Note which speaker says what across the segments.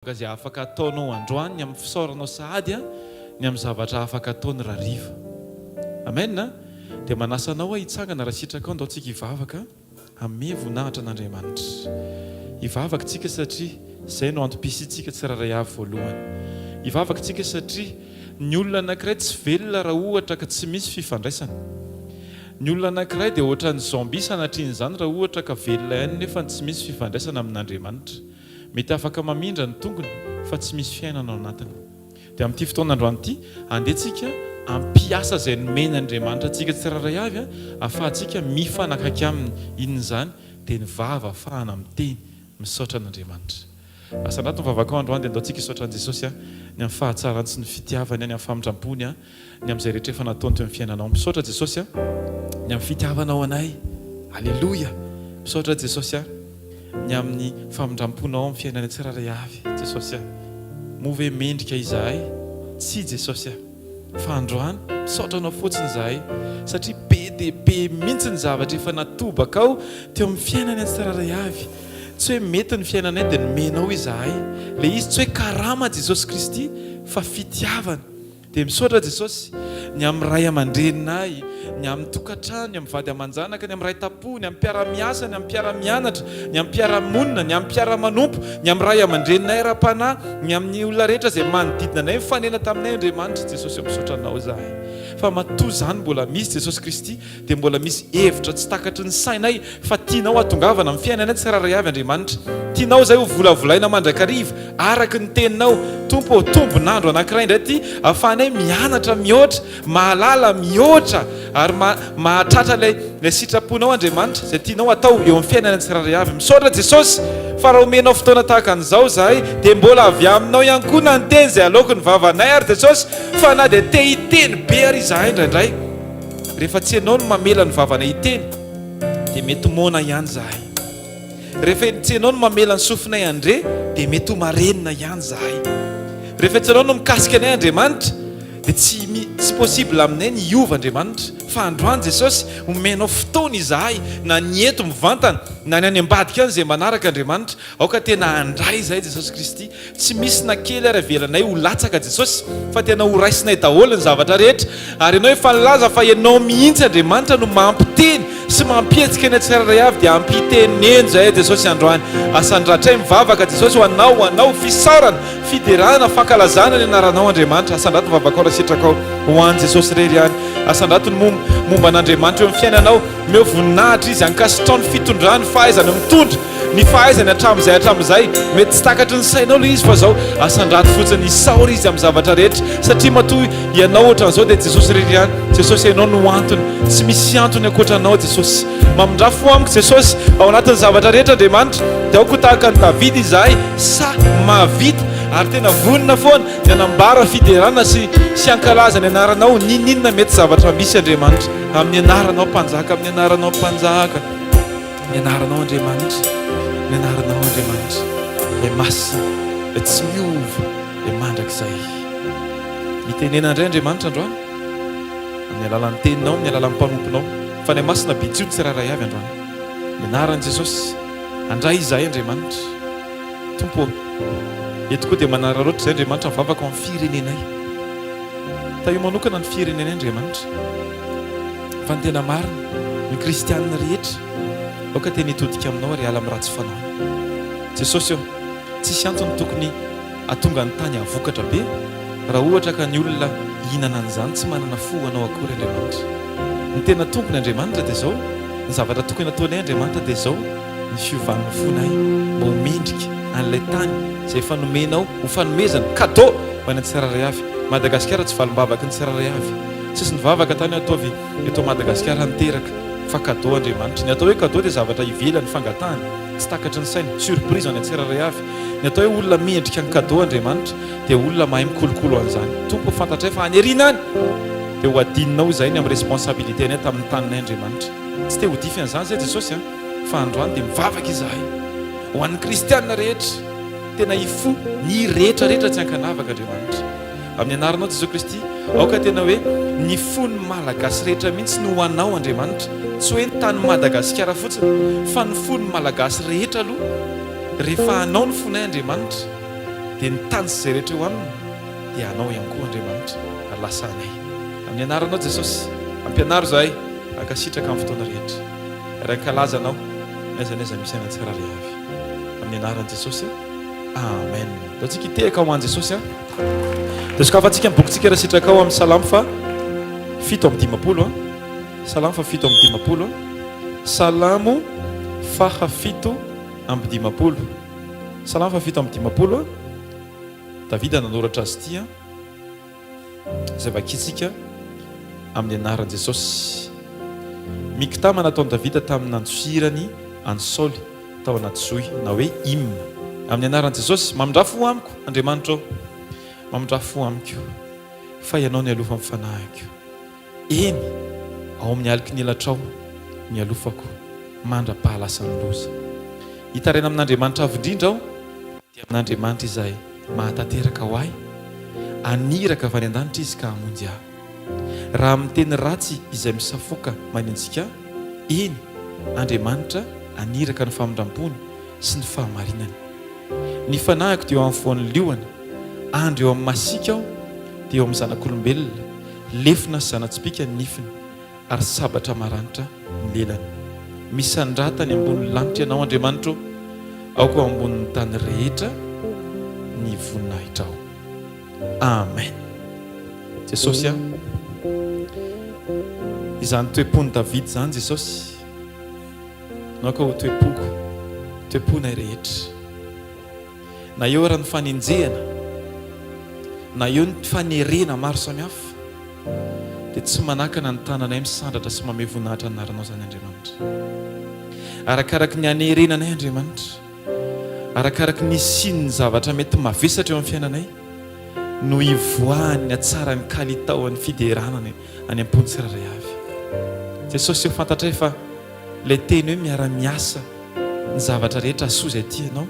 Speaker 1: Ka izay afaka ataonao androany ny amin'ny fisaoranao sahady ny amin'ny zavatra afaka ataony rahariva. Amen a! Dia manasa anao aho hitsangana raha sitrakao ndao tsika hivavaka hanome voninahitra an'Andriamanitra. Hivavaka tsika satria izay no antom-pisiantsika tsirairay avy voalohany. Hivavaka tsika satria ny olona anankiray tsy velona raha ohatra ka tsy misy fifandraisana. Ny olona anankiray dia ohatran'ny zombie sanatrian'izany raha ohatra ka velona ihany nefa tsy misy fifandraisana amin'Andriamanitra. Mety afaka mamindra ny tongony fa tsy misy fiainana ao anatiny. Dia amin'ity fotoana androany ity, andeha tsika hampiasa izay nomen'Andriamanitra antsika tsirairay avy ahafahantsika mifanakaiky Aminy. Inona izany? Dia ny vava ahafahana miteny, misaotra an'Andriamanitra. Asandrato ny vavakao androany dia andao tsika hisaotra an'i Jesosy ny amin'ny fahatsarany sy ny fitiavany, ny amin'ny famindram-pony. ny amin'izay rehetra efa nataony teo amin'ny fiainanao. Misaotra Jesosy a, ny amin'ny fitiavanao anay. Aleloia! Misaotra Jesosy a, ny amin'ny famindram-ponao amin'ny fiainanay tsirairay avy. Jesosy a, moa ve mendrika izahay? Tsia Jesosy a. Fa androany, misaotra anao fotsiny izahay satria be dia be mihitsy ny zavatra efa natobakao teo amin'ny fiainanay tsirairay avy. Tsy hoe mety ny fiainanay dia nomenao izahay. Ilay izy tsy hoe karama Jesosy Kristy fa fitiavana. Dia misaotra Jesosy, ny amin'ny ray aman-dreninay, ny amin'ny tokantrano, ny amin'ny vady aman-janaka, ny amin'ny ray tampo, ny amin'ny mpiara-miasa, ny amin'ny mpiara-mianatra, ny amin'ny mpiara-monina, ny amin'ny mpiara-manompo, ny amin'ny ray aman-dreninay ara-panahy, ny amin'ny olona rehetra izay manodidina anay mifanena taminay Andriamanitra Jesosy ô misaotra Anao izahay fa matoa izany mbola misy Jesosy Kristy dia mbola misy hevitra tsy takatry ny sainay fa tianao hatongavana amin'ny fiainanay tsirairay avy Andriamanitra. Tianao izay ho volavolaina mandrakariva araka ny teninao. Tompo ô, tombon'andro anankiray indray ity ahafahanay mianatra mihoatra, mahalala mihoatra ary mahatratra ilay ilay sitraponao Andriamanitra izay tianao hatao eo amin'ny fiainanay tsirairay avy. Misaotra Jesosy fa raha omenao fotoana tahaka an'izao izahay dia mbola avy aminao ihany koa na ny teny izay aloaky ny vavanay ary Jesosy fa na dia te hiteny be ary izahay indraindray Rehefa tsy ianao no mamela ny vavanay hiteny dia mety moana ihany izahay. Rehefa tsy ianao no mamela ny sofinay handre dia mety ho marenina ihany izahay. Rehefa tsy ianao no mikasika anay Andriamanitra dia tsy tsy possible aminay ny hiova Andriamanitra. Fa androany Jesosy omenao fotoana izahay na ny eto mivantana na ny any ambadika any izay manaraka Andriamanitra. Aoka tena handray izahay Jesosy Kristy. Tsy misy na kely ary avelanay ho latsaka Jesosy fa tena ho raisinay daholo ny zavatra rehetra ary ianao efa nilaza fa ianao mihitsy Andriamanitra no mampiteny sy mampihetsika ny tsirairay avy dia ampiteneno zahay Jesosy androany asandratray mivavaka Jesosy ho anao ho anao fisaorana fiderana fankalazana ny anaranao Andriamanitra asandrato ny vavakao raha sitrakao ho an'i Jesosy irery ihany asandrato ny momba an'Andriamanitra eo amin'ny fiainanao Omeo voninahitra izy, ankasitrao ny fitondrany, fahaizany mitondra, ny fahaizany hatramin'izay hatramin'izay. Mety tsy takatry ny sainao ilay izy fa zao, asandrato fotsiny, isaory izy amin'ny zavatra rehetra, satria matoa ianao ohatran'izao dia Jesosy irery ihany. Jesosy ianao no antony, tsy misy antony ankoatra anao Jesosy. Mamindrà fo amiko Jesosy, ao anatin'ny zavatra rehetra Andriamanitra, dia aoka ho tahaka an'i Davida izahay, sahy, mahavita, ary tena vonona foana ny hanambara fiderana sy sy hankalaza ny anaranao, n'inon'inona mety zavatra misy Andriamanitra. Amin'ny anaranao Mpanjaka, amin'ny anaranao Mpanjaka, ny anaranao Andriamanitra, ny anaranao Andriamanitra, ilay masina, ilay tsy miova, ilay mandrakizay. Mitenena indray Andriamanitra androany, amin'ny alalan'ny teninao, amin'ny alalan'ny mpanomponao. Fanahy Masina bitsio ny tsirairay avy androany. Ny anaran'i Jesosy, handray izahay Andriamanitra. Tompo ô, eto koa dia manararaotra izahay Andriamanitra mivavaka ho amin'ny firenenay. Tahio manokana ny firenenay Andriamanitra. Fa ny tena marina, ny kristianina rehetra, aoka tena hitodika aminao ary hiala amin'ny ratsy fanaony. Jesosy ô, tsisy antony tokony hahatonga ny tany hahavokatra be raha ohatra ka ny olona hihinana an'izany tsy manana fo ho anao akory Andriamanitra. Ny tena tompony Andriamanitra dia izao, ny zavatra tokony hataonay Andriamanitra dia izao, ny fiovan'ny fonay mba ho mendrika an'ilay tany izay efa nomenao ho fanomezana, cadeau, ho an'ny tsirairay avy. Madagasikara tsy valim-bavaky ny tsirairay avy. Tsisy nivavaka tany ataovy eto Madagasikara niteraka fa cadeau Andriamanitra. Ny atao hoe cadeau dia zavatra ivelany fangatahana, tsy takatry ny saina, surprise ho an'ny tsirairay avy. Ny atao hoe olona mendrika ny cadeau Andriamanitra dia olona mahay mikolokolo an'izany. Tompo fantatray fa any aoriana any dia ho adinonao izahay ny amin'ny responsabilité-nay tamin'ny taninay Andriamanitra. Tsy te ho dify an'izany izay Jesosy a! Fa androany dia mivavaka izahay ho an'ny kristiana rehetra, tena hifoha ny rehetra rehetra tsy ankanavaka Andriamanitra. Amin'ny anaranao Jesoa Kristy, aoka tena hoe ny fon'ny Malagasy rehetra mihitsy no ho anao Andriamanitra. Tsy hoe ny tany Madagasikara fotsiny fa ny fon'ny Malagasy rehetra aloha. Rehefa anao ny fonay Andriamanitra. Dia ny tany sy izay rehetra eo aminy dia anao ihany koa Andriamanitra ary lasa anay. Amin'ny anaranao Jesosy, ampianaro izahay hankasitraka amin'ny fotoana rehetra ary hankalaza anao n'aiza n'aiza misy anay tsirairay avy. Amin'ny anaran'i Jesosy, Amen. Ndao tsika hitehaka ho an'i Jesosy an. Dia sokafantsika ny bokintsika raha sitrakao amin'ny Salamo fa 57 an. Salamo fa 57 an. Salamo faha 57. Salamo faha 57 an. Davida nanoratra azy ity an. Izay vakintsika amin'ny anaran'i Jesosy. Miktama nataon'i Davida tamin'ny nandosirany an'i Saoly tao anaty zohy, na hoe Hymne. Amin'ny anaran'i Jesosy, mamindrà fo amiko, Andriamanitra ô, mamindrà fo amiko, fa Ianao no ialofan'ny fanahiko. Eny, ao amin'ny aloky ny elatrao no ialofako, mandra-pahalasan'ny loza. Hitaraina amin'Andriamanitra Avo Indrindra aho, dia amin'Andriamanitra izay mahatanteraka ho ahy, haniraka avy any an-danitra Izy ka hamonjy ahy. Raha miteny ratsy izay misafoaka manenjika ahy, eny, Andriamanitra haniraka ny famindram-pony sy ny fahamarinany. Ny fanahiko dia eo afovoan'ny liona, andry eo amin'ny masiaka aho, dia eo amin'ny zanak'olombelona, lefona sy zana-tsipìka ny nifiny, ary sabatra maranitra ny lelany. Misandrata any ambonin'ny lanitra Ianao, Andriamanitra ô, aoka ho ambonin'ny tany rehetra ny voninahitrao. Amen. Jesosy a, izany toe-pon'i Davida izany Jesosy, no aoka ho toe-poko, toe-ponay rehetra. Na eo ara ny fanenjehana, na eo ny fanerena maro samihafa, dia tsy manakana ny tananay misandratra sy mamehy voninahitra ny anaranao izany Andriamanitra. Arakaraky ny hanerena anay Andriamanitra, arakaraky ny hisian'ny zavatra mety mavesatra eo amin'ny fiainanay, no hivoahan'ny hatsaran'ny kalitaon'ny fiderana any am-pon'ny tsirairay avy. Jesosy ô, fantatray fa ilay teny hoe miara-miasa ny zavatra rehetra hahasoa izay tia Anao,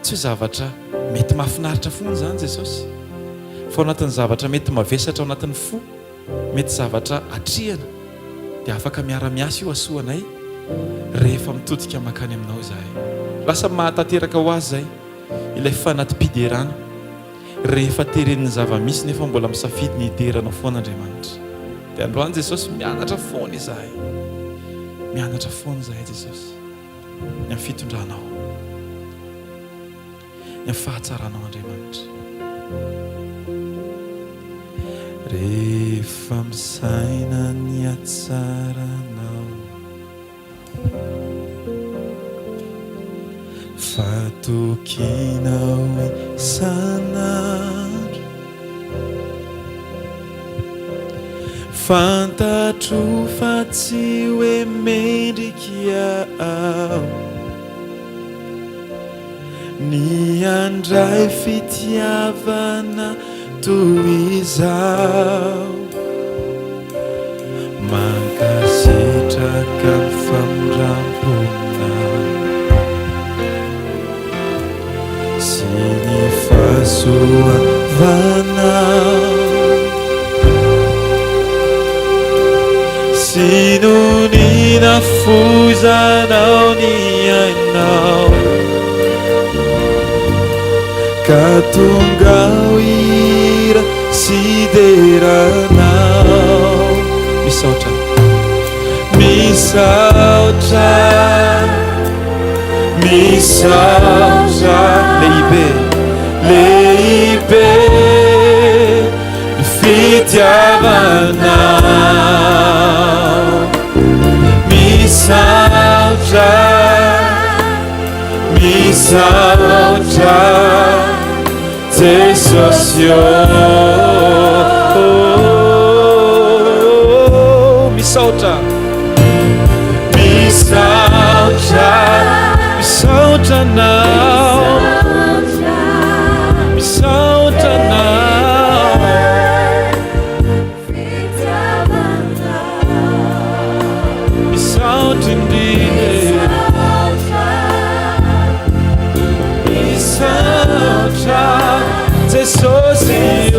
Speaker 1: Tsy hoe zavatra mety mahafinaritra foana izany Jesosy, fa ao anatin'ny zavatra mety mavesatra ao anatin'ny fo, mety zavatra atrehana, dia afaka miara-miasa io hasoa anay rehefa mitodika mankany aminao izahay. Lasa mahatanteraka ho azy izay ilay fanati-piderana rehefa teren'ny zava-misy nefa mbola misafidy ny hidera anao foana Andriamanitra. Dia androany Jesosy mianatra foana izahay. Mianatra foana izahay Jesosy. Ny amin'ny fitondranao, ny amin'ny fahatsaranao Andriamanitra. Rehefa misaina ny hatsaranao, fatokianao isan'andro. Fantatro fa tsy hoe mendrika aho ny handray fitiavana toy izao. Mankasitraka ny famindram-ponao sy ny fahasoavanao sy noho ny nafoizanao ny ainao ka tonga ho hira sy deranao. Misaotra. Misaotra. Misaotra. Lehibe. Lehibe. Ny fitiavanao. Misaotra. Misaotra. Jesosy ô, Misaotra Misaotra Misaotra Anao Misaotra Anao Misaotra indrindra Misaotra Jesosy ô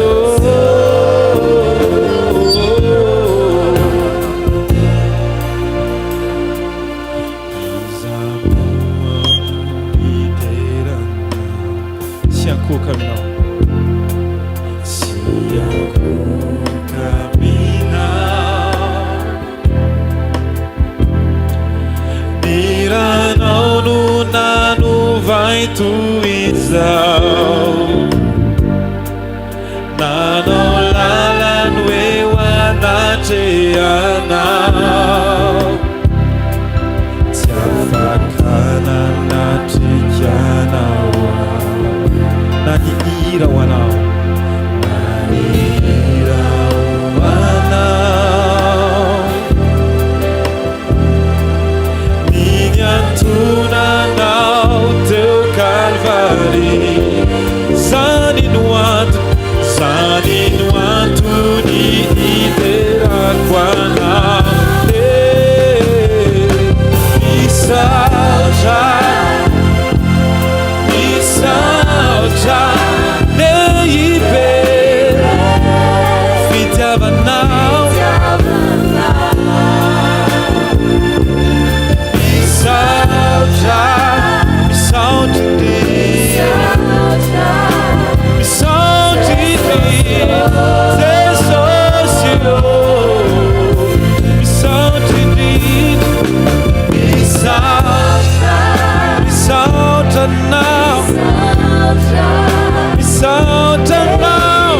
Speaker 1: Iza moa no hidera? aminao. Tsy hiankohoka aminao. Ny ranao no nanova ahy toy izao. Nanao lalany ho eo anatrehanao. Tsy afaka nanatrika anao aho. Na nihira ho anao. Na nihira ho anao. Ny niantonanao teo Kalvary. Zany no antony, zany no antony hiderako anao. Eh, misaotra, misaotra lehibe fitiavanao. Misaotra, misaotra indrindra, misaotra indrindra, Jesosy ô. Misaotra indrindra, misaotra, misaotra Anao, misaotra Anao,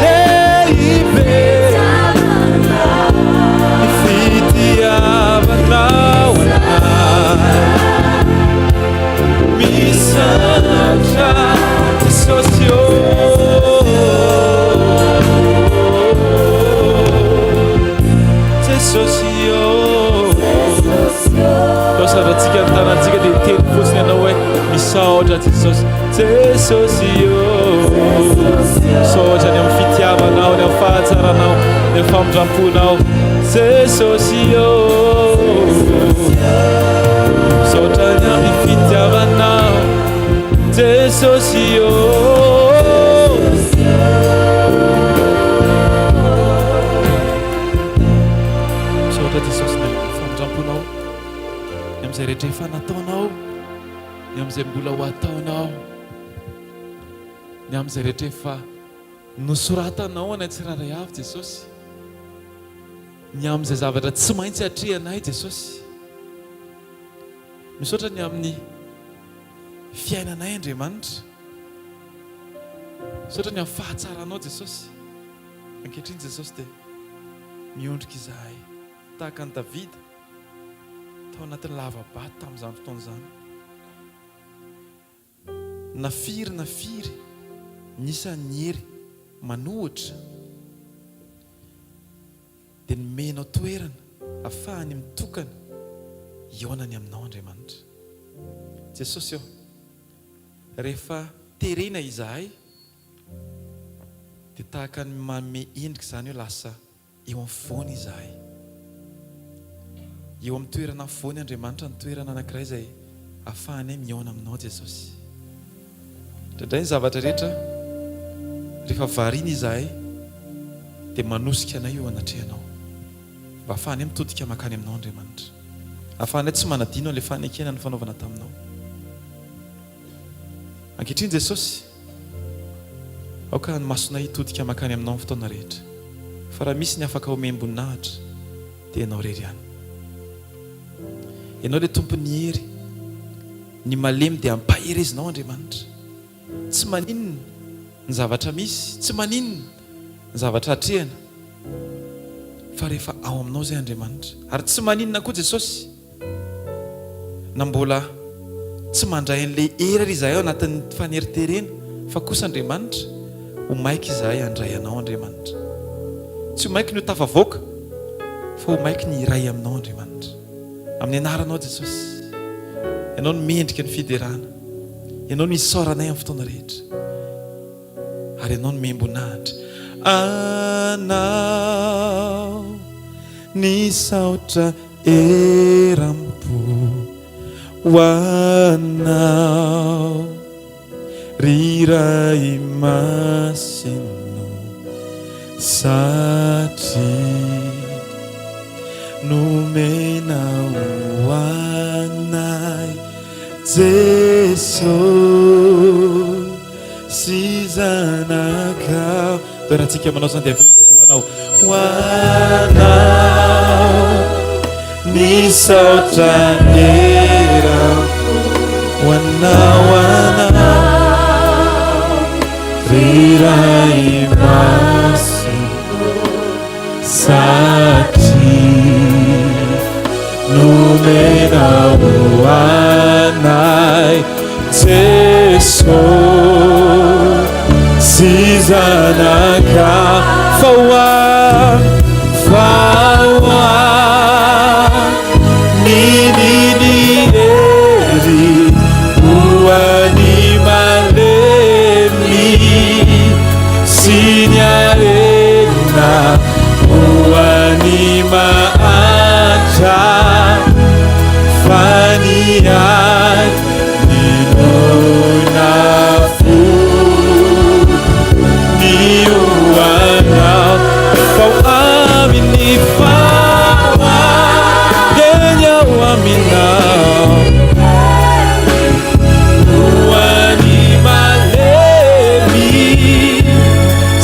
Speaker 1: lehibe. Ny fitiavanao anay. Misaotra Jesosy ô. Jesosy ô. Ndao sandratsika ny tanantsika dia hiteny fotsiny ianao hoe misaotra Jesosy. Jesosy ô. Misaotra ny amin'ny fitiavanao, ny amin'ny fahatsaranao, ny amin'ny famindram-ponao. Jesosy ô. Misaotra ny amin'ny fitiavanao. Jesosy ô. Misaotra Jesosy ny amin'ny famindram-ponao, ny amin'izay rehetra efa nataonao, ny amin'izay mbola ho ataonao, ny amin'izay rehetra efa nosoratanao anay tsirairay avy Jesosy, ny amin'izay zavatra tsy maintsy atrehanay Jesosy. Misaotra ny amin'ny fiainanay Andriamanitra. Misaotra ny amin'ny fahatsaranao Jesosy. Ankehitriny Jesosy dia miondrika izahay tahaka an'i Davida tao anatin'ny lava-bato tamin'izany fotoana izany. Na firy na firy ny isan'ny hery manohitra dia nomenao toerana afahany mitokana hihaonany aminao Andriamanitra. Jesosy ô, rehefa terena izahay dia tahaka ny manome endrika izany hoe lasa Eo afovoany izahay. Eo amin'ny toerana afovoany Andriamanitra ny toerana anankiray izay ahafahanay mihaona aminao Jesosy. Indraindray ny zavatra rehetra rehefa variana izahay dia manosika anay eo anatrehanao. Mba ahafahanay mitodika mankany aminao Andriamanitra. Ahafahanay tsy manadino an'ilay fanekena nifanaovana taminao. Ankehitriny Jesosy, aoka ny masonay hitodika mankany Aminao amin'ny fotoana rehetra. Fa raha misy ny afaka omem-boninahitra, dia Ianao irery ihany. Ianao ilay Tompon'ny hery. Ny malemy dia ampaherezinao Andriamanitra. Tsy maninona ny zavatra misy, tsy maninona ny zavatra atrehana, fa rehefa ao Aminao izay Andriamanitra. Ary tsy maninona koa Jesosy. Na mbola tsy mandray an'ilay hery ary izahay ao anatin'ny faneriterena, fa kosa Andriamanitra, ho maika izahay handray Anao Andriamanitra. Tsy ho maiky ny ho tafavoaka, fa ho maiky ny hiray Aminao Andriamanitra. Amin'ny Anaranao Jesosy, Ianao no mendrika ny fiderana, Ianao no isaoranay amin'ny fotoana rehetra. Ary Ianao no membonahitra Anao ny saotra eram-po ho Anao ry Ray Masina satria nomenao ho anay Jesosy. Sy zanakao. Toerantsika manao izany dia averintsika ho anao. Ho anao ny saotra eram-po. Ho anao, ho anao ry Ray masina satria nomenao ho anay Jeso sy Zanaka fa ho an fa ho an ny ny ny hery ho an'ny malemy sy ny harena ho an'ny mahantra fa ny ahy ninoana fo ny ho anao fa ho amin'ny faha eny ao aminao ho an'ny malemy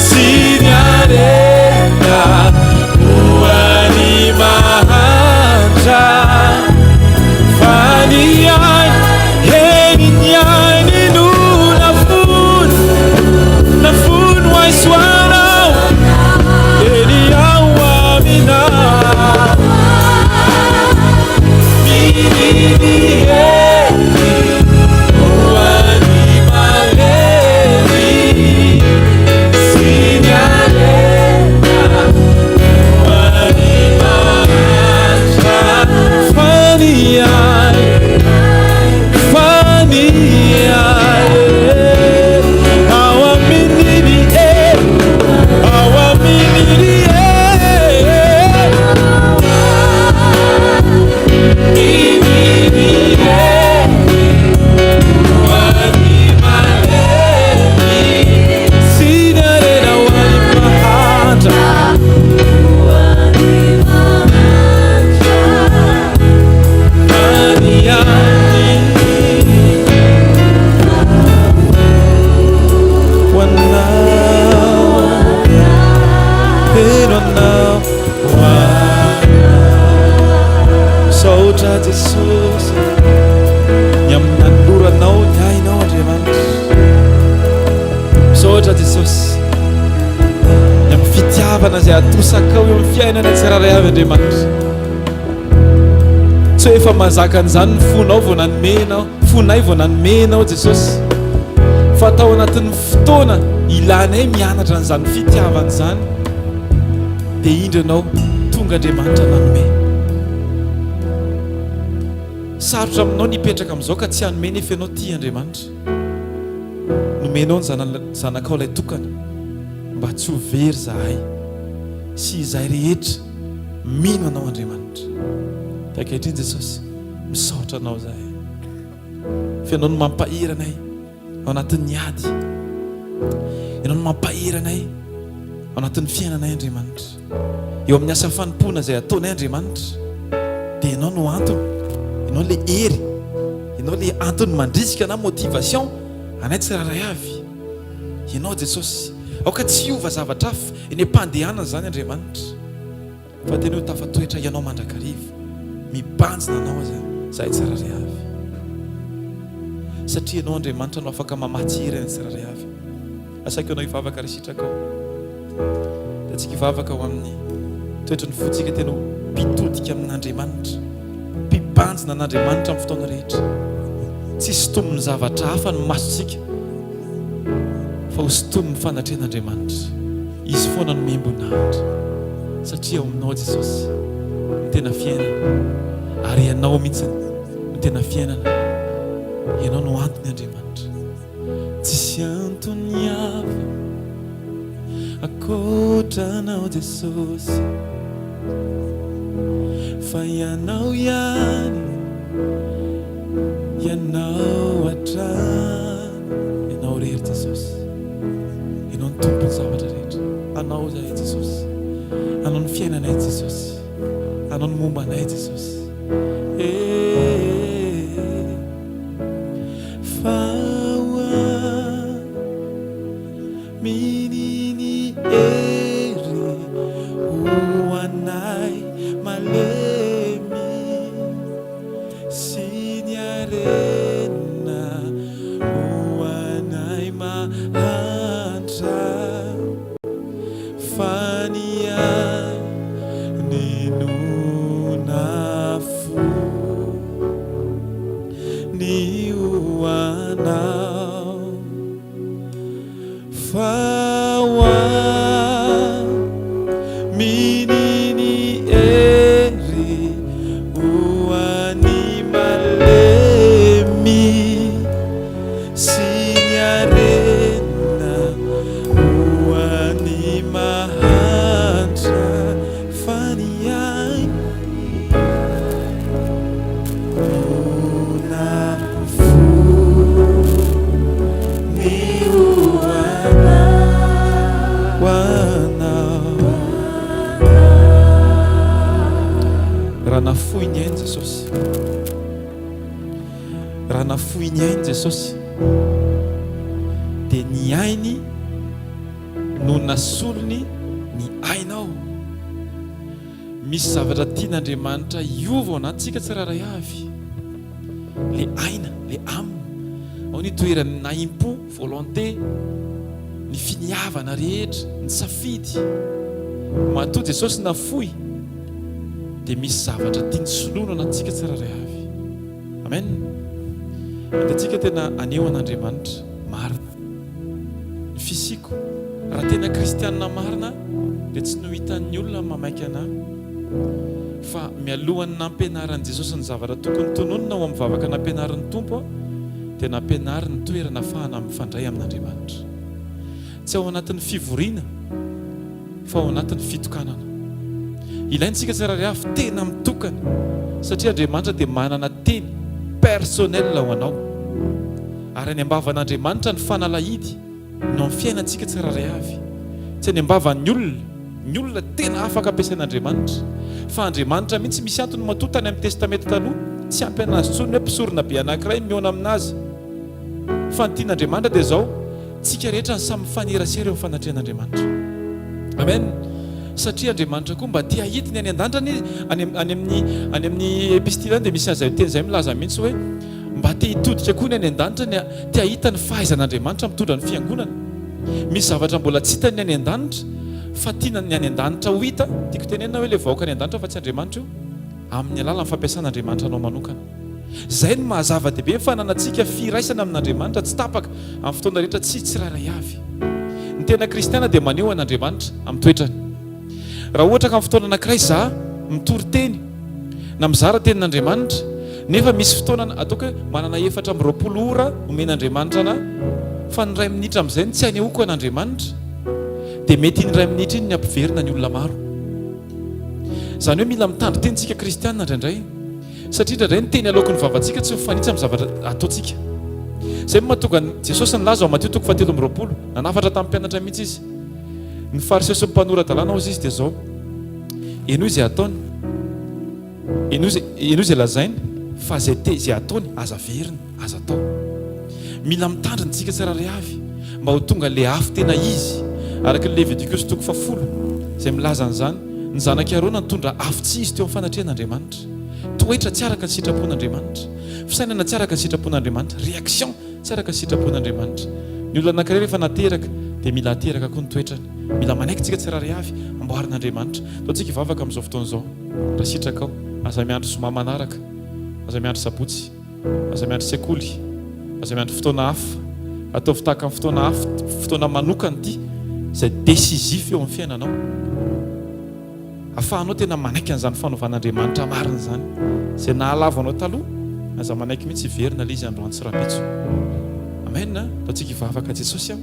Speaker 1: sy ny harena ho an'ny mahantra fa ny ainy eny ny ainy no nafony nafony ho ahy sy ho anao eny ao aminao Miriny hery ho an'ny malemy sy ny harena ho an'ny mahantra fa ny ahy fa ny ahy ao amin'ny ny hery ao amin'ny ny hery Misaotra Jesosy ny amin'ny nanoloranao ny ainao Andriamanitra. Misaotra Jesosy ny amin'ny fitiavana izay atosakao eo amin'ny fiainana tsirairay avy Andriamanitra. Tsy hoe efa mahazaka an'izany ny fonao vao nanome ianao, fonay vao nanome ianao Jesosy. Fa tao anatin'ny fotoana ilanay mianatra an'izany fitiavana izany dia indro ianao tonga Andriamanitra nanome. Sarotra aminao ny hipetraka amin'izao ka tsy hanome nefa ianao tia Andriamanitra. Nomenao ny zanakao ilay tokana mba tsy ho very izahay sy izay rehetra mino anao Andriamanitra. Dia ankehitriny Jesosy, misaotra anao izahay. Fa ianao no mampahery anay. ao anatin'ny ady. Ianao no mampahery anay ao anatin'ny fiainanay, Andriamanitra. Eo amin'ny asa fanompoana izay ataonay, Andriamanitra, dia Ianao no antony. Ianao ilay hery. Ianao ilay antony mandrisika na motivation anay tsirairay avy. Ianao Jesosy. Aoka tsy hiova zavatra hafa eny am-pandehanana izany, Andriamanitra. Fa tena ho tafatoetra Ianao mandrakariva. Mibanjina Anao aza izahay tsirairay avy. Satria Ianao Andriamanitra no afaka mamatsy hery anay tsirairay avy. Asaiko Ianao hivavaka ry sitrakao. Dia antsika hivavaka ho amin'ny toetry ny fontsika tena ho mpitodika amin'Andriamanitra. Mpibanjina an'Andriamanitra amin'ny fotoana rehetra. Tsy sintomin'ny zavatra hafa ny masontsika fa ho sintomin'ny fanatrehan'Andriamanitra. Izy foana no mihembonahitra satria ao aminao Jesosy no tena fiainana ary Ianao mihitsy no tena fiainana. Ianao no antony Andriamanitra. Tsisy antony hafa ankoatra Anao Jesosy fa Ianao ihany, Ianao hatrany. Ianao irery Jesosy. Ianao no Tompon'ny zavatra rehetra. Anao izahay Jesosy. Anao ny fiainanay Jesosy. Anao ny momba anay Jesosy. Eh, fa ho Mini ny hery ho anay malemy sy ny harena ho anay mahantra fa ny ainy no nafoy ny ho anao. Fa ho aminy ny hery ho an'ny malemy sy ny harena ho an'ny mahantra fa ny ainy no nafoy ny ho anao. Raha nafoy ny ainy Jesosy, raha nafoy ny ainy Jesosy, dia ny ainy no nasolony ny ainao. Misy zavatra tian'Andriamanitra hiova ao anatintsika tsirairay avy. Le aina, le âme. Ao ny itoeran'ny nahim-po, volonté, ny finiavana rehetra, ny safidy. Matoa Jesosy nafoy dia misy zavatra tiany soloina ao anatintsika tsirairay avy. Amen. Andeha tsika tena haneho an'Andriamanitra marina. Ny fisiako, raha tena kristianina marina dia tsy no hitan'ny olona ny mamaika anà. Fa mialohan'ny nampianaran'i Jesosy ny zavatra tokony tononina ao amin'ny vavaka nampianarin'ny Tompo dia nampianariny ny toerana afahana mifandray amin'Andriamanitra. Tsy ao anatin'ny fivoriana fa ao anatin'ny fitokanana. Ilaintsika tsirairay avy tena mitokana satria Andriamanitra dia manana teny personnel ho anao. Ary any am-bavan'Andriamanitra ny fanalahidy no amin'ny fiainantsika tsirairay avy. Tsy any am-bavan'ny olona. Ny olona tena afaka ampiasain'Andriamanitra. Fa Andriamanitra mihitsy misy antony matoa tany amin'ny Testamenta Taloha tsy ampy an'azy intsony ny hoe mpisorona be anankiray mihaona aminazy. Fa ny tian'Andriamanitra dia izao, tsika rehetra ny samy mifanerasera eo amin'ny fanatrehan'Andriamanitra. Amen. Satria Andriamanitra koa mba te hahita ny any an-danitra anie, any any amin'ny any amin'ny epistily any dia misy an'izay teny izay milaza mihitsy hoe mba te hitodika koa ny any an-danitra ny te hahita ny fahaizan'Andriamanitra mitondra ny fiangonana. Misy zavatra mbola tsy hitany ny any an-danitra fa tiana ny any an-danitra ho hita, tiako tenenina hoe ilay vahoaka any an-danitra fa tsy Andriamanitra io, amin'ny alalan'ny fampiasan'Andriamanitra anao manokana. Izay no maha zava-dehibe ny fananantsika firaisana amin'Andriamanitra tsy tapaka amin'ny fotoana rehetra tsy tsirairay avy. Ny tena kristiana dia maneho an'Andriamanitra amin'ny toetrany. Raha ohatra ka amin'ny fotoana anankiray za mitory teny na mizara tenin'Andriamanitra nefa misy fotoana ataoko hoe manana 24 ora omen'Andriamanitra anah fa ny iray minitra amin'izay no tsy anehoako an'Andriamanitra dia mety iny iray minitra iny ny hampiverina ny olona maro. Izany hoe mila mitandrin-teny tsika kristiana indraindray. Satria indraindray ny teny aloaky ny vavantsika tsy mifanitsy amin'ny zavatra ataontsika. Izay no mahatonga an'i Jesosy nilaza ao Matio toko fahatelo amby 20, nanafatra tamin'ny mpianatra mihitsy izy. Ny Fariseo sy ny mpanora-dalàna hozy izy dia izao, Henoy izay ataony, henoy izay, henoy izay lazainy, fa izay te, izay ataony aza averina, aza atao. Mila mitandrina isika tsirairay avy mba ho tonga ilay afo tena izy, araka ny Levitikosy toko fahafolo izay milaza an'izany. Ny zanak'i Arona nitondra afo tsy izy teo amin'ny fanatrehan'Andriamanitra. Toetra tsy araka ny sitrapon'Andriamanitra. Fisainana tsy araka ny sitrapon'Andriamanitra. Réaction tsy araka ny sitrapon'Andriamanitra. Ny olona anankiray rehefa nateraka dia mila ateraka koa ny toetrany. Mila manaiky tsika tsirairay avy amboarin'Andriamanitra. Ataontsika hivavaka amin'izao fotoana izao. Raha sitrakao, aza miandry zoma manaraka. Aza miandry sabotsy. Aza miandry sekoly. Aza miandry fotoana hafa. Ataovy tahaka ny fotoana hafa, fotoana manokana ity izay décisif eo amin'ny fiainanao. Afahanao tena manaiky an'izany fanovan'Andriamanitra marina izany. Izay nahalavo anao taloha, aza manaiky mihitsy hiverina ilay izy androany sy rahampitso. Amen. Ataontsika hivavaka Jesosy aho.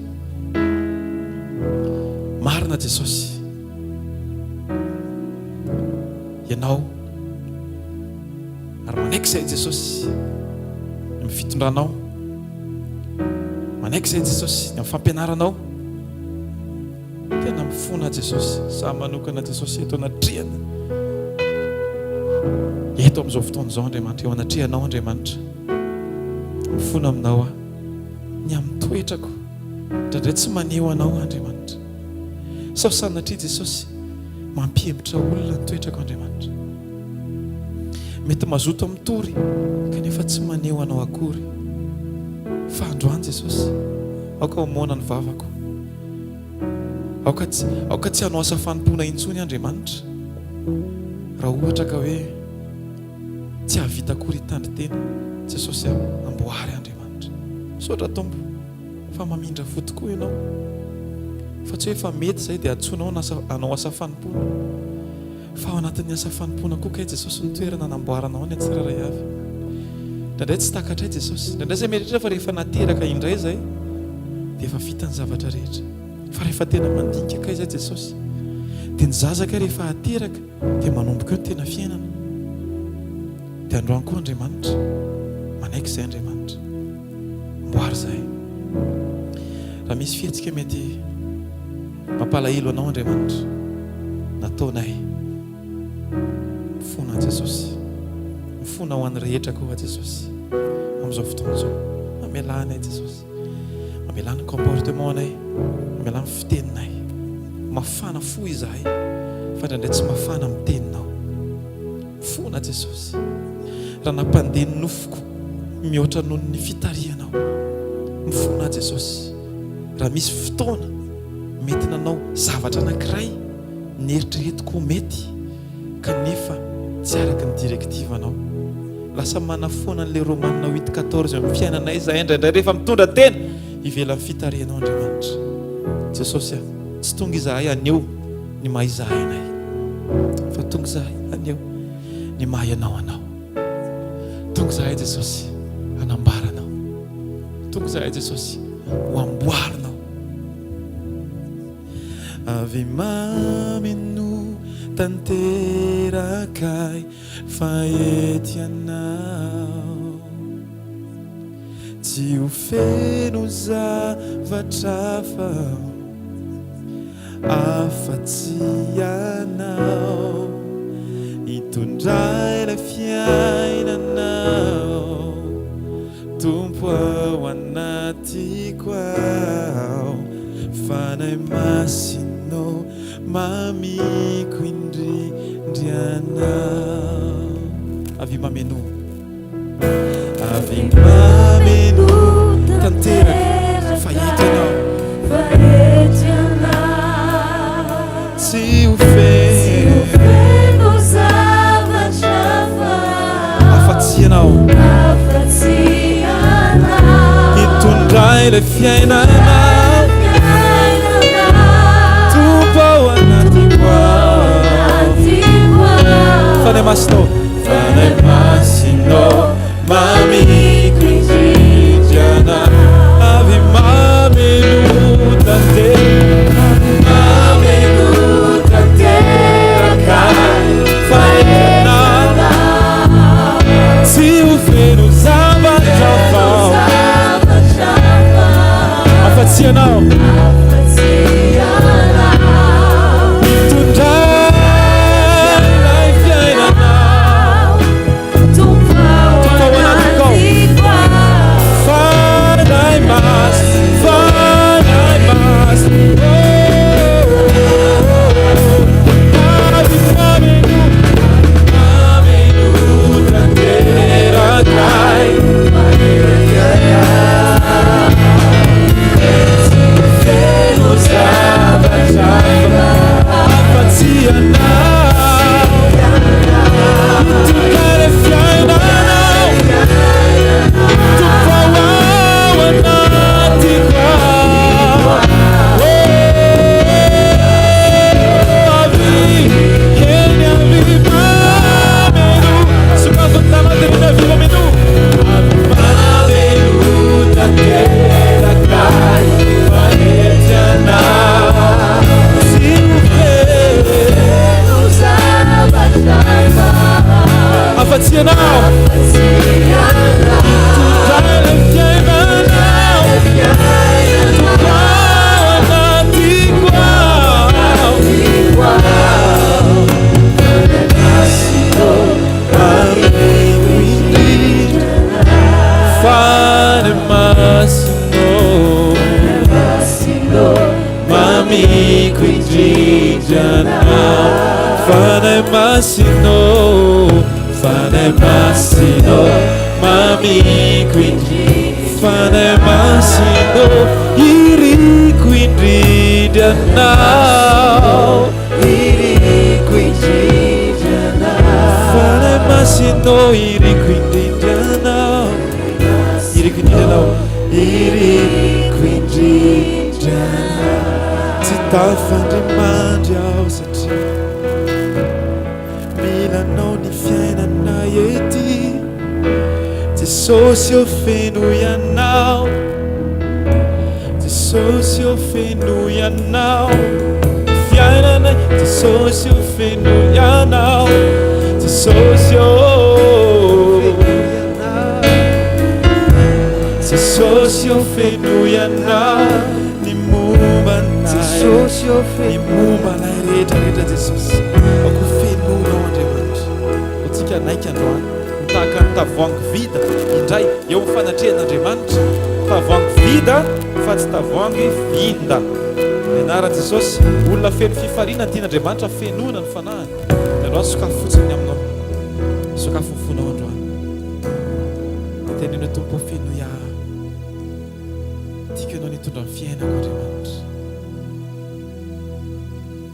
Speaker 1: Marina Jesosy. Ianao ary manaiky izay Jesosy ny amin'ny fitondranao. Manaiky izay Jesosy ny amin'ny fampianaranao. Tena mifona Jesosy, za manokana Jesosy eto anatrehana. Eto amin'izao fotoana izao Andriamanitra, eo anatrehanao Andriamanitra. Mifona aminao aho. Ny amin'ny toetrako. Indraindray tsy maneho Anao aho Andriamanitra. Sao sanatria Jesosy mampihemotra olona ny toetrako Andriamanitra. Mety mazoto mitory kanefa tsy maneho Anao akory. Fa androany Jesosy, aoka ho moana ny vavako. Aoka tsy, aoka tsy hanao asa fanompoana intsony Andriamanitra. Raha ohatra ka hoe tsy hahavita akory hitandrin-tena, Jesosy a, amboary Andriamanitra. Misaotra Tompo fa mamindra fo tokoa Ianao. Fa tsy hoe efa mety izay dia antsoinao hanao asa fanompoana. Fa ao anatin'ny asa fanompoana koa kay Jesosy no toerana anamboaranao ny tsirairay avy. Indraindray tsy takatray Jesosy. Indraindray izay mieritreritra fa rehefa nateraka indray izay dia efa vita ny zavatra rehetra. Fa rehefa tena mandinika kay izay Jesosy dia ny zaza kay rehefa ateraka dia manomboka eo ny tena fiainana. Dia androany koa Andriamanitra manaiky izay Andriamanitra. Amboary izahay. Raha misy fihetsika mety mampalahelo anao Andriamanitra, nataonay. Mifona Jesosy. Mifona ho an'ny rehetra koa Jesosy. Amin'izao fotoana izao. Mamelà anay Jesosy. Mamelà ny comportement anay. Mamelà ny fiteninay. Mafana fo izahay fa indraindray tsy mafana amin'ny teninao. Mifona Jesosy. Raha nampandeha ny nofoko mihoatra noho ny fitarihanao. Mifona Jesosy. Raha misy fotoana mety nanao zavatra anankiray neritreretiko ho mety kanefa tsy araka ny directive anao. Lasa manafoana an'ilay Romana huit quatorze eo amin'ny fiainanay izahay indraindray rehefa mitondra tena ivelan'ny fitarihanao Andriamanitra. Jesosy a, tsy tonga izahay haneho ny maha izahay anay fa tonga izahay haneho ny maha ianao anao. Tonga izahay Jesosy hanambara anao. Tonga izahay Jesosy ho amboarinao. Avy mameno tanteraka ahy fa ety ianao. Tsy ho feno zavatra hafa afa-tsy ianao. Hitondra ilay fiainanao Tompo ao anatiko ao. Fanahy Masina ô, mamiko indrindra Ianao. Avia mamenoa. Avia mameno tanteraka fa eto Ianao. Tsy ho feno afa-tsy Ianao. Hitondra ilay fiainana Tompo ao anatiko ao. Fanahy Masina ô. Fanahy Masina ô, mamiko indrindra anao. Avy mameno tanteraka, mameno tanteraka fa ianao tsy ho feno zavatra vao afa-tsy ianao. Mitondra ilay fiainana. Tompo ao anatiko ao. Fanahy Masina, Fanahy Masina, oh, oh, oh. Avy mameno, mameno tanteraka ahy. Mamiko indrindra Anao. Fanahy Masina ô, Fanahy Masina ô, mamiko indrindra. Fanahy Masina ô, iriko indrindra Anao.
Speaker 2: Iriko indrindra Anao.
Speaker 1: Fanahy Masina ô, iriko indrindra Anao. Iriko indrindra Anao.
Speaker 2: Iriko indrindra Anao.
Speaker 1: Tsy tafandrimandry aho satria mila Anao ny fiainana ety. Jesosy ô fenoy Anao. Jesosy ô fenoy Anao. Fiainana Jesosy ô fenoy Anao. Jesosy ô. Jesosy ô fenoy Anao. Ny momba anay.
Speaker 2: Jesosy ô
Speaker 1: Ny
Speaker 2: fenoy
Speaker 1: momba anay rehetra rehetra Jesosy. Aoka ho fenoinao Andriamanitra. Ho tsika hanaiky androany. Ho tahaka ny tavoahangy vida indray eo amin'ny fanatrehan'Andriamanitra. Tavoahangy vida fa tsy tavoahangy vinda. Ny anaran'i Jesosy, olona feno fifaliana ny tian'Andriamanitra fenoina ny fanahiny. Dia androany sokafy fotsiny ny aminao. Sokafy ny fonao androany. Dia teneno hoe Tompo ô fenoy ahy. Tiako Ianao ny hitondra ny fiainako Andriamanitra.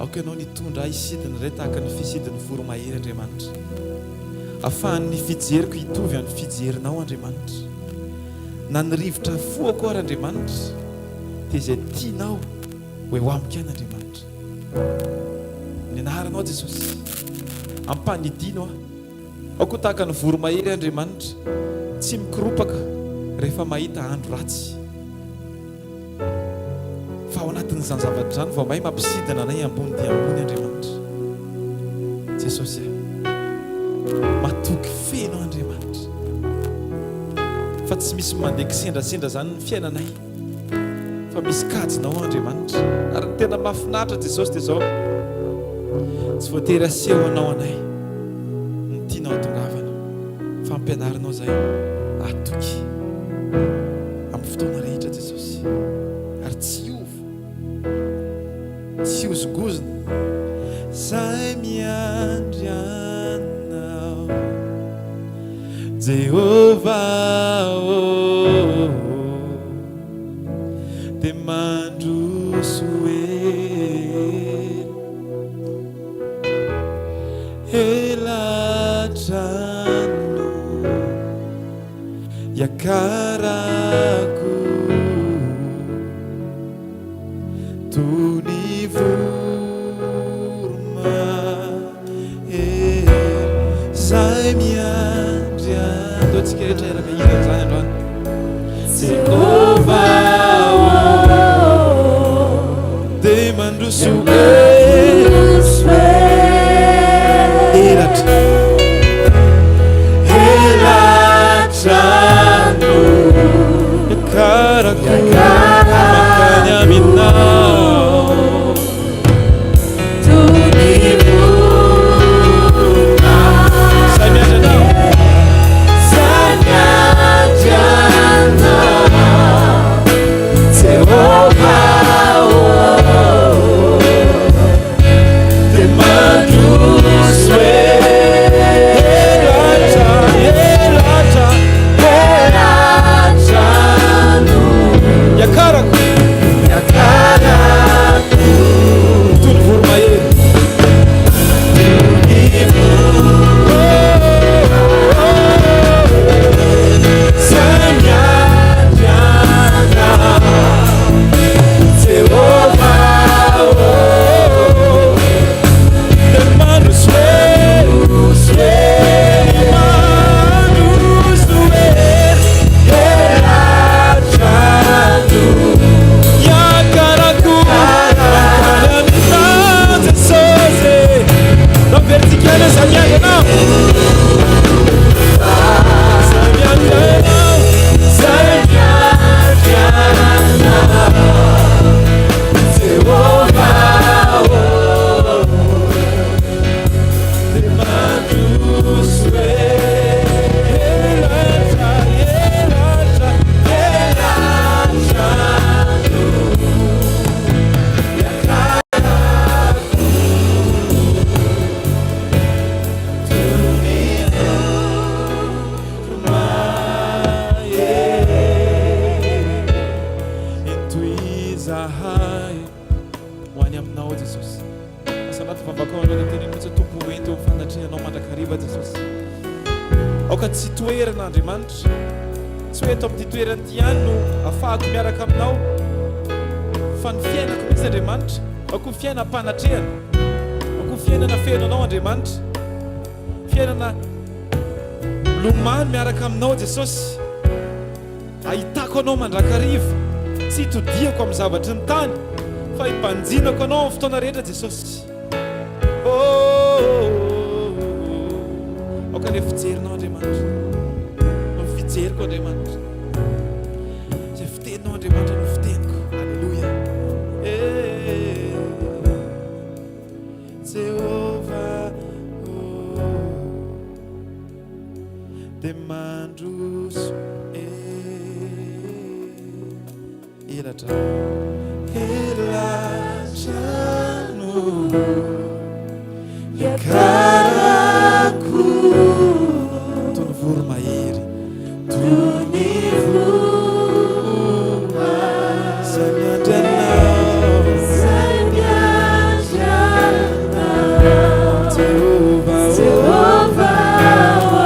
Speaker 1: Aoka Ianao ny hitondra ahy hisidina indray tahaka ny fisidin'ny voromahery Andriamanitra. Afahan'ny fijeriko hitovy amin'ny fijerinao Andriamanitra. Na ny rivotra afohako ary Andriamanitra dia izay tianao ho eo amiko ihany Andriamanitra. Ny anaranao Jesosy. Ampanidino aho. Aoka ho tahaka ny voromahery Andriamanitra, tsy mikoropaka rehefa mahita andro ratsy. Fa ao anatin'izany zavatra izany vao may mampisidina anay ambony dia ambony Andriamanitra. Jesosy a. Matoky feno Andriamanitra. Fa tsy misy mandeha kisendrasendra izany ny fiainanay. Fa misy kajinao Andriamanitra. Ary ny tena mahafinaritra Jesosy dia izao. Tsy voatery asehonao anay ny tianao hatongavana. Fa ampianarinao izay hatoky amin'ny fotoana rehetra Jesosy. Ary tsy hiova, tsy hihozongozona. Zay miandry Anao, Jehovah ô, dia mandroso hery. Ela trano Iakarako toy ny voromahery Zay miandry ahy. Andao tsika rehetra hiaraka hihira an'izany androany. Jehovah ô, dia mandroso elatra. Elatra no iakarako mankany aminao. Zay miandry anao. Zay miandry anao. Jehovah ô. Dia mandroso elatra, elatra, elatra no. Izahay ho any aminao Jesosy. Asa anaty vavakao ianao dia teneno mihitsy hoe Tompo ho ento eo amin'ny fanatrehanao mandrakariva Jesosy. Aoka tsy toerana Andriamanitra. Tsy hoe eto amin'ity toerana ity ihany no afahako miaraka aminao fa ny fiainako mihitsy Andriamanitra. Aoka ho fiainam-panatrehana. Aoka ho fiainana feno anao Andriamanitra. Fiainana milomano miaraka aminao Jesosy. Ahitako anao mandrakariva, tsy hitodihako amin'ny zavatry ny tany, fa hibanjinako anao amin'ny fotoana rehetra Jesosy. Oh, aoka ilay fijerinao Andriamanitra no fijeriko Andriamanitra. Izay fiteninao Andriamanitra no fiteniko. Alléluia. Eh, Jehovah, oh. Dia mandroso elatra elatra no hiakarako toy ny voromahery toy ny voromahery izay miandry anao
Speaker 2: izay miandry anao
Speaker 1: Jehovah
Speaker 2: Jehovah ô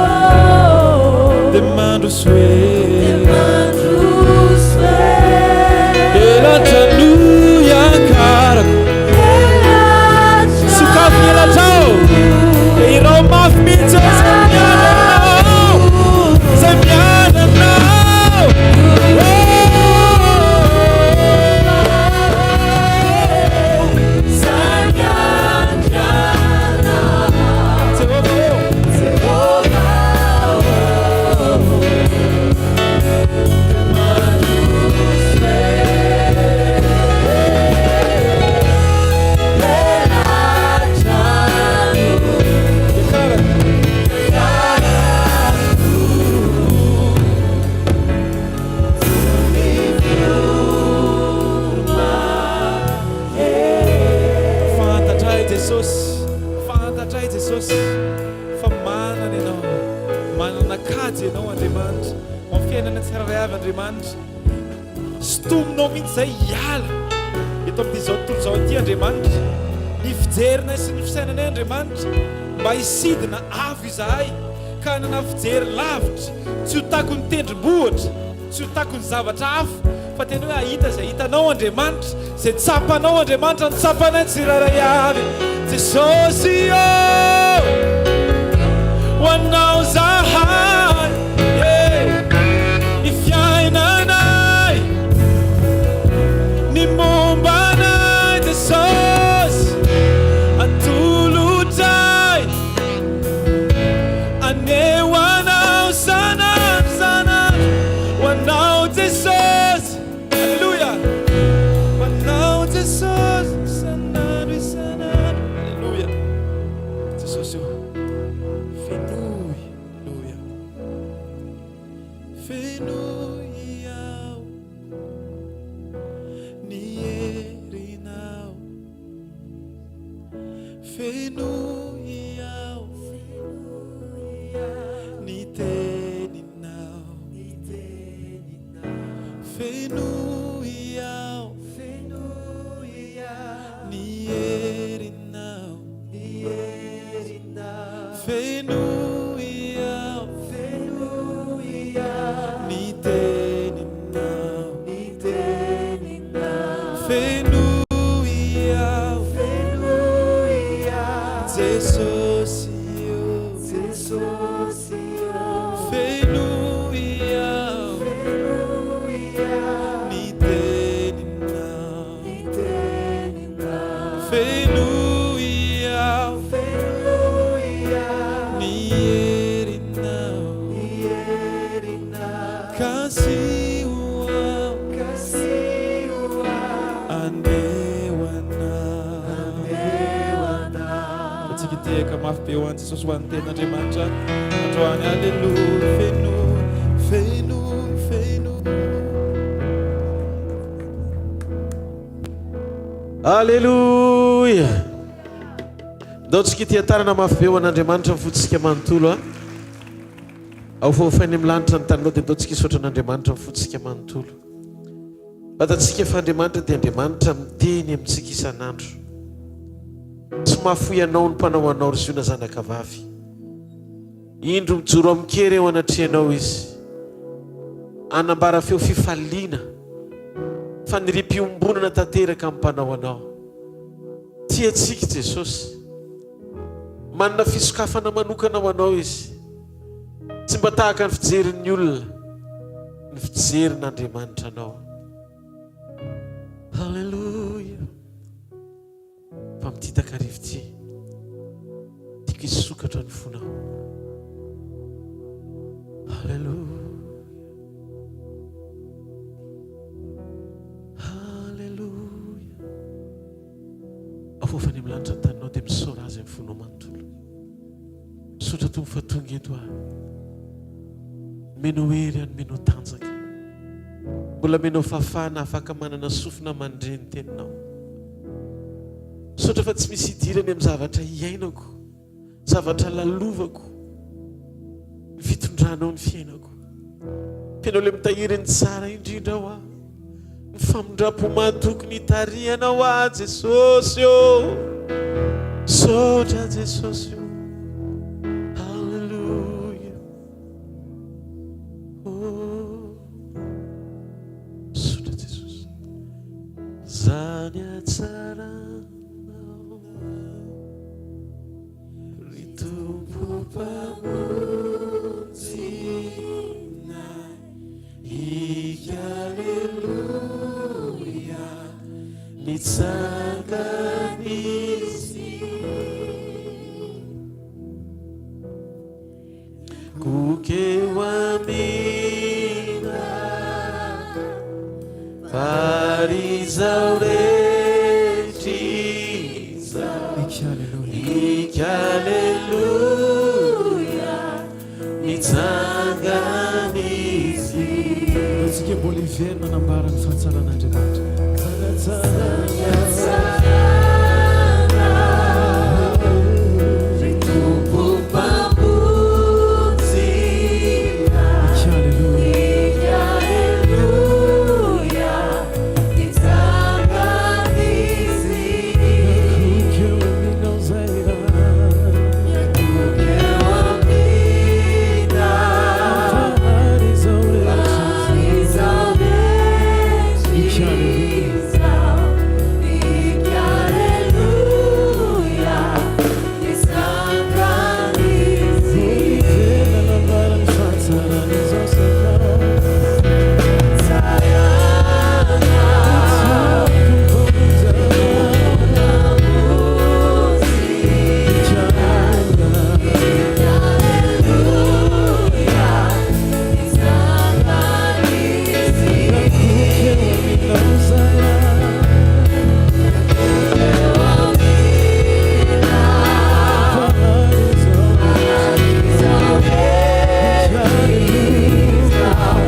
Speaker 1: Dia mandroso e
Speaker 2: Dia mandroso e
Speaker 1: Elatra no hiakarako
Speaker 2: Elatra
Speaker 1: Sokafy ny elatrao Dia hirao mafy mihitsy hoe izay miandry anao Izay miandry anao
Speaker 2: Izay miandry anao
Speaker 1: Jehovah ô
Speaker 2: Jehovah ô Dia mandroso e Elatra no
Speaker 1: Hiakarako
Speaker 2: hiakarako
Speaker 1: Fantatray Jesosy, fantatray Jesosy fa manana Ianao, manana kajy Ianao Andriamanitra, ao amin'ny fiainana tsirairay avy Andriamanitra. Sintominao mihitsy izay hiala eto amin'ity izao tontolo izao ity Andriamanitra. Ny fijerinay sy ny fisainanay Andriamanitra, mba hisidina avo izahay ka hanana fijery lavitra, tsy ho takon'ny tendrombohitra, Tsy ho takon'ny zavatra hafa, fa tena hoe hahita izay hitanao Andriamanitra, izay tsapanao Andriamanitra no tsapanay tsirairay avy. Jesosy ô, ho Anao zahay, yeah. Ny fiainanay, ny momba anay Jesosy, atolotray. Aneho anao sanandro sanandro ho anao Jesosy Aleloia ho anao Jesosy isanandro isanandro Aleloia Jesosy ô fenoy Aleloia fenoy aho ny herinao Fenoy aho ny teninao. Fenoy aho ny herinao. Fenoy aho ny teninao. Fenoy aho Jesosy ô. Fenoy aho ny teninao. Fenoy aho ny herinao. Kasiho aho. Aneho anao. Antsika hitehaka mafy be ho an'i Jesosy ho an'ny tenin'Andriamanitra androany. Aleloia. Feno, feno, feno.
Speaker 3: Aleloia. Ndao tsika hitia-tanana mafy be ho an'Andriamanitra ny fontsika manontolo a. Ao fa hofainy amin'ny lanitra ny taninao dia ndao tsika hisaotra an'Andriamanitra ny fontsika manontolo. Fantatsika fa Andriamanitra dia Andriamanitra miteny amintsika isan'andro. Tsy mahafoy anao ny Mpanao anao, ry Ziona zanakavavy. Indro mijoro amin-kery eo anatrehanao Izy, hanambara feo fifaliana, faniriam-piombonana tanteraka amin'ny Mpanao anao. Tia antsika Jesosy. Manana fisokafana manokana ho anao Izy. Tsy mba tahaka ny fijerin'ny olona ny fijerin'Andriamanitra anao. Haleloia. Fa amin'ity takariva ity, tiako hisokatra ny fonao. Haleloia. Haleloia. Afofa any amin'ny lanitra ny taninao dia misaora azy amin'ny fonao manontolo. Misaotra Tompo fa tonga eto aho. Omenao hery aho, omenao tanjaka. Mbola omenao fahafahana afaka manana sofina mandre ny teninao. Misaotra fa tsy misy idirany amin'ny zavatra iainako, zavatra lalovako, ny fitondranao ny fiainako. F'ianao ilay mitahiry ny tsara indrindra ho ahy. Ny famindram-po mahatoky ny itarihanao ahy Jesosy ô. Misaotra Jesosy ô. Haleloia. Oh. Misaotra Jesosy. Zany hatsaranao. Ry Tompo Mpamonjy nay, Haleloia, nitsangana Izy. Koa amina, ary izao rehetra izao. Haleloia, nitsangana Izy.
Speaker 1: Antsika mbola hiverina hanambara ny fahatsaran'Andriamanitra.
Speaker 2: Ry Tompo Mpamonjy Haleloia, nitsangana Izy. Miankohoka eo aminao, ary izao rehetra izao.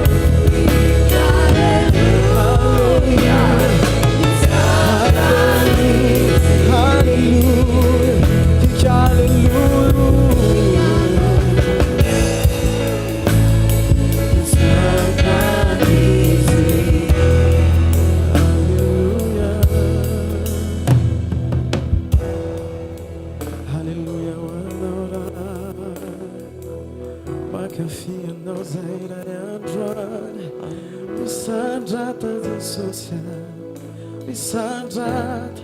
Speaker 2: Haleloia, nitsangana Izy.
Speaker 1: Haleloia ho anao Ray Mankafy anao zay ray androany Misandrata Jesosy a Misandrata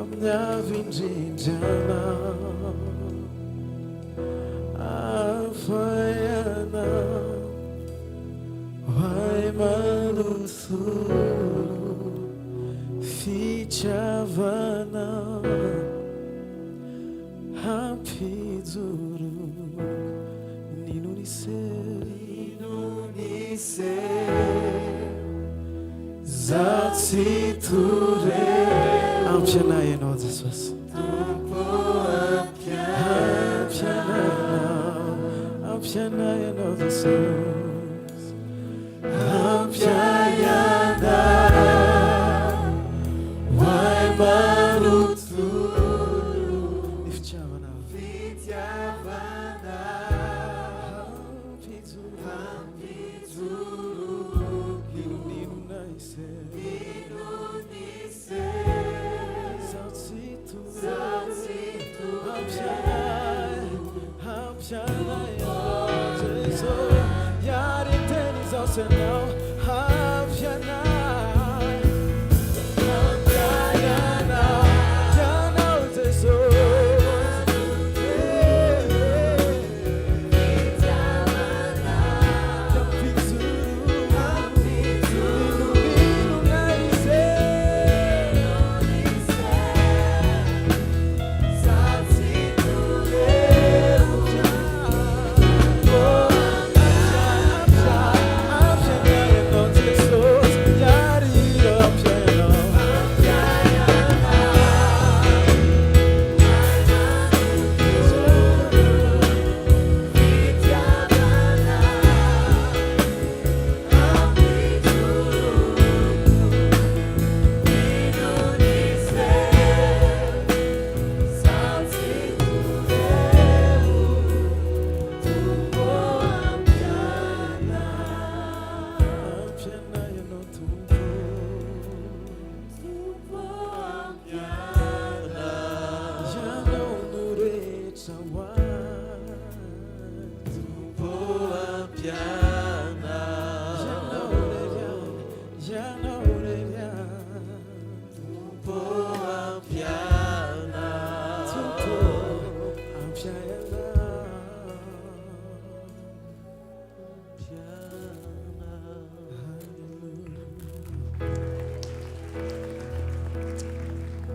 Speaker 1: amin'ny avo indrindra anao Hafa ianao Ho ahy manontolo Fitiavanao Hampijoro Nino niseho Nino niseho Za tsy tore Ampianay ianao Jesosy Tompo ampianay ianao Ampianay ianao Jesosy Ampianay Ho ahy manontolo Ny fitiavana Fitiavana Hampijoro Hampijoro Inon'inona hiseho.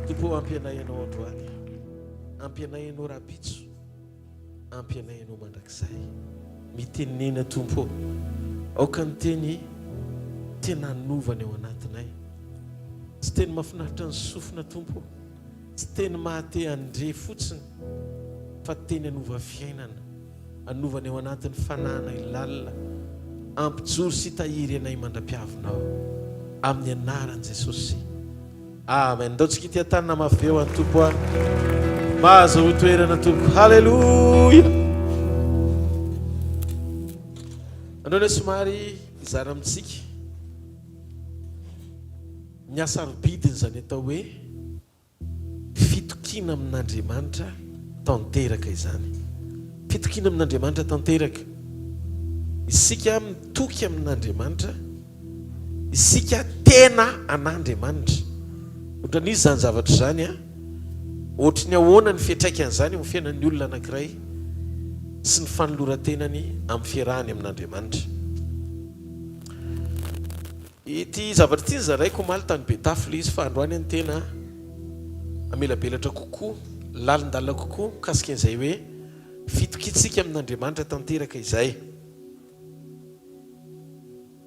Speaker 3: Tompo ô ampy anay Ianao androany, ampy anay Ianao rahampitso, ampy anay Ianao mandrakizay. Mitenena Tompo ô, aoka ny teny tena hanova ny ao anatinay. Tsy teny mahafinaritra ny sofina Tompo ô, tsy teny maha-te handre fotsiny fa teny hanova fiainana. Hanova ny ao anatin'ny fanahinay lalina. Ampijoro sy tahiry anay mandra-piavinao. Amin'ny anaran'i Jesosy. Amen. Ndao tsika hitia tanana mafy be ho an'ny Tompo a. Mahazahoa toerana Tompo. Haleloia. Androany somary hizara amintsika ny hasarobidin'izany atao hoe Fitokiana amin'Andriamanitra tanteraka izany. Fitokiana amin'Andriamanitra tanteraka. Isika mitoky amin'Andriamanitra, isika tena an'Andriamanitra. Ohatran'iza izany zavatra izany an? Ohatry ny ahoana ny fiantraikan'izany eo amin'ny fiainan'ny olona anankiray sy ny fanoloran-tenany amin'ny fiarahany amin'Andriamanitra. Ity zavatra ity nozaraiko omaly tany Betafo ilay izy fa androany ny tena hamelabelatra kokoa, lalindalina kokoa mikasika an'izay hoe fitokiantsika amin'Andriamanitra tanteraka izay.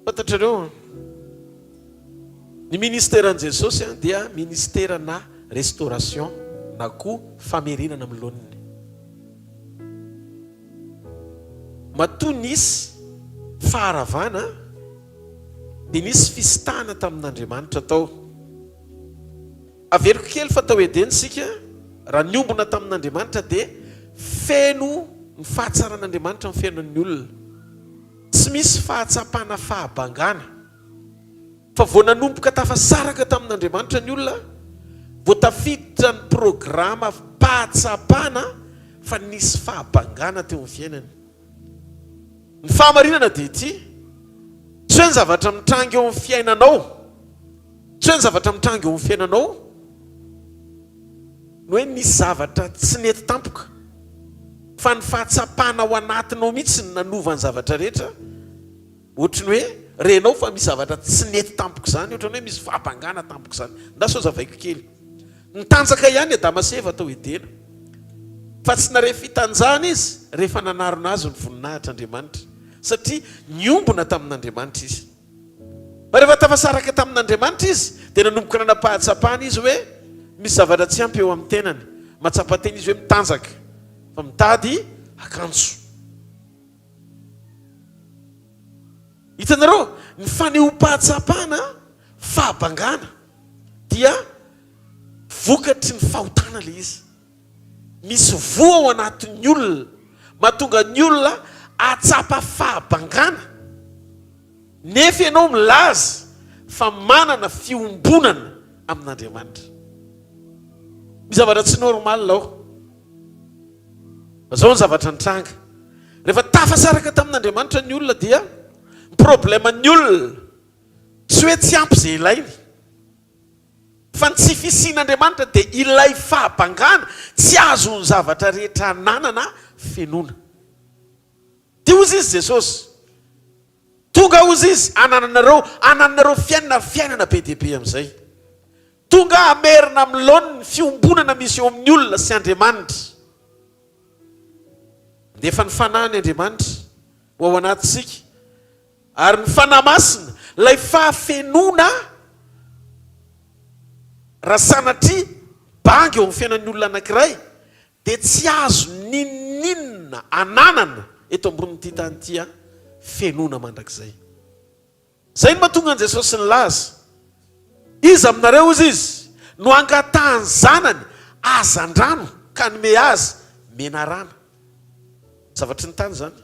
Speaker 3: Fantatrareo, ny ministeran'i Jesosy dia ministerana restauration na koa famerenana amin'ny laoniny. Matoa nisy faharavana dia nisy fisintahana tamin'Andriamanitra tao. Averiko kely fa tao Edena isika, raha niombona tamin'Andriamanitra dia feno ny fahatsaran'Andriamanitra ny fiainan'ny olona. Tsy misy fahatsapana fahabangana. Fa vao nanomboka tafasaraka tamin'Andriamanitra ny olona, vao tafiditra ny programa fahatsapana fa nisy fahabangana teo amin'ny fiainany. Ny fahamarinana dia ity, tsy hoe ny zavatra mitranga eo amin'ny fiainanao, tsy hoe ny zavatra mitranga eo amin'ny fiainanao no hoe nisy zavatra tsy nety tampoka, fa ny fahatsapana ao anatinao mihitsy no nanova ny zavatra rehetra, ohatry ny hoe renao fa misy zavatra tsy nety tampoka izany, ohatry ny hoe misy fahabangana tampoka izany. Ndao sao zavaiko kely. Nitanjaka ihany Adama sy Eva tao Edena, fa tsy nare fitanjahana izy rehefa nanarona azy ny voninahitr'Andriamanitra, satria niombona tamin'Andriamanitra izy. Fa rehefa tafasaraka tamin'Andriamanitra izy, dia nanomboka nanam-pahatsapana izy hoe misy zavatra tsy ampy eo amin'ny tenany. Mahatsapa tena izy hoe mitanjaka, fa mitady akanjo. Hitanareo, ny fanehoam-pahatsapana fahabangana dia vokatry ny fahotana ilay izy. Misy voa ao anatin'ny olona mahatonga ny olona hahatsapa fahabangana, nefa ianao milaza fa manana fiombonana amin'Andriamanitra. Misy zavatra tsy normal ao. Fa izao ny zavatra nitranga, rehefa tafasaraka tamin'Andriamanitra ny olona dia. Ny problème-n'ny olona, tsy hoe tsy ampy izay ilainy, fa ny tsy fisian'Andriamanitra dia ilay fahabangana tsy azon'ny zavatra rehetra ananana fenoina. Dia hozy izy Jesosy, Tonga hozy izy hanananareo, hanananareo fiainana ary fiainana be dia be amin'izay. Tonga hamerina amin'ny laoniny ny fiombonana misy eo amin'ny olona sy Andriamanitra. Nefa ny Fanahiny Andriamanitra ho ao anatintsika, ary ny Fanahy Masina, ilay fahafenoana, raha sanatria banga eo amin'ny fiainan'ny olona anankiray, dia tsy azo n'inon'inona ananana eto ambonin'ity tany ity fenoana mandrakizay. Izay no mahatonga an'i Jesosy nilaza, Iza aminareo, hozy Izy, no hangatahan'ny zanany hazandrano ka hanome azy menarana? Zavatry ny tany izany.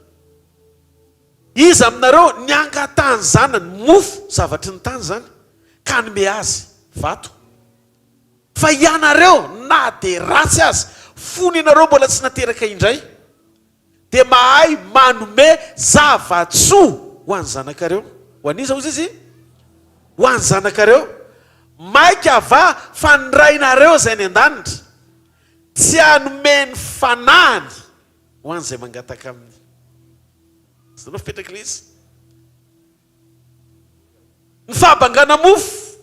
Speaker 3: Iza aminareo ny hangatahan'ny zanany mofo, zavatry ny tany izany, ka hanome azy vato? Fa ianareo, na dia ratsy aza, fony ianareo mbola tsy nateraka indray, dia mahay manome zava-tsoa ho an'ny zanakareo. Ho an'iza hozy izy? Ho an'ny zanakareo. Mainka va fa ny Rainareo izay any an-danitra tsy hanome ny Fanahiny ho an'izay mangataka aminy. Hitanao fipetrak'ilay izy? Ny fahabangana mofo,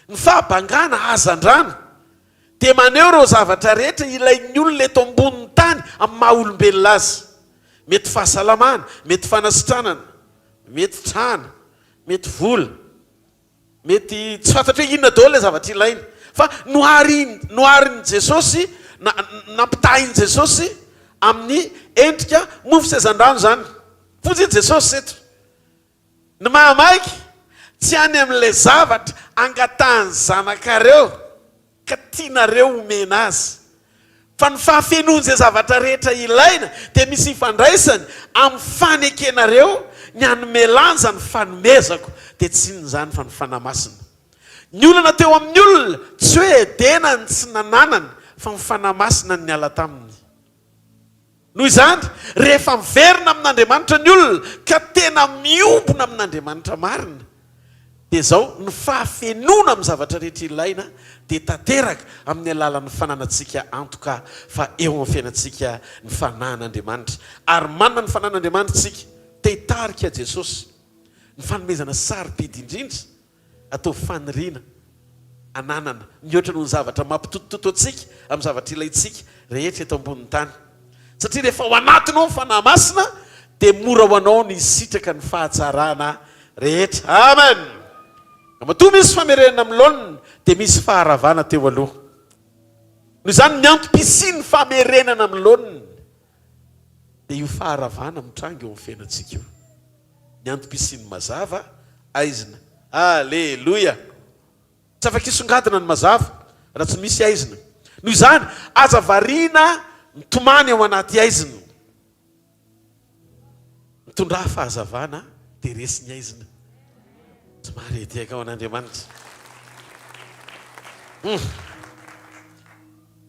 Speaker 3: ny fahabangana hazandrano dia maneho ireo zavatra rehetra ilain'ny olona eto ambonin'ny tany amin'ny maha olombelona azy. Mety fahasalamana, mety fanasitranana, mety trano, mety vola, mety tsy fantatra hoe inona daholo ilay zavatra ilaina. Fa noharin, noharin'i Jesosy, na, nampitahain'i Jesosy amin'ny endrika mofo sy hazandrano izany. Fonjy i Jesosy eto. Ny mahamaika, tsy any amin'ilay zavatra angatahan'ny zanakareo ka tianareo homena azy. Fa ny fahafenoan'izay zavatra rehetra ilaina dia misy ifandraisany amin'ny fanekenareo ny hanome lanja ny fanomezako, dia tsy inona izany fa ny Fanahy Masina. Ny olana teo amin'ny olona, tsy hoe Edena ny tsy nananany, fa ny Fanahy Masina no niala taminy. Noho izany, rehefa miverina amin'Andriamanitra ny olona ka tena miombona amin'Andriamanitra marina, dia izao, ny fahafenoana amin'ny zavatra rehetra ilaina dia tanteraka amin'ny alalan'ny fananantsika antoka fa eo amin'ny fiainantsika ny Fanahin'Andriamanitra. Ary manana ny Fanahin'Andriamanitra isika, te hitarika Jesosy. Ny fanomezana sarobidy indrindra Ataovy faniriana ananana mihoatra noho ny zavatra mampitotototo antsika amin'ny zavatra ilaintsika rehetra eto ambonin'ny tany. Satria rehefa ao anatinao ny Fanahy Masina dia mora ho anao ny hisitraka ny fahatsarana rehetra. Amen! Matoa misy famerenana amin'ny laoniny dia misy faharavana teo aloha. Noho izany ny antom-pisian'ny famerenana amin'ny laoniny dia io faharavana mitranga eo amin'ny fiainantsika io. Ny antom-pisian'ny mazava aizina. Aleloia! Tsy afaka hisongadina ny mazava raha tsy misy aizina. Noho izany, aza variana mitomany ao anaty aizina. Mitondrà fahazavana dia resy ny aizina. Somary hitehaka ho an'Andriamanitra. Hum.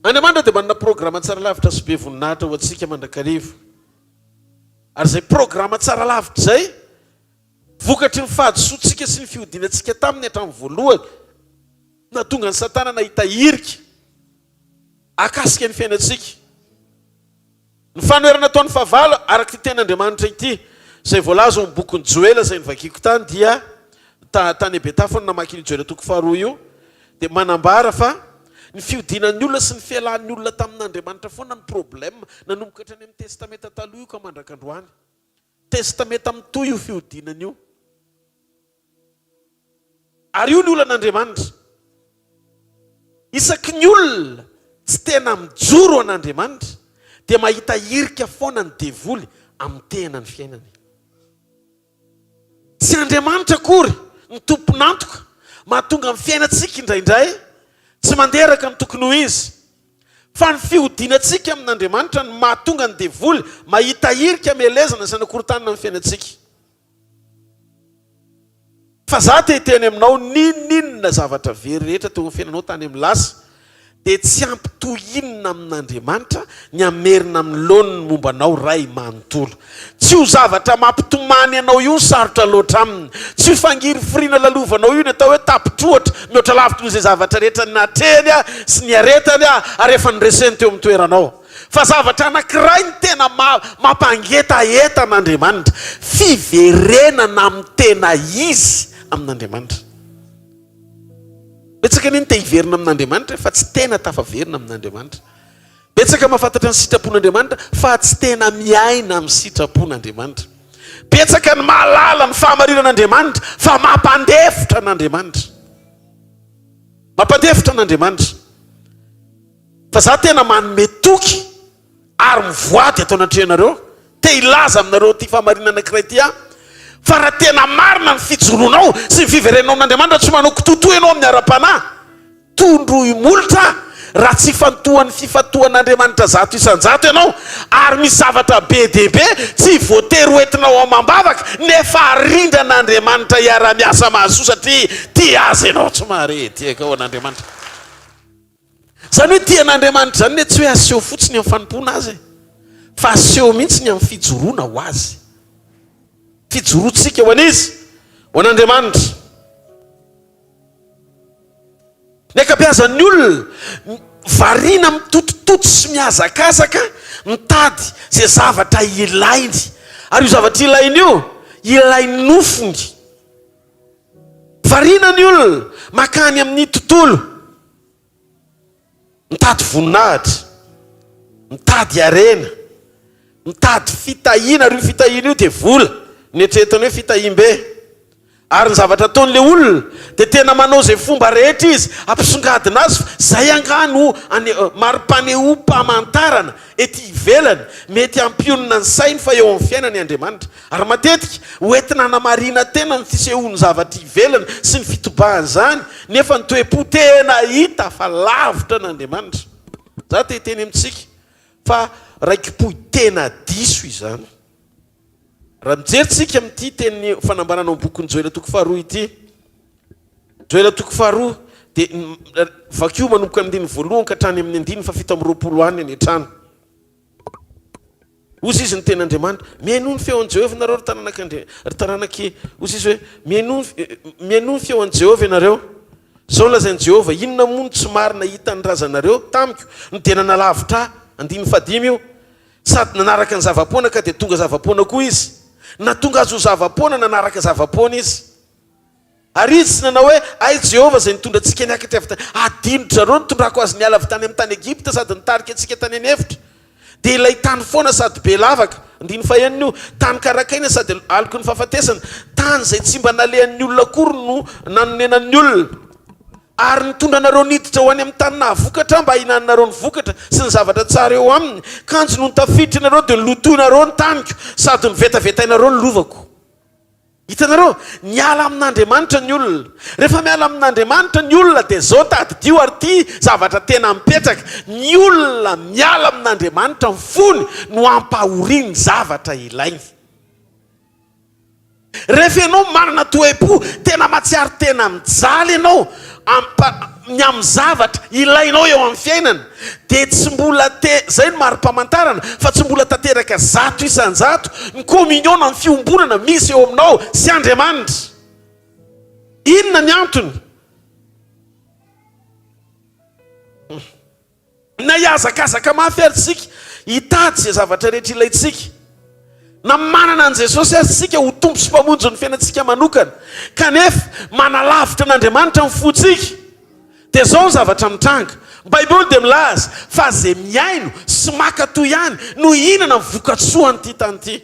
Speaker 3: Andriamanitra dia manana programa tsara lavitra sy be voninahitra ho antsika mandrakariva. Ary izay programa tsara lavitra izay, vokatry ny fahadisoantsika sy ny fihodinantsika taminy hatramin'ny voalohany, nahatonga an'i Satana nahita hirika hahakasika ny fiainantsika. Ny fanoherana ataon'ny fahavalo, araka ity tenin'Andriamanitra ity, izay voalaza ao amin'ny bokin'i Joela izay novakiko tany, dia ta, tany Betafo no namaky an'io Joela toko faharoa io, dia manambara fa ny fihodinan'ny olona sy ny fialan'ny olona tamin'Andriamanitra foana no problème, nanomboka hatrany amin'ny Testamenta Taloha io ka mandraka androany. Testamenta mitohy io fihodinana io. Ary io ny olan'Andriamanitra. Isaky ny olona tsy tena mijoro an'Andriamanitra dia mahita hirika foana ny devoly hamotehana ny fiainany. Tsy Andriamanitra akory no tompon'antoka mahatonga ny fiainantsika indraindray tsy mandeha araka ny tokony ho izy, fa ny fihodinantsika amin'Andriamanitra no mahatonga ny devoly mahita hirika hamelezana sy hanakorontanana ny fiainantsika. Fa za te hiteny aminao, n'inon'inona zavatra very rehetra teo amin'ny fiainanao tany amin'ny lasa, Dia tsy ampy toy inona amin'Andriamanitra ny hamerina amin'ny laoniny momba anao Ray manontolo. Tsy io zavatra mampitomany anao io no sarotra loatra aminy. Tsy io fangirifiriana lalovanao io ny atao hoe tapitr'ohatra, mihoatra lavitra noho izay zavatra rehetra natrehany sy niaretany ary efa noreseny teo amin'ny toeranao. Fa zavatra anankiray no tena mampangetaheta an'Andriamanitra, fiverenana amin'ny tena izy amin'Andriamanitra. Betsaka anie ny te hiverina amin'Andriamanitra fa tsy tena tafaverina amin'Andriamanitra. Betsaka mahafantatra ny sitrapon'Andriamanitra fa tsy tena miaina amin'ny sitrapon'Andriamanitra. Betsaka ny mahalala ny fahamarinan'Andriamanitra fa mampandefitra an'Andriamanitra. Mampandefitra an'Andriamanitra. Fa za tena manome toky ary mivoady ato anatrehanareo, te hilaza aminareo ity fahamarinana anankiray ity aho, fa raha tena marina ny fijoroanao sy ny fiverenanao amin'Andriamanitra, tsy manao kitoatoa ianao amin'ny ara-panahy, tondroy molotra raha tsy ifantohan'ny fifantohan'Andriamanitra 100% ianao, ary misy zavatra be dia be tsy voatery ho entinao amam-bavaka, nefa arindran'Andriamanitra hiara-miasa mahasoa satria tia Azy ianao, tsy mahare tia akao an'Andriamanitra. Izany hoe tia an'Andriamanitra izany anie tsy hoe aseho fotsiny amin'ny fanompoana Azy e, fa aseho mihitsy ny amin'ny fijoroana ho Azy. Fijoroantsika ho an'iza? Ho an'Andriamanitra. Ny ankabeazan'ny olona variana mitotototo sy mihazakazaka mitady izay zavatra ilainy. Ary io zavatra ilainy io, ilain'ny nofony. Variana ny olona mankany amin'ny tontolo, mitady voninahitra, mitady harena, mitady fitahiana, ary io fitahiana io dia vola, ny eritreretina hoe fitahiam-be. Ary ny zavatra ataon'ilay olona dia tena manao izay fomba rehetra izy hampisongadina azy fa izay angaha no mari-panehoam-pamantarana ety ivelany mety hampionona ny sainy fa eo amin'ny fiainany Andriamanitra. Ary matetika, ho entina hanamarina tena ny fisehoan'ny zavatra ivelany sy ny fitobahan'izany, nefa ny toe-po tena hita fa lavitra an'Andriamanitra. Za te hiteny amintsika fa raiki-pohy tena diso izany. Raha mijery tsika amin'ity teny fanambarana ao amin'ny bokin'i Joela toko faharoa ity, Joela toko faharoa dia vakio manomboka amin'ny andininy voalohany ka hatrany amin'ny andininy fahafito amby 20 any any an-trano. Hozy izy ny tenin'Andriamanitra, Mihainoa ny feon'i Jehovah ianareo, ry taranak'Andri-, ry taranak'i, hozy izy hoe, Mihainoa, mihainoa ny feon'i Jehovah ianareo. Izao no lazain'i Jehovah, Inona moa no tsy marina hitan'ny razanareo tamiko, no dia nanalavitra ahy? Andininy fahadimy io. Sady nanaraka ny zava-poana ka dia tonga zava-poana koa izy. Nahatonga azy ho zava-poana nanaraka zava-poana izy. Ary izy tsy nanao hoe, Hay Jehovah izay nitondra antsika niakatra avy tany, hadino-dry zareo nitondrako azy niala avy tany amin'ny tany Egypta sady nitarika antsika tany an'efitra. Dia ilay tany foana sady be lavaka, andininy fahenina io, tany karakaina sady aloky ny fahafatesana, tany izay tsy mba nalehan'ny olona akory no nanonenan'ny olona. Ary nitondra anareo niditra ho any amin'ny tany nahavokatra Aho mba hihinananareo ny vokatra sy ny zavatra tsara eo aminy, kanjo nony tafiditra ianareo dia nolotoinareo ny taniko sady novetavetainareo ny lovako. Hitanareo? Miala amin'Andriamanitra ny olona. Rehefa miala amin'Andriamanitra ny olona dia izao tadidio ary ity zavatra tena mipetraka, ny olona miala amin'Andriamanitra ny fony no ampahoriany zavatra ilainy. Rehefa ianao manana toe-po tena mahatsiaro tena mijaly ianao ampa ny amin'ny zavatra ilainao eo amin'ny fiainana dia tsy mbola te izay no mari-pamantarana fa tsy mbola tanteraka 100% ny communion na ny fiombonana misy eo aminao sy Andriamanitra. Inona ny antony? Na hihazakazaka mafy ary isika hitady izay zavatra rehetra ilaintsika, na manana an'i Jesosy aza isika ho Tompo sy Mpamonjy ny fiainantsika manokana, kanefa manalavitra an'Andriamanitra ny fontsika, dia izao ny zavatra mitranga. Ny Baiboly dia milaza fa izay mihaino sy maka toa ihany no hihinana ny vokatsoan'ity tany ity.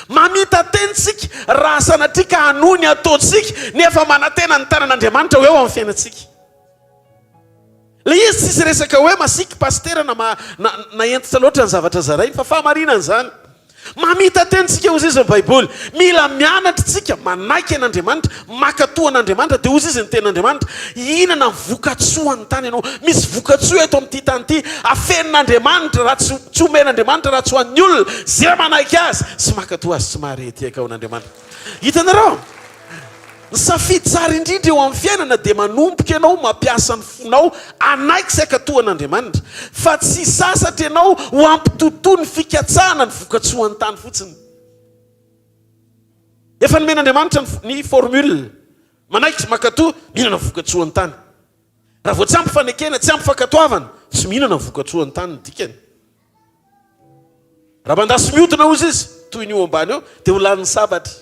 Speaker 3: Mamita-tena isika raha sanatria ka hanohy ny ataontsika nefa manantena ny tanan'Andriamanitra ho eo amin'ny fiainantsika. Ilay izy tsisy resaka hoe masiaka pasitera na na hentitra loatra ny zavatra zarainy fa fahamarinana izany. Mamita-tena isika hozy izy ny baiboly. Mila mianatra isika manaiky an'Andriamanitra, mankatò an'Andriamanitra dia hozy izy ny tenin'Andriamanitra, hihinana ny vokatsoan'ny tany ianao. Misy vokatsoa eto amin'ity tany ity afenin'Andriamanitra raha tsy tsy omen'Andriamanitra raha tsy ho an'ny olona izay manaiky azy sy mankatò azy tsy mahare ety akaon'Andriamanitra. Hitanareo? Ny safidy tsara indrindra eo amin'ny fiainana dia manomboka ianao mampiasa ny fonao hanaiky sy hankatò an'Andriamanitra, fa tsy hisasatra ianao ho hampitotoa ny fikatsahana ny vokatsoan'ny tany fotsiny. Efa nomen'Andriamanitra ny formule, manaiky, mankatò, mihinana ny vokatsoan'ny tany. Raha vao tsy ampy fanekena, tsy ampy fankatoavana, tsy mihinana ny vokatsoan'ny tany ny dikany. Raha mandà sy mihodina hozy izy, toy ny io ambany io, dia ho lanin'ny sabatra.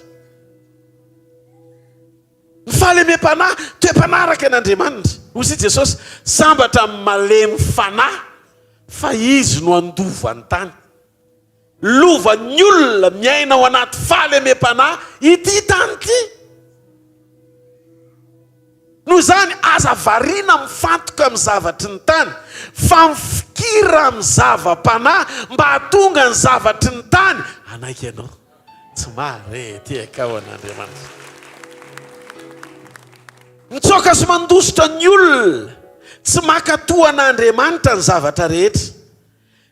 Speaker 3: Ny fahalemem-panahy, toe-panahy araka an'Andriamanitra. Hozy i Jesosy, Sambatra ny malemy fanahy, fa izy no handova ny tany. Lovan'ny olona miaina ao anaty fahalemem-panahy ity tany ity. Noho izany, aza variana mifantoka amin'ny zavatry ny tany, fa mifikira amin'ny zava-panahy mba hahatonga ny zavatry ny tany hanaiky anao. Tsy mahare ety akao an'Andriamanitra. Mitsoaka sy mandositra ny olona tsy mankatò an'Andriamanitra ny zavatra rehetra.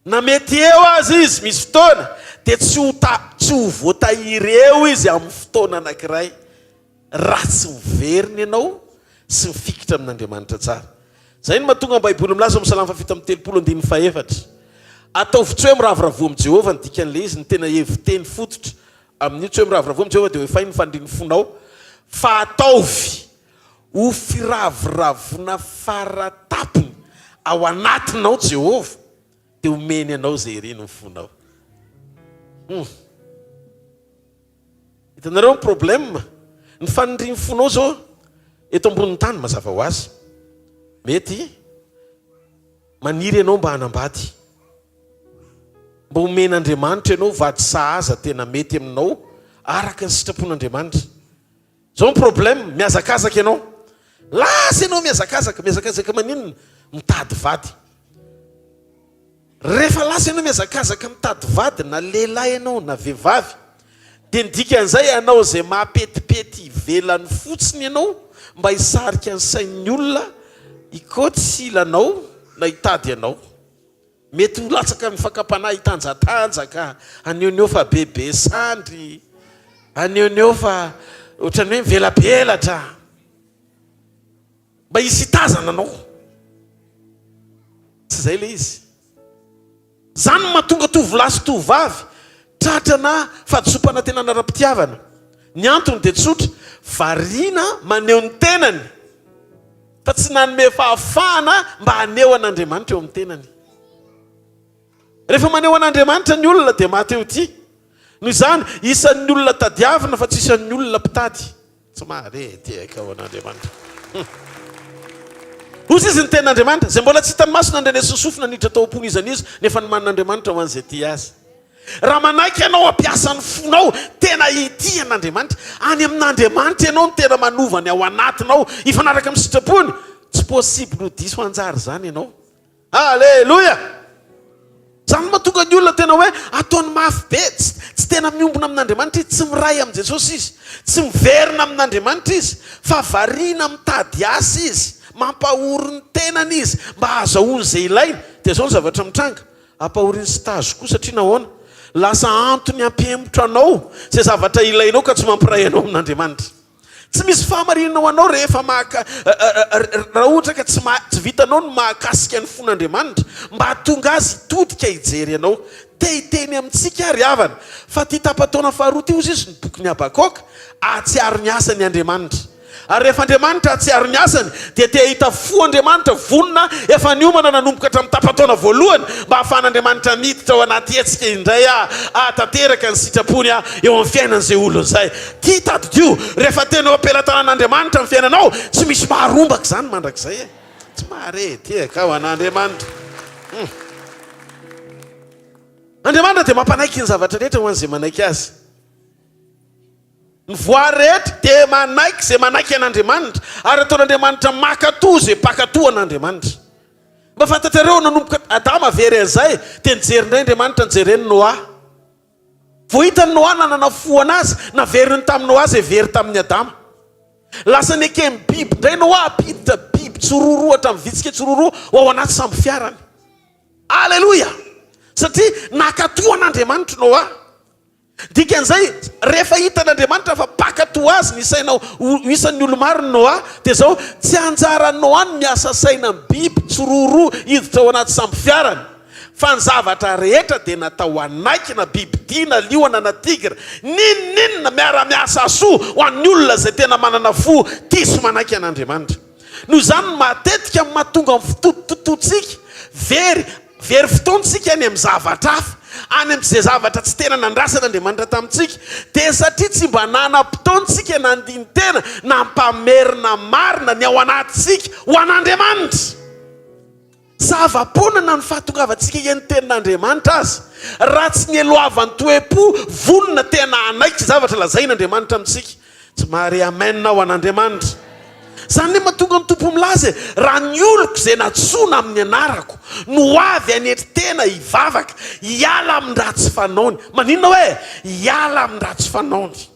Speaker 3: Na mety eo aza izy misy fotoana, dia tsy ho ta, tsy ho voatahiry eo izy amin'ny fotoana anankiray. Raha tsy miverina ianao sy mifikitra amin'Andriamanitra tsara. Izay no mahatonga ny Baiboly milaza ao amin'ny Salamo faha-37 andininy fahefatra. Ataovy tsy hoe miravoravoa amin'i Jehovah ny dikan'ilay izy, ny tena hevi-teny fototra amin'io tsy hoe miravoravoa amin'i Jehovah dia ho efainy ny fanirian'ny fonao, fa ataovy ho firavoravoana fara tampony ao anatinao Jehovah, dia homeny anao izay irin'ny fonao. Hum. Hitanareo ny problème? Ny fanirian'ny fonao zao eto ambonin'ny tany mazava ho azy. Mety maniry ianao mba hanambady. Mba omen'Andriamanitra ianao vady sahaza tena mety aminao araka ny sitrapon'Andriamanitra. Zao ny problème, mihazakazaka ianao. Lasa ianao mihazakazaka, mihazakazaka maninona? Mitady vady. Rehefa lasa ianao mihazakazaka mitady vady na lehilahy ianao na vehivavy dia ny dikan'izay hanao izay mahapetipety ivelany fotsiny ianao mba hisarika ny sain'ny olona hikaoty sy hila anao na hitady anao. Mety ho latsaka amin'ny fakam-panahy hitanjatanjaka, hanehoneho fa bebe sandry, hanehoneho fa ohatran'ny hoe mivelabelatra. Mba hisy hitazana anao. Tsy izay ilay izy. Izany no mahatonga tovolahy sy tovovavy tratrana fahadisoam-panantenana ara-pitiavana. Ny antony dia tsotra, variana maneho ny tenany fa tsy nanome fahafahana mba haneho an'Andriamanitra eo amin'ny tenany. Rehefa maneho an'Andriamanitra ny olona dia maty eo ity. Noho izany, isan'ny olona tadiavina fa tsy isan'ny olona mpitady. Tsy mahare tehaka ho an'Andriamanitra. Hum. Hoy izy ny tenin'Andriamanitra, izay mbola tsy hitan'ny maso nandrenesin'ny sofina niditra tao am-pon'iza n'iza, nefa nomanin'Andriamanitra ho an'izay tia azy. Raha manaiky ianao hampiasa ny fonao, tena hitia an'Andriamanitra. Any amin'Andriamanitra ianao no tena manova ny ao anatinao hifanaraka amin'ny sitrapony. Tsy possible ho diso anjara izany ianao. Aleloia! Izany no mahatonga ny olona tena hoe ataony mafy be, tsy, tsy tena miombona amin'Andriamanitra izy, tsy miray amin'i Jesosy izy, tsy miverina amin'Andriamanitra izy, fa variana mitady asa izy, mampahory ny tenany izy mba hahazahoany izay ilainy. Dia izao ny zavatra mitranga, ampahorian'ny stage koa satria nahoana? Lasa antony hampihemotra anao izay zavatra ilainao ka tsy mampiray anao amin'Andriamanitra. Tsy misy fahamarinana ho anao rehefa maka raha ohatra ka tsy tsy vitanao ny mahakasika ny fon'Andriamanitra mba hahatonga azy hitodika hijery anao. Te hiteny amintsika ary havana fa ity tapa-taona faharoa ity hozy izy ny bokin'i Habakoka hahatsiaro ny asany Andriamanitra. Ary rehefa Andriamanitra hahatsiaro ny asany dia te hahita fo Andriamanitra vonona efa niomana nanomboka hatramin'ny tapa-taona voalohany mba hahafahan'Andriamanitra miditra ao anaty hetsika indray hahatanteraka ny sitrapony eo amin'ny fiainan'izay olona izay. Ty tadidio, rehefa tena eo am-pelatanan'Andriamanitra ny fiainanao, tsy misy maharombaka izany mandrakizay e! Tsy mahare tehaka ho an'Andriamanitra. Hum. Andriamanitra dia mampanaiky ny zavatra rehetra ho an'izay manaiky Azy. Ny voary rehetra dia manaiky izay manaiky an'Andriamanitra, ary ataon'Andriamanitra mankatò izay mpankatò an'Andriamanitra. Mba fantatrareo, nanomboka Adama very an'izay, dia nijery indray Andriamanitra, nijereny Noa. Vao hitan'i Noa nanana fo an'azy, naveriny tamin'i Noa izay very tamin'i Adama. Lasa neken'ny biby indray Noa hampiditra biby tsiroroa hatramin'ny vitsika tsiroroa ho ao anaty sambofiarany. Aleloia! Satria nankatò an'Andriamanitra Noa. Dikan'izay, rehefa hitan'Andriamanitra fa mpankatò azy ny saina ho isan'ny olo-mariny Noa, dia izao, tsy anjaran'i Noa ny miasa saina amin'ny biby tsiroaroa hiditra ao anaty sambofiarany, fa ny zavatra rehetra dia natao hanaiky na bibidia na liona na tigra, n'inon'inona, miara-miasa soa ho an'ny olona izay tena manana fo tia sy manaiky an'Andriamanitra. Noho izany, matetika no mahatonga ny fitotototoantsika very Very fotoana isika any amin'ny zavatra hafa, any amin'izay zavatra tsy tena nandrasan'Andriamanitra tamintsika, dia satria tsy mba nanam-potoana isika nandini-tena, nampamerina marina ny ao anatintsika ho an'Andriamanitra. Zava-poana na ny fahatongavantsika hihaino tenin'Andriamanitra aza, raha tsy nielohavan'ny toe-po vonona tena hanaiky zavatra lazain'Andriamanitra amintsika. Tsy mahare amen aho an'Andriamanitra. Zany ne mahatonga ny Tompo milaza e, raha ny oloko izay nantsoina amin'ny anarako no ho avy hanetry tena hivavaka, hiala amin'ny ratsy fanaony. Maninona hoe hiala amin'ny ratsy fanaony?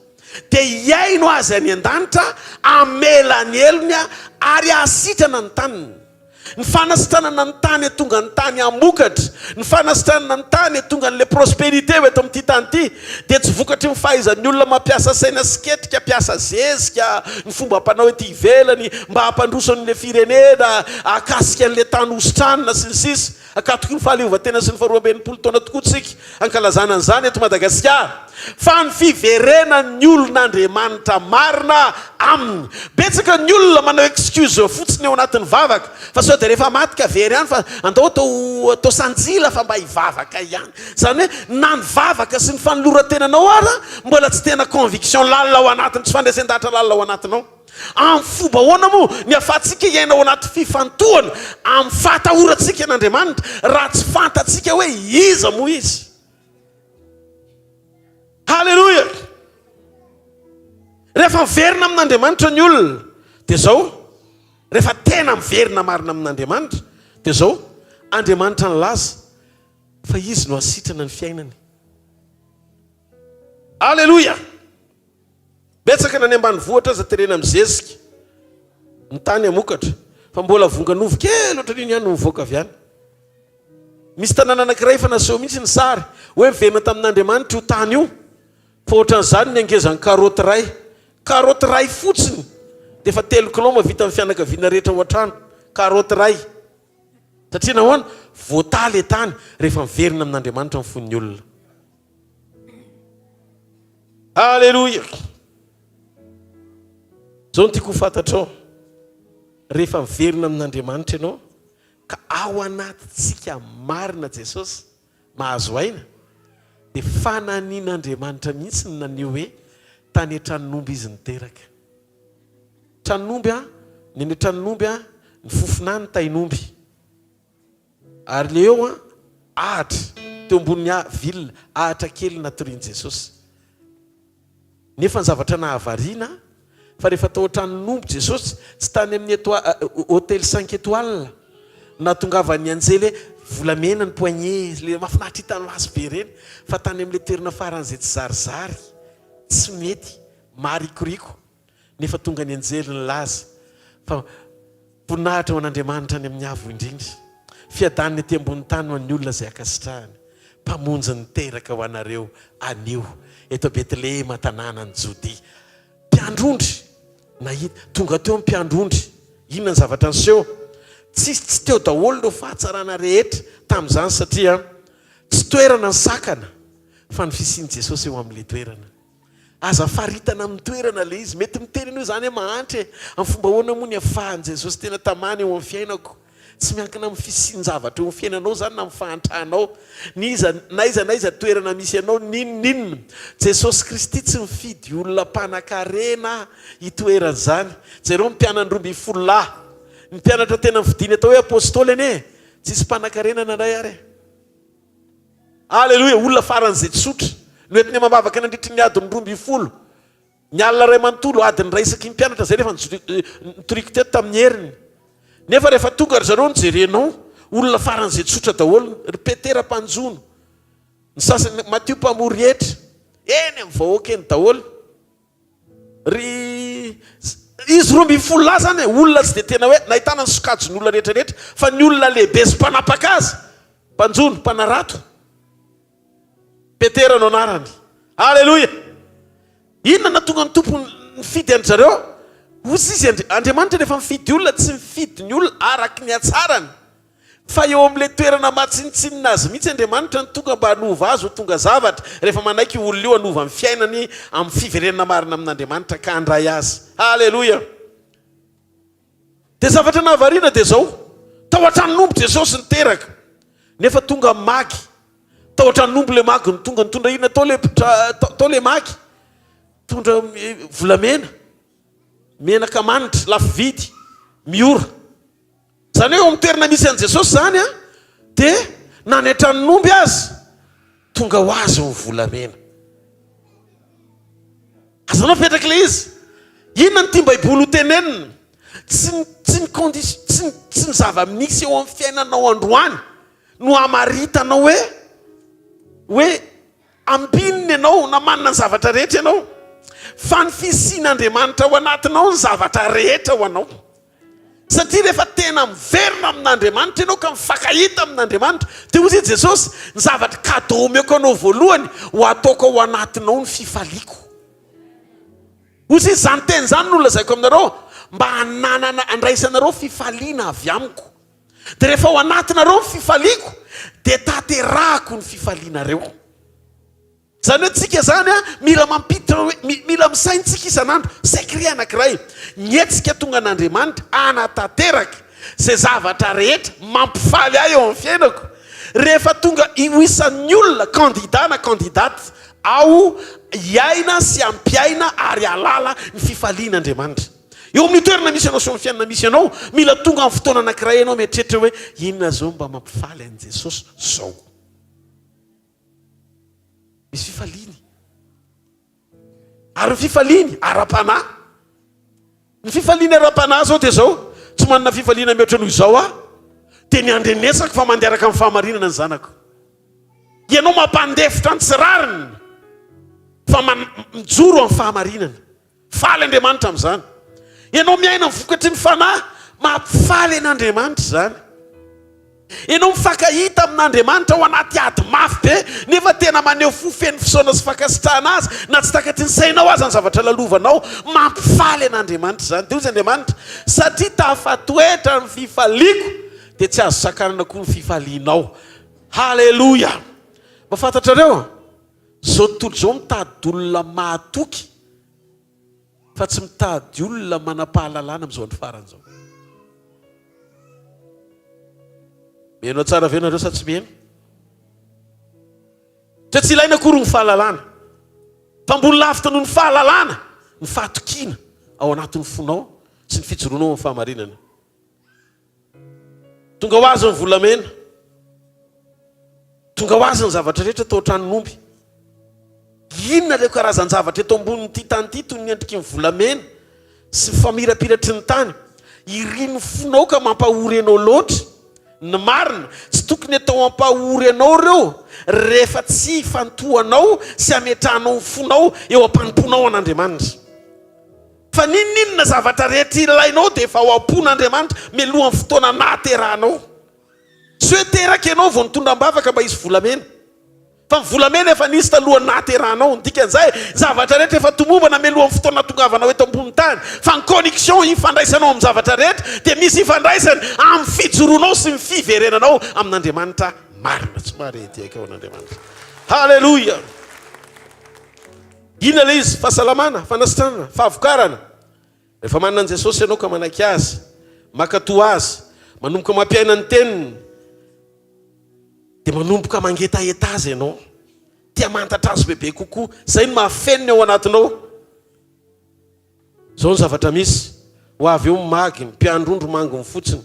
Speaker 3: Dia hihaino azy any an-danitra, hamela ny helony ary hahasitrana ny taniny. Ny fanasitranana ny tany hatonga ny tany hamokatra, ny fanasitranana ny tany hatonga an'ilay prospérité ho eto amin'ity tany ity dia tsy vokatry ny fahaizan'ny olona mampiasa saina sy ketrika, mpiasa zezika, ny fombam-panao ety ivelany mba hampandroso an'ilay firenena, hahakasika an'ilay tany hositranina sy ny sisa Ankatoky ny fahaleovantena sy ny faha 62 taona tokoa tsika ankalazana an'izany eto Madagasikara fa ny fiverenan'ny olon'Andriamanitra marina aminy. Betsaka ny olona manao excuse fotsiny ao anatin'ny vavaka fa sao dia rehefa maty ka very ihany fa andao atao atao sanjila fa mba hivavaka ihany. Izany hoe na ny vavaka sy ny fanoloran-tenanao ara mbola tsy tena conviction lalina ao anatiny, tsy fandresen-dahatra lalina ao anatinao. Amin'ny fomba ahoana moa ny ahafahantsika hiaina ao anaty fifantohana amin'ny fahatahorantsika an'Andriamanitra raha tsy fantatsika hoe iza moa Izy? Haleloia! Rehefa miverina amin'Andriamanitra ny olona, dia izao, rehefa tena miverina marina amin'Andriamanitra, dia izao, Andriamanitra nilaza fa Izy no hasitrana ny fiainany. Aleloia! Betsaka na any ambanivohitra aza terena mizezika ny tany hamokatra fa mbola vongan'ovy kely ohatran'iny ihany no mivoaka avy any. Misy tanàna anankiray efa naseho mihitsy ny sary hoe miverina tamin'Andriamanitra io tany io fa ohatran'izany ny hangezan'ny karaoty iray. Karaoty iray fotsiny dia efa telo kilao mahavita ny fianakaviana rehetra ao an-trano. Karaoty iray. Satria nahoana? Voatahy ilay tany rehefa miverina amin'Andriamanitra ny fon'ny olona. Aleloia! Izao no tiako ho fantatrao, rehefa miverina amin'Andriamanitra ianao, ka ao anatintsika marina Jesosy, mahazo aina, dia fananian'Andriamanitra mihitsy ny naneho hoe tany an-tranon'omby Izy niteraka. Tranon'omby an, ny any an-tranon'omby an, ny fofonà ny tain'omby. Ary le eo an, ahatra, teo ambonin'ny ah, ville, ahatra kely natorian'i Jesosy. Nefa ny zavatra nahavariana, fa rehefa tao an-tranon'omby Jesosy, tsy tany amin'ny étoile, hôtel cinq étoiles, nahatongavan'ny anjely hoe volamena ny poignée, le mahafinaritra hitan'ny maso be ireny, fa tany amin'ilay toerana faran'izay tsy zarizary, tsy mety, maharikoriko. Nefa tonga ny anjely nilaza fa voninahitra ho an'Andriamanitra any amin'ny avo indrindra, fiadanana ety ambony tany ho an'ny olona izay ankasitrahany, Mpamonjy niteraka ho anareo anio eto Betlehema tanànan'i Jodia. Mpiandry ondry nahita, tonga teo ny mpiandry ondry, inona ny zavatra niseho? Tsisy tsy teo daholo ireo fahatsarana rehetra tamin'izany satria tsy toerana ny sakana fa ny fisian'i Jesosy eo amin'ilay toerana. Aza faritana amin'ny toerana ilay izy. Mety miteny an'io izany hoe mahantra e! Amin'ny fomba ahoana moa ny afahan'i Jesosy tena tamana eo amin'ny fiainako? Tsy miankina amin'ny fisian-javatra eo amin'ny fiainanao izany na amin'ny fahantranao. N'iza n'aiza n'aiza toerana misy anao, n'inon'inona. Jesosy Kristy tsy mifidy olona mpanankarena hitoeran'izany. Jereo ny mpianany 12 lahy. Ny mpianatra tena nifidiny atao hoe apostoly anie, tsisy mpanankarena nandray ary e! Aleloia! Olona faran'izay tsotra. Noentiny amam-bavaka nandritry ny adiny 12. Ny alina iray manontolo, adiny iray isaky ny mpianatra, izay rehefa nitoriako teto tamin'ny heriny. Nefa rehefa tonga ry zareo nojerenao, olona faran'izay tsotra daholo. Ry Petera mpanjono, ny sasany, Matio mpamory hetra, eny amin'ny vahoaka eny daholo. Ry izy 12 lahy izany e, olona tsy dia tena hoe nahitana ny sokajin'olona rehetra rehetra, fa ny olona lehibe sy mpanapaka azy, mpanjono, mpanarato. Petera no anarany. Aleloia! Inona nahatonga ny Tompo nifidy an-dry zareo? Hozy izy, Andriamanitra rehefa mifidy olona tsy mifidy ny olona araka ny hatsarany, fa eo amin'ilay toerana maha tsinontsinona azy mihitsy Andriamanitra no tonga mba hanova azy ho tonga zavatra, rehefa manaiky io olona io hanova ny fiainany amin'ny fiverenana marina amin'Andriamanitra ka handray azy. Haleloia! Dia zavatra nahavariana dia izao, tao an-tranon'omby Jesosy niteraka, nefa tonga magy, tao an-tranon'omby ilay magy no tonga, nitondra inona tao ilay tao ilay magy? Nitondra volamena, menaka manitra, lafo vidy, miora. Izany hoe eo amin'ny toerana misy an'i Jesosy izany an, dia na any an-tranon'omby aza, tonga ho azy ny volamena. Azonao apetraka ilay izy. Inona no tian'ny Baiboly ho tenenina? Tsy ny, tsy ny condition, tsy ny, tsy ny zava-misy eo amin'ny fiainanao androany no hamaritanao hoe, hoe ambinina ianao na manana ny zavatra rehetra ianao. Fa ny fisian'Andriamanitra ao anatinao ny zavatra rehetra ho anao. Satria rehefa tena miverina amin'Andriamanitra ianao ka mifankahita amin'Andriamanitra, dia hoy i Jesosy, ny zavatra cadeau omeko anao voalohany, ho ataoko ao anatinao ny fifaliako. Hoy izy, izany teny izany no lazaiko aminareo, mba hananana, handraisanareo fifaliana avy amiko. Dia rehefa ao anatinareo ny fifaliako, dia tanterahako ny fifalianareo. Izany hoe tsika izany a, mila mampiditra hoe, mila misaina tsika isan'andro, secret anankiray, ny hetsika tonga an'Andriamanitra hanatanteraka izay zavatra rehetra mampifaly ahy eo amin'ny fiainako, rehefa tonga ho isan'ny olona, candidat na candidate, aho hiaina sy hampiaina ary hahalala ny fifalian'Andriamanitra. Eo amin'ny toerana misy anao sy eo amin'ny fiainana misy anao, mila tonga amin'ny fotoana anankiray ianao mieritreritra hoe, inona izao mba mampifaly an'i Jesosy izao? Misy fifaliany. Ary ny fifaliany ara-panahy. Ny fifaliany ara-panahy zao dia zao, tsy manana fifaliana mihoatra noho izao aho, dia ny andrenesako fa mandeha araka ny fahamarinana ny zanako. Ianao mampandefitra ny tsy rariny fa mijoro amin'ny fahamarinana. Faly Andriamanitra amin'izany. Ianao miaina ny vokatry ny Fanahy, mampifaly an'Andriamanitra izany. Ianao mifankahita amin'Andriamanitra ao anaty ady mafy be, nefa tena maneho fo feno fisaona sy fankasitrahana Azy, na tsy takatry ny sainao aza ny zavatra lalovanao. Mampifaly an'Andriamanitra izany. Dia hoy izy Andriamanitra, Satria tafatoetra ny fifaliako, dia tsy azo sakanana koa ny fifalianao. Haleloia! Mba fantatrareo? Izao tontolo izao mitady olona mahatoky fa tsy mitady olona manam-pahalalana amin'izao andro farany izao. Mihaino tsara ve nareo sa tsy mihaino? Fa tsy ilaina akory ny fahalalana. Fa mbola lavitra noho ny fahalalana ny fahatokiana ao anatin'ny fonao sy ny fijoroanao amin'ny fahamarinana. Tonga ho azy ny volamena. Tonga ho azy ny zavatra rehetra tao an-tranon'omby. Inona ireo karazan-javatra eto ambonin'ity tany ity toy ny endriky ny volamena sy ny famirapiratry ny tany? Irin'ny fonao ka mampahory anao loatra. Ny marina, tsy tokony atao hampahory anao ireo rehefa tsy ifantohanao sy ametrahanao ny fonao eo am-panompoanao an'Andriamanitra. Fa n'inon'inona zavatra rehetra ilainao dia efa ao am-pon'Andriamanitra mialohan'ny fotoana nahaterahanao. Tsy hoe teraka ianao vao nitondra am-bavaka mba hisy volamena. Fa ny volamena efa nisy talohan'ny nahaterahanao. Ny dikan'izay, zavatra rehetra efa tomombana mialohan'ny fotoana nahatongavanao eto ambonin'ny tany. Fa ny connexion ifandraisanao amin'ny zavatra rehetra dia misy ifandraisany amin'ny fijoroanao sy ny fiverenanao amin'Andriamanitra marina. Tsy mahare ety ao an'Andriamanitra. Haleloia! Inona ilay izy? Fahasalamana, fanasitranana, fahavokarana. Rehefa manana an'i Jesosy ianao ka manaiky Azy, mankatò Azy, manomboka mampiaina ny Teniny, dia manomboka mangetaheta Azy ianao. Te hamantatra Azy bebe kokoa. Izay no mahafeno ny ao anatinao. Izao ny zavatra misy, ho avy eo ny magy, ny mpiandrondro manginy fotsiny.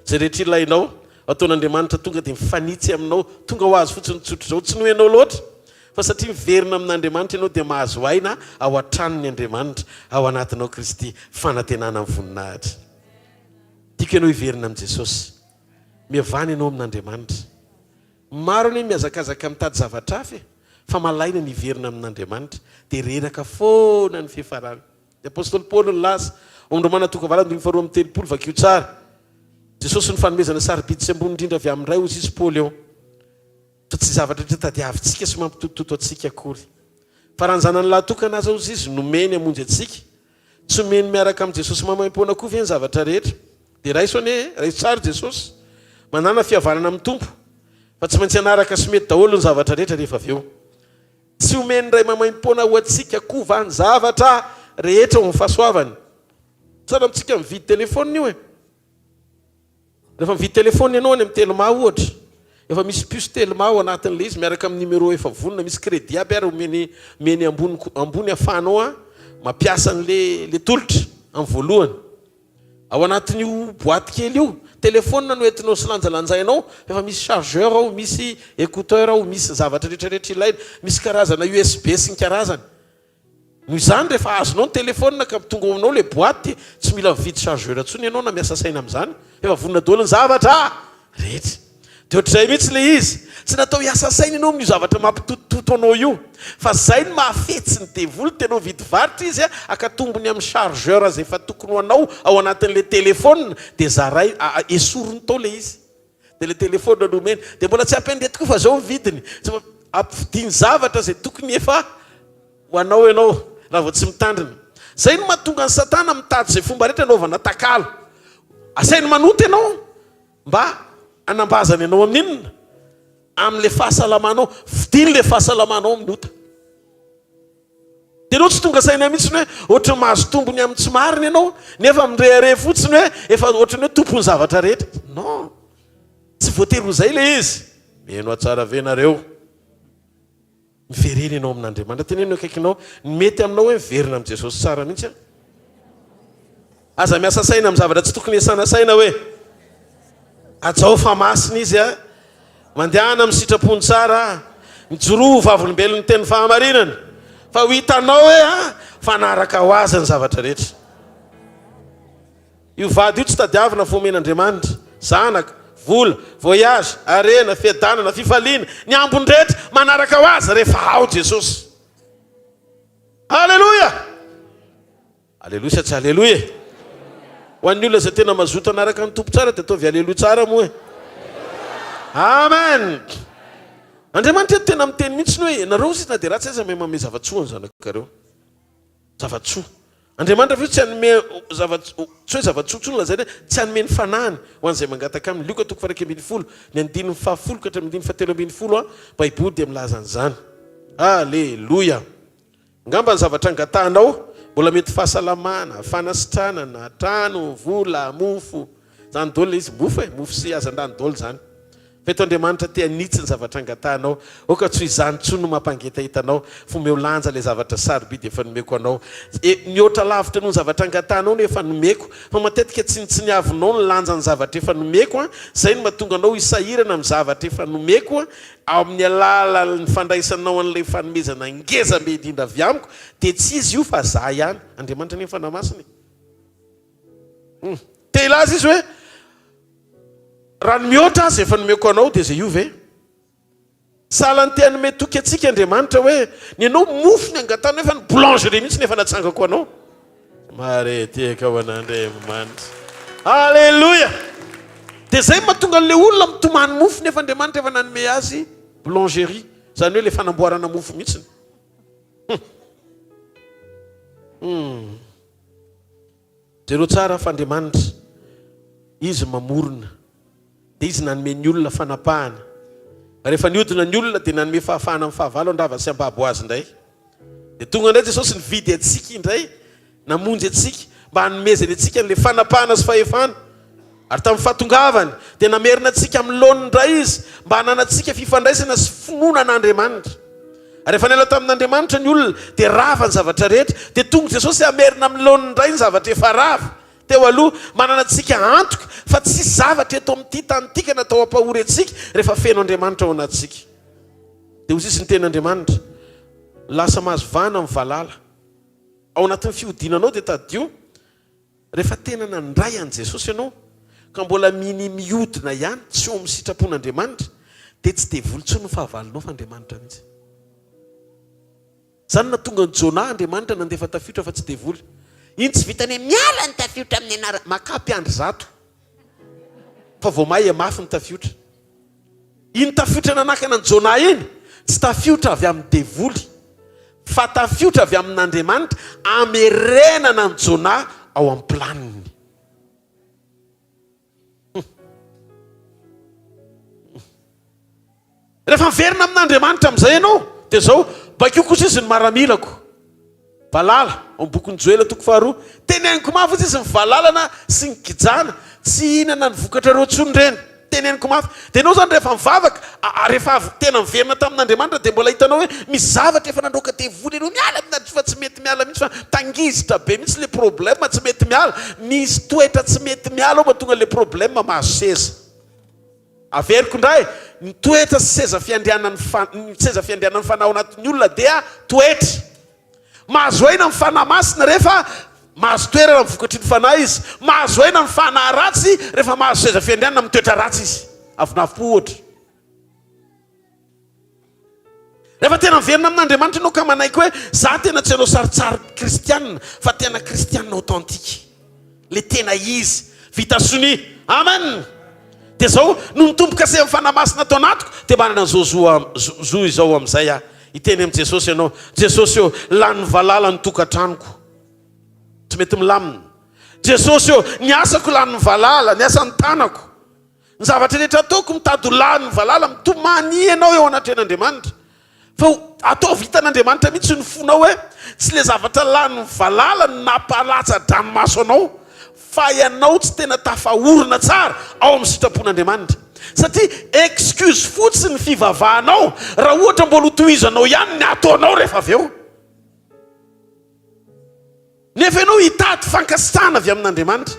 Speaker 3: Izay rehetra ilainao, ataon'Andriamanitra tonga dia mifanitsy aminao, tonga ho azy fotsiny tsotra izao, tsy noho ianao loatra, fa satria miverina amin'Andriamanitra ianao dia mahazo aina ao an-tranony Andriamanitra, ao anatinao Kristy, fanantenana ny voninahitra. Tiako ianao hiverina amin'i Jesosy. Mihavana ianao amin'Andriamanitra. Maro anie mihazakazaka mitady zavatra hafa e, fa malaina ny hiverina amin'Andriamanitra, dia reraka foana ny fiafarany. Ny apostoly Paoly nilaza, ao amin'ny Romana toko 8:32, vakio tsara, Jesosy no fanomezana sarobidy sy ambony indrindra avy amin'ny Ray, hoy sisa Paoly ao. Fa tsy zavatra rehetra tadiavintsika sy mampitotototo antsika akory. Fa raha ny Zanany lahy-tokana aza hozy izy nomeny hamonjy antsika, tsy omeny miaraka amin'i Jesosy maimaimpoana koa ve ny zavatra rehetra? Dia raiso anie e, raiso tsara Jesosy. Manàna fihavanana amin'ny Tompo, fa tsy maintsy hanaraka sy mety daholo ny zavatra rehetra rehefa avy eo. Tsy omen'ny Ray maimaimpoana ho antsika koa va ny zavatra rehetra ao amin'ny fahasoavany? Tsara amintsika mividy telefaonina io e! Rehefa mividy telefaonina ianao any amin'ny Telma ohatra, efa misy puce Telma ao anatin'ilay izy miaraka amin'ny numéro efa vonona, misy crédit aby ary omeny omeny ambony ambony ahafahanao mampiasa an'ilay ilay tolotra amin'ny voalohany. Ao anatin'io boîte kely io, telefaonina no entinao sy lanjalanjainao, efa misy chargeur ao, misy écouteur ao, misy zavatra rehetra rehetra ilaina, misy karazana USB sy ny karazany. Noho izany rehefa azonao ny telephone ka tonga ao aminao ilay boite dia tsy mila mividy chargeur intsony ianao na miasa saina amin'izany fa efa vonona daholo ny zavatra rehetra. Dia ohatr'izay mihitsy ilay izy. Tsy natao hiasa saina ianao amin'io zavatra mampitotototo anao io fa izay no mahafetsy ny devoly, tena mividy varotra izy haka tombony amin'ny chargeur izay efa tokony ho anao ao anatin'ilay telephone dia zaray, esoriny tao ilay izy. Dia ilay telephone no omeny. Dia mbola tsy ampy an'ireto koa fa izao ny vidiny. Tsy mba ampividiany zavatra izay tokony efa ho anao ianao raha vao tsy mitandrina. Izay no mahatonga an'i Satana mitady izay fomba rehetra hanaovana takalo. Asainy manota ianao mba hanambazany anao amin'ny inona? Amin'ilay fahasalamanao. Vidiny ilay fahasalamanao amin'ny ota. Dia ianao tsy tonga saina mihitsy hoe ohatran'ny mahazo tombony amin'ny tsy marina ianao nefa mirehareha fotsiny hoe efa ohatran'ny hoe tompon'ny zavatra rehetra. Non! Tsy voatery ho izay ilay izy. Mino ahy tsara ve nareo? Miverena ianao amin'Andriamanitra. Teneno eo akaikinao, ny mety aminao hoe miverina amin'i Jesosy tsara mihitsy an. Aza miasa saina amin'ny zavatra tsy tokony hiasana saina hoe hajao fa masina izy a! Mandehana amin'ny sitrapony tsara a! Mijoroa ho vavolombelon'ny teny fahamarinana fa ho hitanao hoe a! Fanaraka ho azy ny zavatra rehetra. Io vady io tsy tadiavina fa omen'Andriamanitra. Zanaka, vola, voyage, harena, fiadanana, fifaliana, ny ambiny rehetra manaraka ho azy rehefa ao Jesosy. Aleloia! Aleloia sa tsy aleloia e? Ho an'ny olona izay tena mazoto hanaraka ny Tompo tsara dia ataovy aleloia tsara moa e. Amen! Andriamanitra eto tena miteny mihitsy ny hoe ianareo ozy na dia ratsy aza mahay manome zava-tsoa ny zanakareo. Zava-tsoa. Andriamanitra avy eo tsy hanome zava-tsoa, tsy hoe zava-tsoa intsony lazaina hoe tsy hanome ny fanahiny ho an'izay mangataka aminy. Lioka toko faha-11, ny andininy fahafolo ka hatramin'ny andininy fahatelo ambinifolo, Baiboly dia milaza an'izany. Aleloia! Angamba ny zavatra angatahanao mbola mety fahasalamana, fanasitranana, trano, vola, mofo. Zany daholo ilay izy, mofo e, mofo sy hazandrano daholo izany. Fa eto Andriamanitra te hanitsy ny zavatra angatahanao. Aoka tsy ho izany intsony no mampangetaheta anao, fa omeo lanja ilay zavatra sarobidy efa nomeko anao. E, mihoatra lavitra noho ny zavatra angatahanao no efa nomeko. Fa matetika tsinontsiniavinao ny lanjan'ny zavatra efa nomeko an, izay no mahatonga anao hisahirana amin'ny zavatra efa nomeko an, Amin'ny alalan'ny fandraisanao an'ilay fanomezana ngeza be indrindra avy amiko, dia tsy izy io fa za ihany. Andriamanitra anie ny Fanahy Masina e. Hum. Te hilaza izy hoe, raha ny mihoatra aza efa nomeko anao dia izay io ve? Sahala ny te hanome toky antsika Andriamanitra hoe, ny anao mofo ny angatahana nefa ny boulangerie mihitsy no efa natsangako anao. Mareteka ho an'Andriamanitra. Aleloia! Dia izay no mahatonga an'ilay olona mitomany mofo nefa Andriamanitra efa nanome azy boulangerie, izany hoe ilay fanamboarana mofo mihitsy. Hum. Hum. Jereo tsara fa Andriamanitra, Izy mamorona. Dia Izy nanome ny olona fanapahana. Rehefa niodina ny olona dia nanome fahafahana amin'ny fahavalo handrava sy hambabo azy indray. Dia tonga indray Jesosy nividy antsika indray, namonjy antsika, mba hanomezany antsika an'ilay fanapahana sy fahefana. Ary tamin'ny fahatongavany, dia namerina antsika amin'ny laoniny indray Izy, mba hananantsika fifandraisana sy finoana an'Andriamanitra. Ary rehefa niala tamin'Andriamanitra ny olona, dia rava ny zavatra rehetra. Dia tonga Jesosy hamerina amin'ny laoniny indray ny zavatra efa rava teo aloha. Manana antsika antoka fa tsy hisy zavatra eto amin'ity tany ity ka natao hampahory antsika rehefa feno Andriamanitra ao anatintsika. Dia hoy sisa ny tenin'Andriamanitra, Lasa mahazo vahana ny valala. Ao anatin'ny fihodinanao dia tadidio, rehefa tena nandray an'i Jesosy ianao, ka mbola minia mihodina ihany tsy eo amin'ny sitrapon'Andriamanitra, dia tsy devoly intsony ny fahavalonao fa Andriamanitra mihitsy. Izany no nahatonga an'i Jonah, Andriamanitra nandefa tafiotra fa tsy devoly. Iny tsy vitan'ny hoe miala ny tafiotra amin'ny anarana, makà mpiandry zato fa vao may mafy ny tafiotra. Iny tafiotra nanakana an'i Jonah iny, tsy tafiotra avy amin'ny devoly. Fa tafiotra avy amin'Andriamanitra hamerenana an'i Jonah ao amin'ny planiny. Rehefa miverina amin'Andriamanitra amin'izay ianao, dia izao, Bakeo kosa izy ny maramilako. Valala, ao amin'ny bokin'i Joela toko faharoa. Teneniko mafy hozy izy ny valalana sy ny kijana, tsy hihinana ny vokatrareo intsony ireny. Teneniko mafy. Dia ianao izany rehefa mivavaka, rehefa avy tena miverina tamin'Andriamanitra dia mbola hitanao hoe misy zavatra efa nandroaka devoly ianao, miala amin'Andriamanitra fa tsy mety miala mihitsy fa tangizitra be mihitsy ilay problème tsy mety miala. Misy toetra tsy mety miala ao mahatonga an'ilay problème mahazo seza. Averiko indray, ny toetra sy seza fiandrianan'ny ny seza fiandrianan'ny fanahy ao anatin'ny olona dia toetra. Mahazo aina ny fanahy masina rehefa mahazo toerana amin'ny vokatry ny fanahy izy. Mahazo aina ny fanahy ratsy rehefa mahazo seza fiandrianana amin'ny toetra ratsy izy. Avonavom-po ohatra. Rehefa tena miverina amin'Andriamanitra ianao ka manaiky hoe za tena tsy hanao sarintsary kristianina fa tena kristianina authentique. Le tena izy. Vita sonia. Amen! Dia zao, noho ny tombo-kase amin'ny Fanahy Masina ato anatiko dia manana zo zo zo izao amin'izay aho. Hiteny amin'i Jesosy ianao, Jesosy ô, lany valala ny tokantranoko. Tsy mety milamina. Jesosy ô, ny asako lany valala, ny asan'ny tanako. Ny zavatra rehetra ataoko mitady ho lany valala, mitomany ianao eo anatrehan'Andriamanitra. Fa ataovy hitan'Andriamanitra mihitsy ny fonao hoe tsy ilay zavatra lany valala no nampalatsa-dranomaso anao fa ianao tsy tena tafaorina tsara ao amin'ny sitrapon'Andriamanitra. Satria excuse fotsiny ny fivavahanao raha ohatra mbola ho tohizanao ihany ny ataonao rehefa avy eo. Nefa ianao hitady fankasitrahana avy amin'Andriamanitra.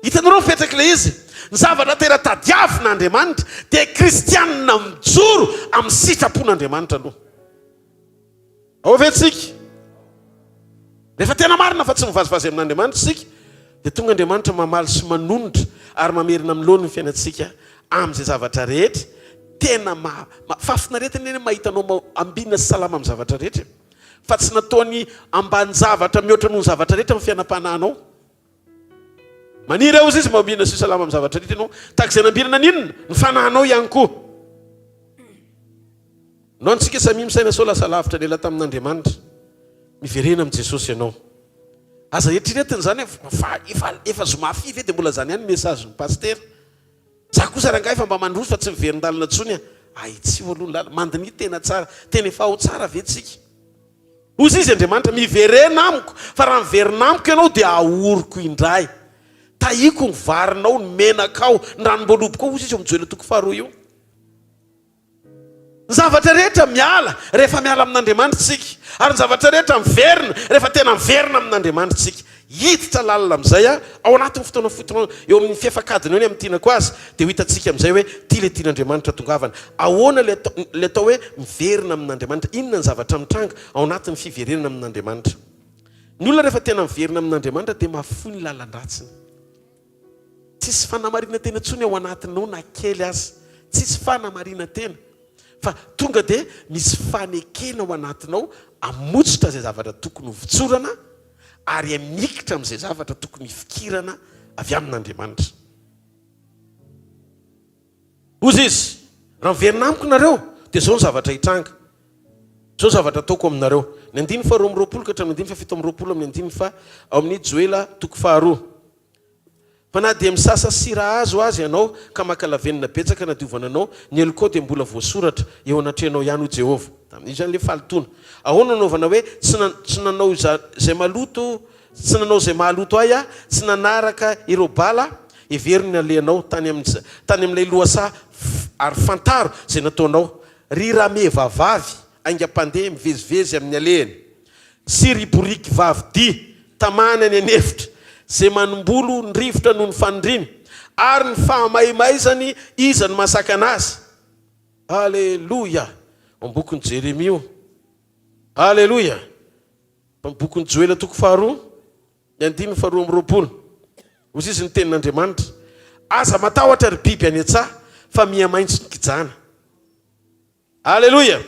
Speaker 3: Hitanareo ny fetrak'ilay izy? Ny zavatra tena tadiavin'Andriamanitra dia kristianina mijoro amin'ny sitrapon'Andriamanitra aloha. Ao ve tsika? Rehefa tena marina fa tsy mivazivazy amin'Andriamanitra isika, dia tonga Andriamanitra mamaly sy manonitra ary mamerina amin'ny laoniny ny fiainantsika amin'izay zavatra rehetra tena maha, fahafinaretana anie ny mahita anao ambinina sy salama amin'ny zavatra rehetra e. Fa tsy nataony ambanin-javatra mihoatra noho ny zavatra rehetra ny fiainam-panahinao. Maniry aho, hozy izy, mba hombinina sy ho salama amin'ny zavatra rehetra ianao. Tahaka izay nambinana ny inona? Ny fanahinao ihany koa. No antsika samia misaina sao lasa lavitra lela tamin'Andriamanitra. Miverena amin'i Jesosy ianao. Aza eritreretina izany hoe fa efa efa zoma fy ve dia mbola izany ihany ny message-n'ny pasitera. Za kosa rangahy efa mba mandroso fa tsy miverin-dalana intsony a! Ahitsio aloha ny lalana, mandiniha tena tsara, tena efa ao tsara ve tsika? Hozy izy Andriamanitra, miverena amiko, fa raha miverina amiko ianao dia ahoriko indray. Tahiko ny varinao, ny menakao, ny ranom-boalobokao, hozy izy eo amin'ny Joela toko faharoa io. Ny zavatra rehetra miala rehefa miala amin'Andriamanitra isika, ary ny zavatra rehetra miverina rehefa tena miverina amin'Andriamanitra isika. Hiditra lalina amin'izay aho, ao anatin'ny fotoana fohy eo amin'ny fefak'adiny eo ny hamintinako azy, dia ho hitantsika amin'izay hoe ity ilay tian'Andriamanitra tongavana. Ahoana ilay atao, ilay atao hoe miverina amin'Andriamanitra? Inona ny zavatra mitranga ao anatin'ny fiverenana amin'Andriamanitra? Ny olona rehefa tena miverina amin'Andriamanitra dia mahafoy ny lalan-dratsiny. Tsisy fanamarinan-tena intsony ao anatinao na kely aza. Tsisy fanamarinan-tena. Fa tonga dia misy fanekena ao anatinao hamotsotra izay zavatra tokony hovotsorana ary hamikitra amin'izay zavatra tokony hifikirana avy amin'Andriamanitra. Hozy izy, Raha miverina amiko nareo, dia izao ny zavatra hitranga. Izao ny zavatra ataoko aminareo. Ny andininy faharoa amby 20 ka hatramin'ny andininy fahafito amby 20 amin'ny andininy faha ao amin'ny Joela toko faharoa. Fa na dia misasa sira hazo aza ianao ka maka lavenona betsaka hanadiovana anao, ny helokao dia mbola voasoratra eo anatrehanao ihany, hoy Jehovah. Tamin'izany ilay fahalotoana. Ahoana no anaovana hoe, Tsy na, tsy nanao izay maloto, tsy nanao izay mahaloto ahy aho, tsy nanaraka ireo Bala aho? Hevero ny alehanao tany amin'ny, tany amin'ilay lohasaha, ary fantaro izay nataonao, ry rameva vavy haingam-pandeha mivezivezy amin'ny alehany. Sy ry boriky vavy dia, tamany any an'efitra, izay manimbolo ny rivotra noho ny fanindriny, ary ny fahamaimaizany iza no mahasakana azy? Aleloia! Ao amin'ny bokin'i Jeremia io. Aleloia! Ao amin'ny bokin'i Joela toko faharoa, ny andininy faharoa amby 20. Hoy izy ny tenin'Andriamanitra, Aza matahotra ry biby any an-tsaha, fa miha-maitso ny kijana. Aleloia!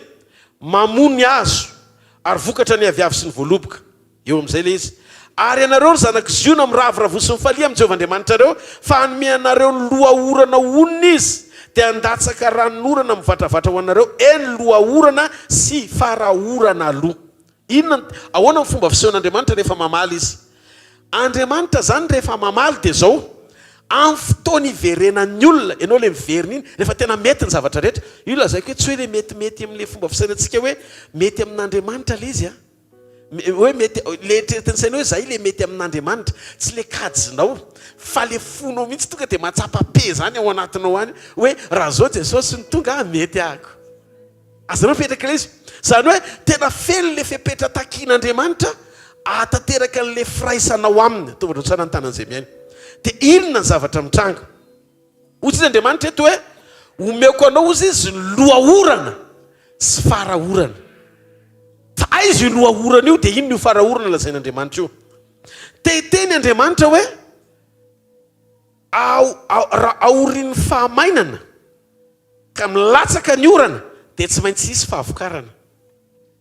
Speaker 3: Mamoa ny hazo, ary vokatra ny aviavy sy ny voaloboka. Eo amin'izay ilay izy. Ary ianareo, ry zanak'i Ziona, miravoravoa sy mifalia amin'i Jehovah Andriamanitrareo, fa hanome anareo ny loha-orana honina Izy, dia handatsaka ranonorana mivatravatra ho anareo, eny, loha-orana sy fara-orana aloha. Inona ny, ahoana ny fomba fisehon'Andriamanitra rehefa mamaly Izy? Andriamanitra izany rehefa mamaly dia izao, amin'ny fotoana iverenan'ny olona, ianao ilay miverina iny, rehefa tena mety ny zavatra rehetra, io lazaiko hoe tsy hoe ilay metimety amin'ilay fomba fisainantsika hoe mety amin'Andriamanitra ilay izy an, hoe mety, ilay eritreretin'ny sainao hoe izahay ilay mety amin'Andriamanitra, tsy ilay kajinao fa ilay fonao mihitsy tonga dia mahatsapa paix izany ao anatinao any hoe raha izao Jesosy no tonga mety ahako. Azonao apetraka ilay izy. Izany hoe tena feno ilay fepetra takian'Andriamanitra ahatanteraka an'ilay firaisanao aminy. Ataovy tsara ny tanan'izay mihaino. Dia inona ny zavatra mitranga? Hoy izy Andriamanitra eto hoe, omeko anao hozy izy ny loha orana sy fara orana. Fa aiza io loha orana io dia inona io fara orana lazain'Andriamanitra io? Te hiteny Andriamanitra hoe, ao, ao, raha aorian'ny fahamainana, Ka milatsaka ny orana dia tsy maintsy hisy fahavokarana.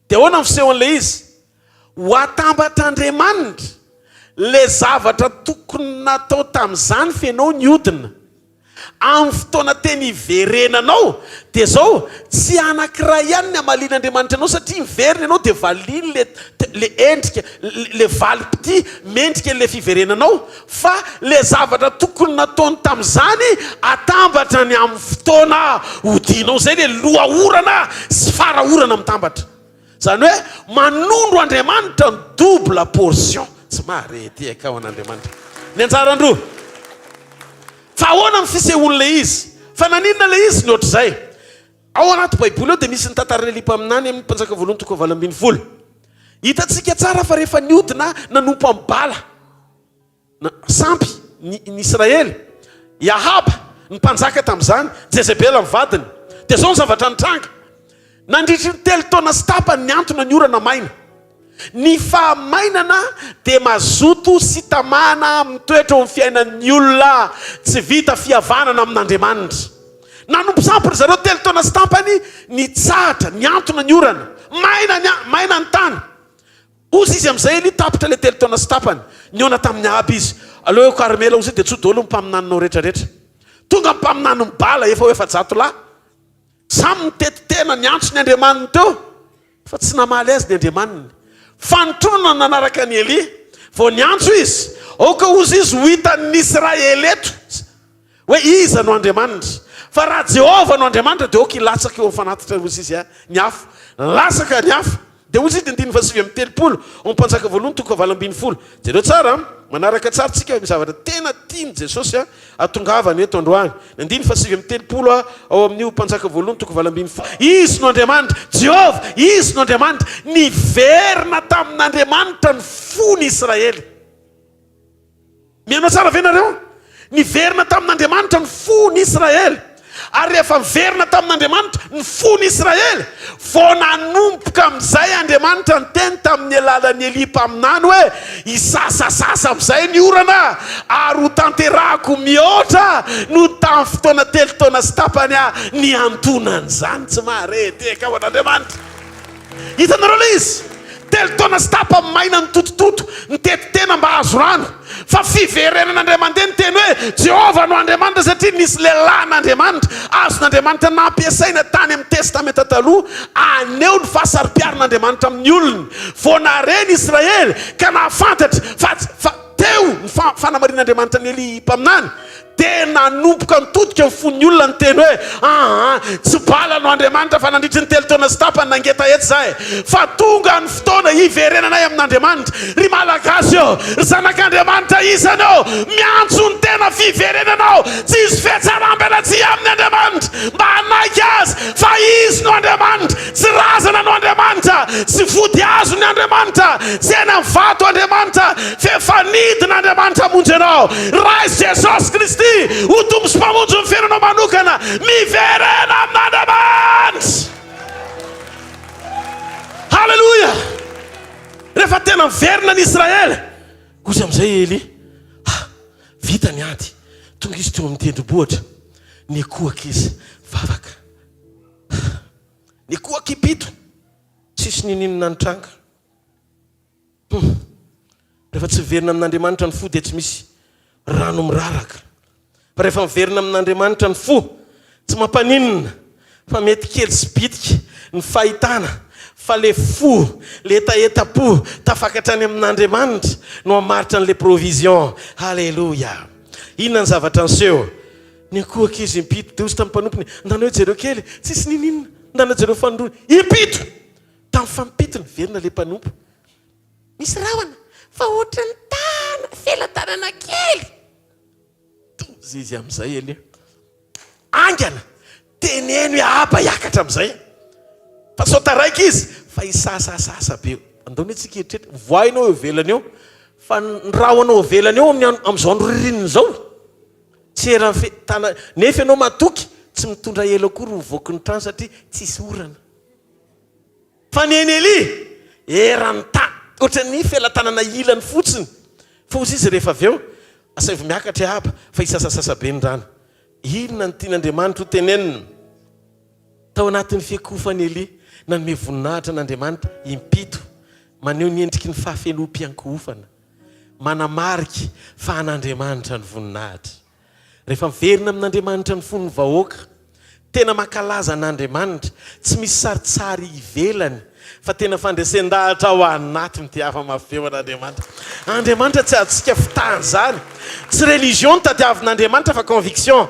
Speaker 3: Dia ahoana ny fisehon'ilay izy? Ho atambatr'Andriamanitra ilay zavatra tokony natao tamin'izany f'ianao niodina. Amin'ny fotoana tena hiverenanao dia izao, tsy anankiray ihany ny hamalian'Andriamanitra anao satria miverina ianao dia valiany ilay ilay endrika, ilay valim-pitia mendrika ilay fiverenanao. Fa le zavatra tokony nataony tamzany atambatra ny amin'ny fotoana hodianao zay le loha orana sy fara orana mitambatra. Zany hoe manondro Andriamanitra ny double portion. Tsy mahare ety akao an'Andriamanitra. Ny anjaran-droa. Fa ahoana ny fisehoan'ilay izy? Fa naninona ilay izy ny ohatr'izay? Ao anaty Baiboly ao dia misy ny tantaran'i Elia mpaminany amin'ny Mpanjaka voalohany toko 18. Hitantsika tsara fa rehefa niodina nanompo an'i Bala, na sampy, ny ny Israely, i Ahaba, ny mpanjaka tamin'izany, Jezebela ny vadiny. Dia izao ny zavatra nitranga. Nandritry ny telo taona sy tapany nihantona ny orana maina. Ny fahamainana dia mazoto sy tamana mitoetra eo amin'ny fiainan'ny olona tsy vita fihavanana amin'Andriamanitra. Nanompo sampy ry zareo telo taona sy tampany, nitsahatra, nihantona ny orana. Maina ny maina ny tany. Hozy izy amin'izay Elia, tapitra ilay telo taona sy tapany. Nihaona tamin'i Ahaba izy. Aleo eo Karmela hozy dia tsoa daholo ny mpaminaninao rehetrarehetra. Tonga ny mpaminanin'i Bala, efa ho 400 lahy. Samy nitety tena niantso ny andriamaniny teo, fa tsy namaly azy ny andriamaniny. Fanotronana no nanaraka an'i Elia. Vao niantso izy, aoka hozy izy ho hitan'ny Israely eto hoe iza no Andriamanitra. Fa raha Jehovah no Andriamanitra, dia aoka hilatsaka eo amin'ny fanatitra, hozy izy, ny afo. Latsaka ny afo. Dia hoy izy, andininy faha-39, ao amin'ny Mpanjaka voalohany toko faha-18. Jereo tsara an! Manaraka tsara tsika fa misy zavatra tena tian'i Jesosy hatongavana eto androany. Ny andininy faha-39 ao amin'io Mpanjaka voalohany toko 18. Izy no Andriamanitra, Jehovah, Izy no Andriamanitra. Niverina tamin'Andriamanitra ny fon'Israely. Mihaino tsara ve nareo? Niverina tamin'Andriamanitra ny fon'Israely. Ary rehefa niverina tamin'Andriamanitra ny fon'Israely, vao nanomboka amin'izay Andriamanitra niteny tamin'ny alalan'i Elia mpaminany hoe, Hisasasasa amin'izay ny orana, ary hotanterahako mihoatra noho ny tamin'ny fotoana telo taona sy tapany niantonan'izany. Tsy mahare tehaka ho an'Andriamanitra. Hitanareo ilay izy? Telo taona sy tapany maina nitotototo, nitety tena mba hahazo rano. Fa fiverenana indray mandeha niteny hoe, Jehovah no Andriamanitra satria nisy lehilahin'Andriamanitra, azon'Andriamanitra nampiasaina tany amin'ny Testamenta Taloha haneho ny fahasaro-piaron'Andriamanitra amin'ny olony. Vao nahare ny Israely ka nahafantatra fa fa teo ny fanamarin'Andriamanitra an'i Elia mpaminany, Dia nanomboka nitodika ny fon'ny olona niteny hoe, Aa, tsy Bala no Andriamanitra fa nandritry ny telo taona sy tapany nangetaheta izahay. Fa tonga ny fotoana hiverenanay amin'Andriamanitra. Ry Malagasy ô, ry zanak'Andriamanitra isany ô, miantso ny tena fiverenana aho. Tsy hisy fihatsaram-belatsihy aminy Andriamanitra. Mba hanaiky Azy fa Izy no Andriamanitra. Tsy razana no Andriamanitra, tsy vody hazo ny Andriamanitra, tsy eny amin'ny vato Andriamanitra, f'efa nidina Andriamanitra hamonjy anao. Raiso Jesosy Kristy ho Tompo sy Mpamonjy ny fiainanao manokana. Miverena amin'Andriamanitra. Haleloia! Rehefa tena miverina ny Israely, hoy amin'izay i Elia, Ha! Vita ny ady. Tonga izy teo amin'ny tendrombohitra, nikohaka izy, vavaka. Nikohaka impito, tsisy ninininona nitranga. Hum. Rehefa tsy miverina amin'Andriamanitra ny fo dia tsy misy rano miraraka. Fa rehefa miverina amin'Andriamanitra ny fo, tsy mampaninona fa mety kely sy bitika ny fahitana. Fa le fo, le hetahetam-po tafakatra any amin'Andriamanitra no hamaritra an'le provision. Haleloia! Inona ny zavatra niseho? Niankohoka izy impito, dia hozy tamin'ny mpanompony, Ndana eo jereo kely, tsisy ninininona, ndana jereo fanindroany. Impito! Tamin'ny fampitony, velona le mpanompo. Misy rahona, fa ohatran'ny tana, felatanana kely. Toza izy amin'izay Elia. Haingana, teneno i Ahaba hiakatra amin'izay. Fa sao taraiky izy, fa hisasasasa be. Andao anie tsika hieritreritra, voahinao eo ivelany eo, fa ny rahona eo ivelany eo amin'ny amin'izao andro ririnina izao, tsy eran'ny fe, tana, nefa ianao matoky, tsy mitondra elo akory mivoaky ny trano satria tsisy orana. Fa ny an'i Elia, eran'ny tany, ohatran'ny felatanana ilany fotsiny. Fa hozy izy rehefa avy eo, Asaivo miakatra i Ahaba, fa hisasasasa be ny rano. Inona no tian'Andriamanitra ho tenenina? Tao anatin'ny fiakofan'i Elia, nanome voninahitra an'Andriamanitra impito, maneho ny endriky ny fahafenoam-piankohofana, manamarika fa an'Andriamanitra ny voninahitra. Rehefa miverina amin'Andriamanitra ny fon'ny vahoaka, tena mankalaza an'Andriamanitra, tsy misy sarintsary ivelany, fa tena fandresen-dahatra ao anaty mitiava mafy eo an'Andriamanitra. Andriamanitra tsy azontsika fitahana izany. Tsy religion no tadiavin'Andriamanitra fa conviction.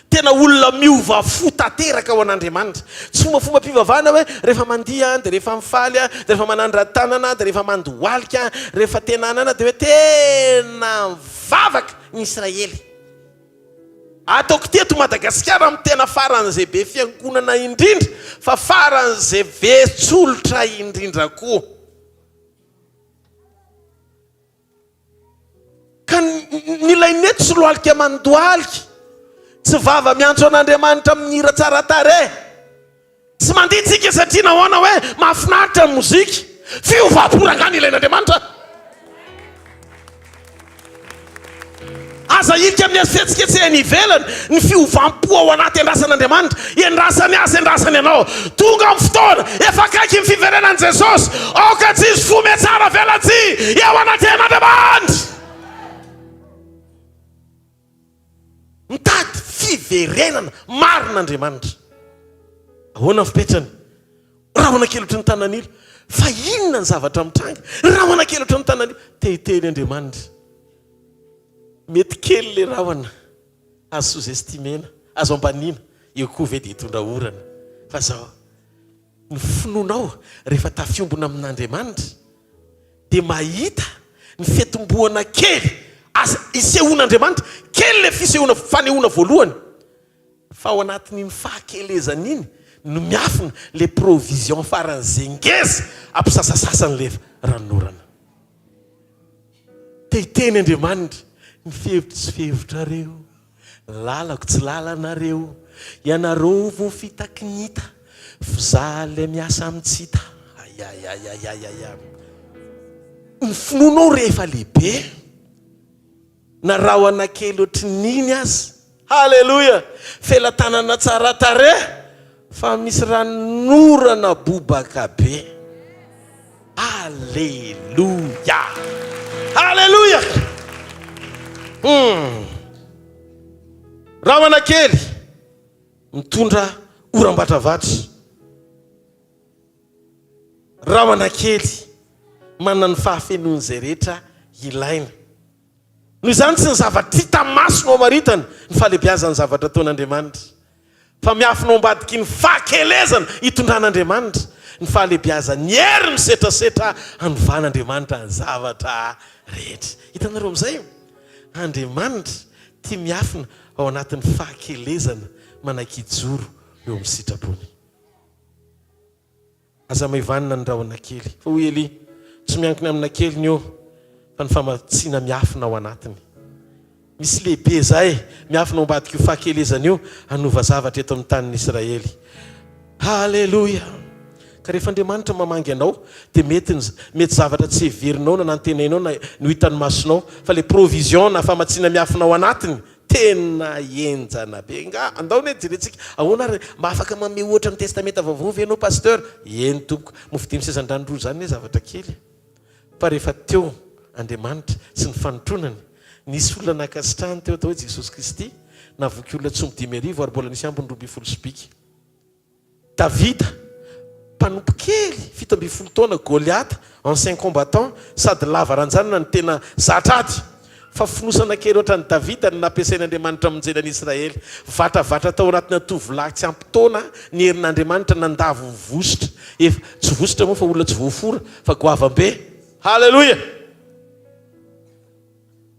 Speaker 3: Tena olona miova fo tanteraka ho an'Andriamanitra. Tsy fombafombam-pivavahana hoe rehefa mandihy aho, dia rehefa mifaly aho, dia rehefa manandra-tanana aho, dia rehefa mandohalika aho, rehefa tena anana dia hoe tena mivavaka. ny Israely. Ataoko teto Madagasikara amin'ny tena faran'izay be fiangonana indrindra fa faran'izay be tsolotra indrindra koa. Ka ny ilaina eto tsy lohalika mandohalika, tsy vava miantso an'Andriamanitra amin'ny hira tsara tarehy. Tsy mandihy tsika satria nahoana hoe mahafinaritra ny mozika. Fiovam-po rangahy ny ilain'Andriamanitra. Aza ahilika amin'ny fihetsiketsehana ivelany ny fiovam-po ao anaty andrasan'Andriamanitra. Iandrasany azy, iandrasany anao. Tonga amin'ny fotoana, efa akaiky ny fiverenan'i Jesosy. Aoka tsy hisy fo mihatsara velatsihy eo anatrehan'Andriamanitra. Mitady fiverenana marina Andriamanitra. Ahoana ny fipetrany? Rahona kely ohatry ny tanan'ila. Fa inona ny zavatra mitranga? Rahona kely ohatry ny tanan'ila. Te hiteny Andriamanitra. Mety kely ilay rahona. Azo sous-estimena, azo ambaniana. Eo koa ve dia hitondra orana? Fa zao, ny finoanao rehefa tafiombona amin'Andriamanitra, dia mahita ny fiatombohana kely aza isehoan'Andriamanitra, kely ilay fisehoana, fanehoana voalohany, fa ao anatin'iny fahakelezana iny no miafina ilay provision faran'izay ngeza ampisasasasa an'ilay ranonorana. Te hiteny Andriamanitra, ny fihevitro tsy fihevitrareo, Ny lalako tsy lalanareo. Ianareo vo fitaky ny hita. F'izaho ilay miasa amin'ny tsy hita. Ayayayayaya. Ny finoanao rehefa lehibe, na rahona kely ohatry ny iny aza. Haleloia! Felatanana tsara tarehy fa misy ranonorana bobaka be. Aleloia! Aleloia! Hum. Rahona kely mitondra oram-batravatra. Rahona kely manana ny fahafenoan'izay rehetra ilaina. Noho izany tsy ny zavatra hita maso no amaritana ny fahalehibiazan'ny zavatra ataon'Andriamanitra, fa miafina ao ambadiky ny fahakelezana itondran'Andriamanitra ny fahalehibiazan'ny hery misetrasetra hanovan'Andriamanitra ny zavatra rehetra. Hitanareo amin'izay? Andriamanitra tia miafina ao anatin'ny fahakelezana manaiky hijoro eo amin'ny sitrapony. Aza maivanina ny rahona kely. Fa hoy Elia, Tsy miankina amina kely ny eo, fa ny famatsiana miafina ao anatiny. Misy lehibe izay miafina ao ambadik'io fahakelezana io hanova zavatra eto amin'ny tanin'ny Israely. Haleloia! Ka rehefa Andriamanitra mamangy anao, dia mety ny mety zavatra tsy heverinao na nantenainao na no hitan'ny masonao, fa ilay provision na famatsiana miafina ao anatiny Tena henjana be nga. Andao anie jerentsika. Ahoana ary mba afaka manome ohatra amin'ny testamenta vaovao ve ianao Pasteur? Eny tompoko. Mofo dimy sezan-drano roa izany anie zavatra kely. Fa rehefa teo Andriamanitra sy ny fanotronany, nisy olona nankasitrahany teo atao hoe Jesosy Kristy, nahavoky olona tsy omby 5000 ary mbola nisy ambiny 12 sobika. Davida. mpanompo kely 17 taona, Goliata, ancien combattant, sady lava ranjanana no tena zatra ady. Fa fonosana kely ohatran'i Davida no nampiasain'Andriamanitra hamonjena ny Israely. Vatravatra tao anatina tovolahy tsy ampy taona ny herin'Andriamanitra nandavo ny vositra. Efa, tsy vositra moa fa olona tsy voafora, fa goavam-be. Haleloia!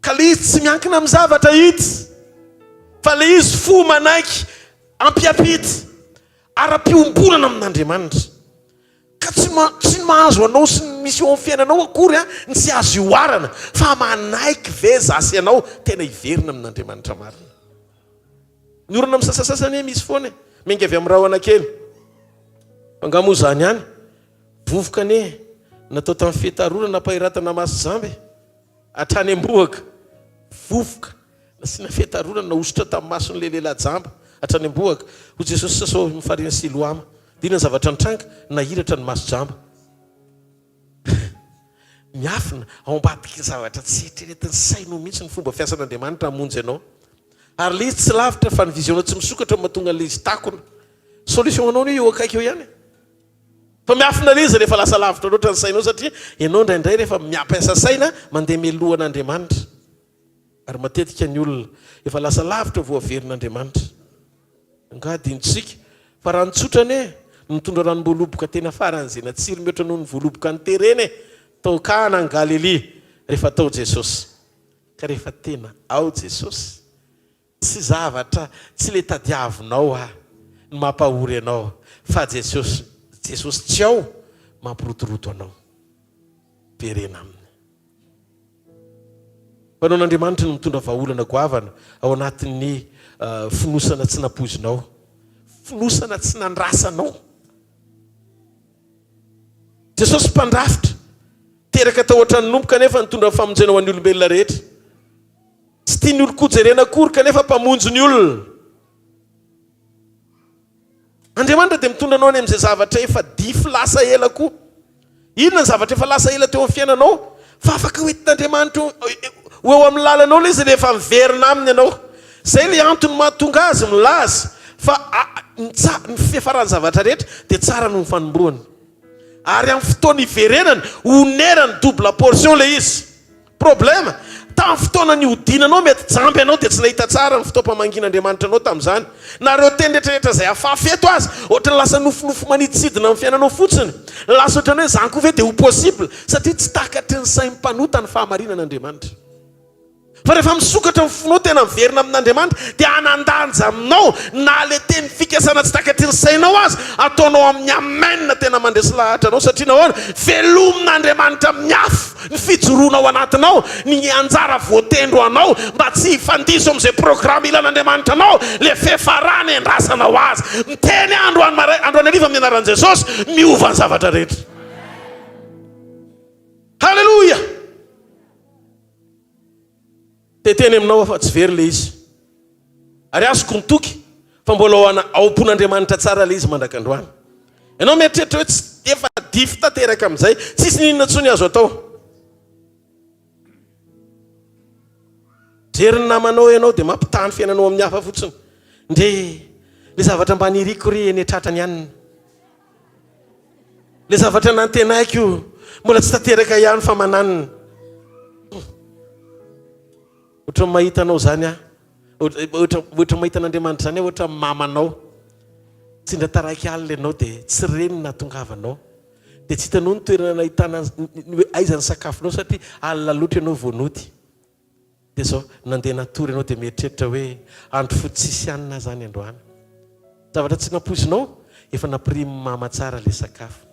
Speaker 3: Ka le izy tsy miankina amin'ny zavatra hita, fa le izy fo manaiky ampiampita, ara-piombonana amin'Andriamanitra. Ka tsy ma, tsy ny mahazo anao sy ny misy eo amin'ny fiainanao akory an, ny tsy azo ihoarana, fa manaiky ve za sy ianao tena hiverina amin'Andriamanitra marina? Ny orana misasasasa anie misy foana e, miainga avy amin'ny rahona kely. Fa angaha moa izany ihany? Vovoka anie natao tamin'ny fetarora nampahiratana maso jamba e. Hatrany am-bohoka, vovoka, nasiana fetarorana nahosotra tamin'ny mason'ilay lehilahy jamba, hatrany am-bohoka. Hoy Jesosy, Sasao amin'ny farihin'i Siloama. Dia inona ny zavatra nitranga? Nahiratra ny maso jamba. Miafina ao ambadiky ny zavatra tsy eritreretin'ny sainao mihitsy ny fomba fiasan'Andriamanitra hamonjy anao. Ary ilay izy tsy lavitra fa ny vision-nao tsy misokatra no mahatonga an'ilay izy takona. Solution anao anie eo akaiky eo ihany e. Fa miafina ilay izy rehefa lasa lavitra loatra ny sainao satria ianao indraindray rehefa miampiasa saina mandeha mialoha an'Andriamanitra. Ary matetika ny olona efa lasa lavitra vao averin'Andriamanitra. Angaha adinontsika fa rano tsotra anie no nitondra ranom-boaloboka tena faran'izay natsiro mihoatra noho ny voaloboka noterena e! Tao Kana any Galilia rehefa tao Jesosy. Ka rehefa tena ao Jesosy Tsy zavatra tsy le tadiavinao ah no mampahory anao fa Jesosy Jesosy tsy ao mampirotoroto anao. Verena aminy. Fanaon'Andriamanitra ny mitondra vahaolana goavana ao anatin'ny fonosana tsy nampoizinao, fonosana tsy nandrasanao. Jesosy mpandrafitra, teraka tao an-tranonompo kanefa nitondra ny famonjena ho an'ny olombelona rehetra. Tsy tian'ny olon-kojerena akory kanefa mpamonjy ny olona. Andriamanitra dia mitondra anao any amin'izay zavatra efa dify lasa ela koa. Inona ny zavatra efa lasa ela teo amin'ny fiainanao fa afaka hoentin'Andriamanitra ho eo amin'ny lalanao ilay izy rehefa miverina aminy ianao. Izay ilay antony mahatonga azy milaza fa ny fiafaran'ny zavatra rehetra dia tsara noho ny fanombohany. Ary amin'ny fotoana iverenany, onerany double portion ilay izy. Problème, tamin'ny fotoana nihodinanao mety jamba ianao dia tsy nahita tsara ny fotoam-pamangian'Andriamanitra anao tamin'izany. Na ireo teny rehetrarehetra izay afafy eto aza, ohatran'ny lasa nofinofy manidintsidina amin'ny fiainanao fotsiny. Lasa ohatran'ny hoe izany koa ve dia ho possible? Satria tsy takatry ny sain'ny mpanota ny fahamarinan'Andriamanitra. Fa rehefa misokatra ny fonao tena miverina amin'Andriamanitra dia hanan-danja aminao na le teny fikasana tsy takatry ny sainao aza ataonao amin'ny amen tena mandresy lahatra anao satria nahoana? Velomin'Andriamanitra amin'ny afo ny fijoroana ao anatinao, ny anjara voatendry ho anao mba tsy hifandiso amin'izay programme ilan'Andriamanitra anao le fiafarana endrasanao azy. Miteny aho androany maray, androany hariva amin'ny anaran'i Jesosy, miova ny zavatra rehetra. Haleloia! Te-hiteny aminao aho fa tsy very ilay izy. Ary azoko ny toky fa mbola ao ana ao am-pon'Andriamanitra tsara ilay izy mandrak'androany. Ianao mieritreritra hoe tsy efa dify tanteraka amin'izay, tsisy n'inona intsony azo atao. Mijery ny namanao ianao dia mampitaha ny fiainanao amin'ny hafa fotsiny. Ndre, ilay zavatra mba niriko re eny an-tratrany ihany. Le zavatra nantenaiko mbola tsy tanteraka ihany fa mananina. Ohatran'ny mahita anao zany aho. Ohatra ohatra mahita an'Andriamanitra zany aho ohatra mamanao. Tsy indra taraiky alina ianao dia tsy reny ny nahatongavanao. Dia tsy hitanao ny toerana nahitana ny hoe aiza ny sakafonao satria alina loatra ianao vao nody. Dia izao, nandeha natory ianao dia mieritreritra hoe, andro fotsy tsisy hanina aho izany androany. Zavatra tsy nampoizinao, efa nampirimin'i mama tsara ilay sakafo.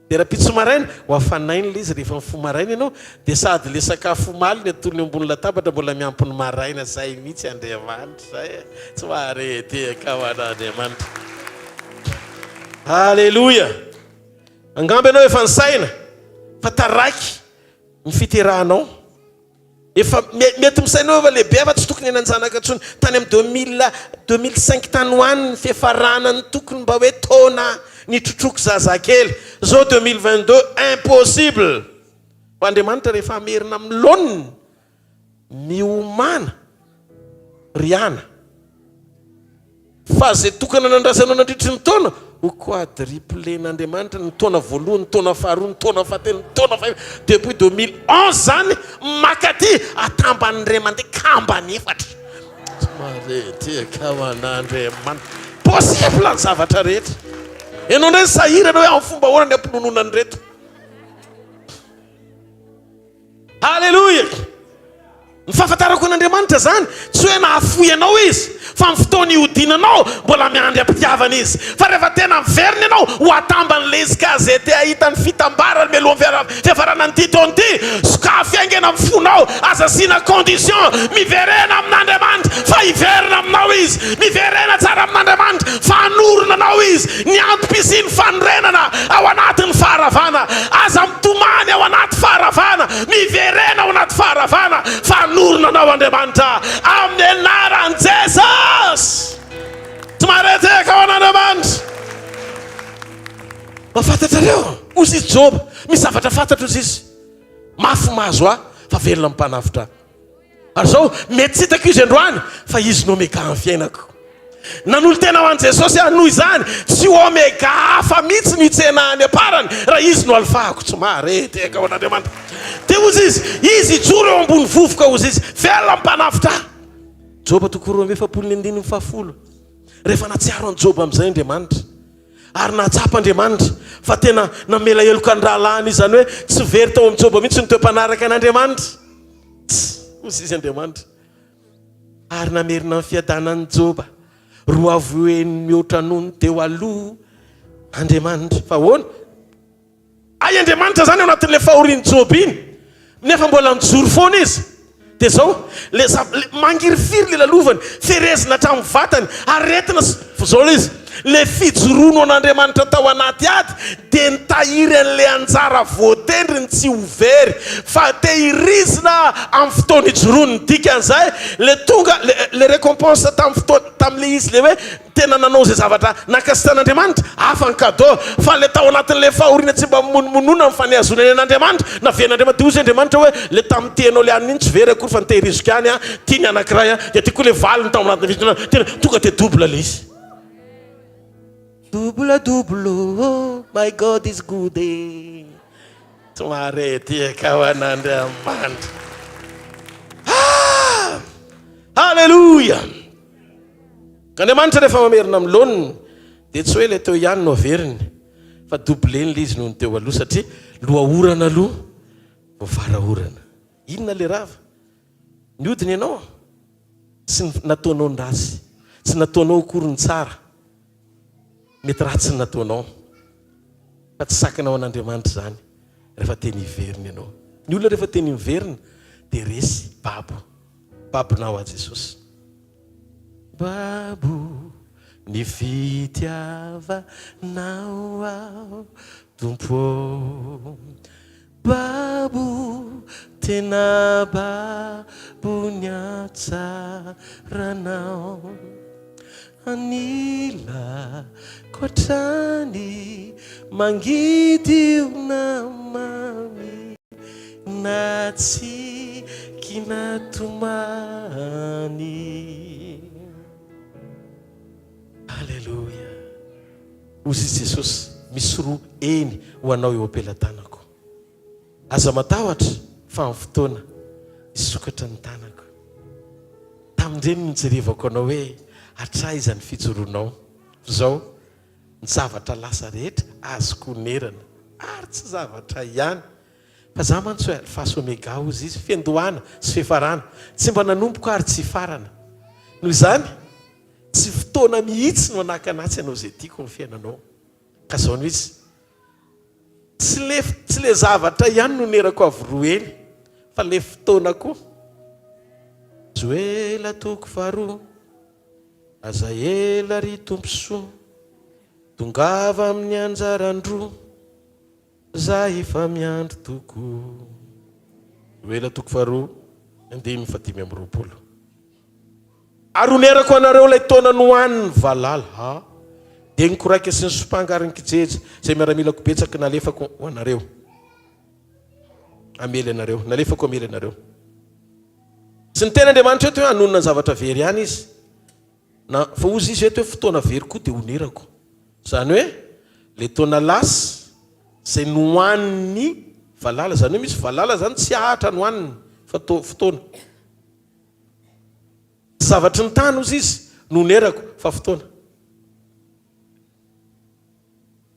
Speaker 3: Dia rahampitso maraina, ho hafanainy ilay izy rehefa mifoha maraina ianao, dia sady ilay sakafo omaly ny atolony eo ambony latabatra mbola miampy ny maraina. Izay mihitsy Andriamanitra izay e! Tsy maharehadehaka ho an'Andriamanitra. Aleloia! Angamba ianao efa nisaina fa taraiky ny fiterahanao. Efa mety misaina hoe efa lehibe aho fa tsy tokony hanan-janaka intsony. Tany amin'ny 2000, 2005 tany ho any ny fiafarana ny tokony mba hoe taona nitrotroako zazakely. Zao 2022 impossible. Fa Andriamanitra rehefa hamerina amin'ny laoniny, miomàna ry ana. Fa izay tokana nandrasanao nandritry ny taona, Ho quadruplen'Andriamanitra ny taona voalohany, ny taona faharoa, ny taona fahatelo, ny taona fahefatra, depuis 2011 zany maka aty atamban'ny ray aman-dreny kambany efatra. Tsy mahareteka ho an'Andriamanitra. Possible ny zavatra rehetra. Ianao indray sahirana hoe amin'ny fomba ahoana ny hampinonoana an'ireto. Alléluia! Ny fahafantarako an'Andriamanitra izany, tsy hoe nahafoy anao Izy, fa amin'ny fotoana ihodinanao, mbola miandry am-pitiavana Izy. Fa rehefa tena miverina ianao, ho atambany ilay izy ka izay te hahita ny fitambarany mialohan'ny fiafarana an'ity taona ity, sokafy haingana ny fonao, aza asiana condition, miverena amin'Andriamanitra fa hiverina aminao Izy, miverena tsara amin'Andriamanitra fa hanorina anao Izy, ny antom-pisian'ny fanorenana ao anatin'ny faharavana, aza mitomany ao anaty faharavana, Miverena ao anaty faharavana fa hanorina anao Andriamanitra amin'ny anaran'i Jesosy. Tsy mahareteka ao an'Andriamanitra. Mba fantatrareo, hoy izy Joba, misy zavatra fantatro hoy izy, mafy mahazo ahy fa velona ny mpanavotra ahy. Ary izao, mety tsy hitako izy androany, fa izy no Omega ny fiainako. Nanolo-tena ho an'i Jesosy aho, noho izany, tsy ho Omega hafa mihitsy no hitsena any am-parany, raha Izy no Alfahako. Tsy mahare tehaka ho an'Andriamanitra. Dia hozy izy, Izy hijoro eo ambony vovoka, hozy izy, velona ny mpanavotra ahy. Joba toko 42 ny andininy fahafolo. Rehefa nahatsiaro an'i Joba amin'izay Andriamanitra, ary nahatsapa Andriamanitra fa tena namela heloka ny rahalahiny, izany hoe tsy very tao amin'i Joba mihitsy ny toe-panaraka an'Andriamanitra. Tsy, hoy izy Andriamanitra, ary namerina ny fiadanan'i Joba roa avo heny mihoatra noho ny teo aloha Andriamanitra. Fa ahoana? Hay Andriamanitra izany ao anatin'ilay fahorian'i Joba iny, nefa mbola nijoro foana izy. Dia izao, le le mangirifiry le lalovany, ferezina hatramin'ny vatany, aretina sy, fa izao ilay izy, le fijoroany ho an'Andriamanitra tao anaty ady dia nitahiry an'ilay anjara voatendriny tsy ho very fa tehirizina amin'ny fotoana ijoroany, ny dikan'izay le tonga le le récompense tamin'ny fotoana tamin'ilay izy le hoe tena nanao izay zavatra nankasitrahan'Andriamanitra, hafa ny cadeau fa le tao anatin'ilay fahoriana tsy mba mimonomonona ny fanehazonany an'Andriamanitra, navelan'Andriamanitra dia hoy izy Andriamanitra hoe le tamin'ny tehinao le hanina iny tsy very akory fa nitehiriziko ihany an, ity ny anankiray an, dia ity koa le valiny tao anatin'ny fitondrana, tena tonga dia double le izy. Double double oh, my God is good eh. Tsy mahare diaka ho an'Andriamanitra. Ah! Alléluia! Andriamanitra rehefa mamerina amin'ny laoniny dia tsy hoe ilay teo ihany no averiny fa doubleny ilay izy noho ny teo aloha satria loha orana aloha vao fara orana. Inona ilay rava? Nihodina ianao? Tsy nataonao ny ratsy, tsy nataonao akory ny tsara. Mety ratsy ny nataonao, fa tsy sakana ho an'Andriamanitra izany rehefa teny hiverina ianao. Ny olona rehefa teny miverina dia resy, babo. Babonao aho Jesosy. Babo ny fitiavanao aho Tompo ô. Babo, tena babo ny hatsaranao Anilako hatrany, mangidy io na mamy Na tsiky na tomany. Aleloia! Hozy i Jesosy, Misy roa eny ho anao eo am-pelatanako. Aza matahotra fa amin'ny fotoana hisokatra ny tanako. Tamin'ireny no nijerevako anao hoe hatraiza ny fijoroanao. F'izao, ny zavatra lasa rehetra azoko onerana, ary tsy zavatra ihany. Fa za mantsy hoe Alfa sy Omega hozy izy, fiandohana sy fiafarana. Tsy mba nanomboka ary tsy hifarana. Noho izany, tsy fotoana mihitsy no hanakana ahy tsy hanao izay tiako amin'ny fiainanao. Ka izao no izy. Tsy le tsy le zavatra ihany no nerako avy roa heny fa le fotoana koa. Joela toko faharoa, Aza ela ry Tompo soa, tongava amin'ny anjaran-droa, za efa miandry toko. Joela toko faharoa, andininy faha-25. Ary honerako anareo ilay taona nohanin'ny valala, ha, dia ny koraika sy ny sompanga ary ny kijeja, izay miaramilako betsaka nalefako ho anareo, hamely anareo, nalefako hamely anareo. Tsy niteny Andriamanitra eto hoe hanonona ny zavatra very ihany Izy, na, fa hozy Izy eto hoe fotoana very koa dia honerako. Izany hoe le taona lasa izay nohanin'ny valala, izany hoe misy valala izany tsy ahatra no haniny fa to fotoana. Tsy zavatry ny tany hozy izy no onerako fa fotoana.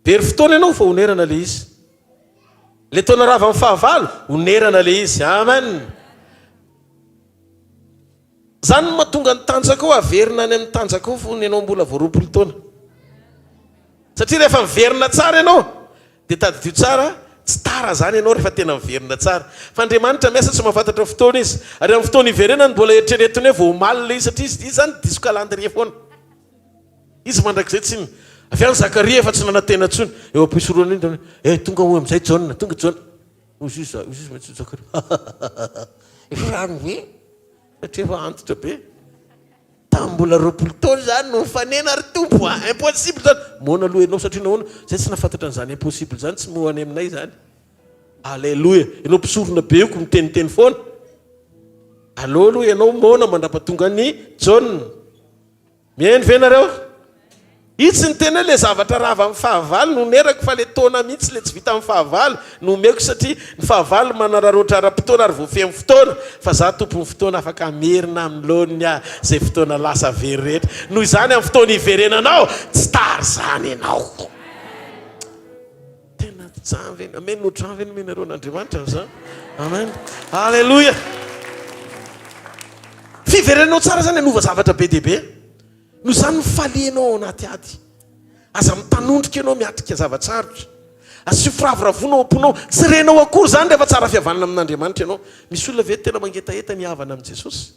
Speaker 3: Very fotoana ianao fa onerana le izy. Le taona rava amin'ny fahavalo, onerana le izy. Amen. Zany no mahatonga ny tanjakao averina any amin'ny tanjakao fony ianao mbola vao 20 taona. Satria rehefa miverina tsara ianao dia tadidio tsara, tsy tara zany ianao rehefa tena miverina tsara. Fa Andriamanitra miasa tsy mahafantatra fotoana izy. Ary amin'ny fotoana iverenany mbola eritreretiny hoe vao omaly le izy satria izy zany diso calendrier foana. Izy mandrakizay tsy ny. Avy any Zakaria efa tsy nanantena intsony. Eo am-pisoronana iny dia hoe, Eh, tonga hoy amin'izay Jaona, tonga Jaona. Hoy izy, hoy izy maintsy Zakaria, Hahahaha, izany ve? Satria efa antitra be. Tamin'ny mbola 20 taona izany no nifanena ry Tompo a! Impossible izany. Moana aloha ianao satria nahoana? Izay tsy nahafantatra an'izany impossible izany, tsy moa any aminay izany. Aleloia! Ianao mpisorona be io ko miteniteny foana. Aleo aloha ianao moana mandrapatonga an'i Jaona. Mihaino ve nareo? Io tsy niteny hoe le zavatra rava amin'ny fahavalo no onerako fa le taona mihitsy le tsy vita amin'ny fahavalo no omeko satria ny fahavalo manararaotra ara-potoana ary voafehy amin'ny fotoana fa za tompon'ny fotoana afaka hamerina amin'ny laoniny aho izay fotoana lasa very rehetra noho izany amin'ny fotoana hiverenanao tsy tara izany ianao. Tena zany ve? Amen ohatran ve nomenareo an'Andriamanitra an'izany? Amen. Alléluia. Fiverenanao tsara zany hanova zavatra be dia be. Noho izany mifalia ianao ao anaty ady. Aza mitanondrika ianao miatrika zava-tsarotra. Asio firavoravoana ao am-ponao. Tsy renao akory izany rehefa tsara fihavanana amin'Andriamanitra ianao. Misy olona ve tena mangetaheta ny hihavana amin'i Jesosy?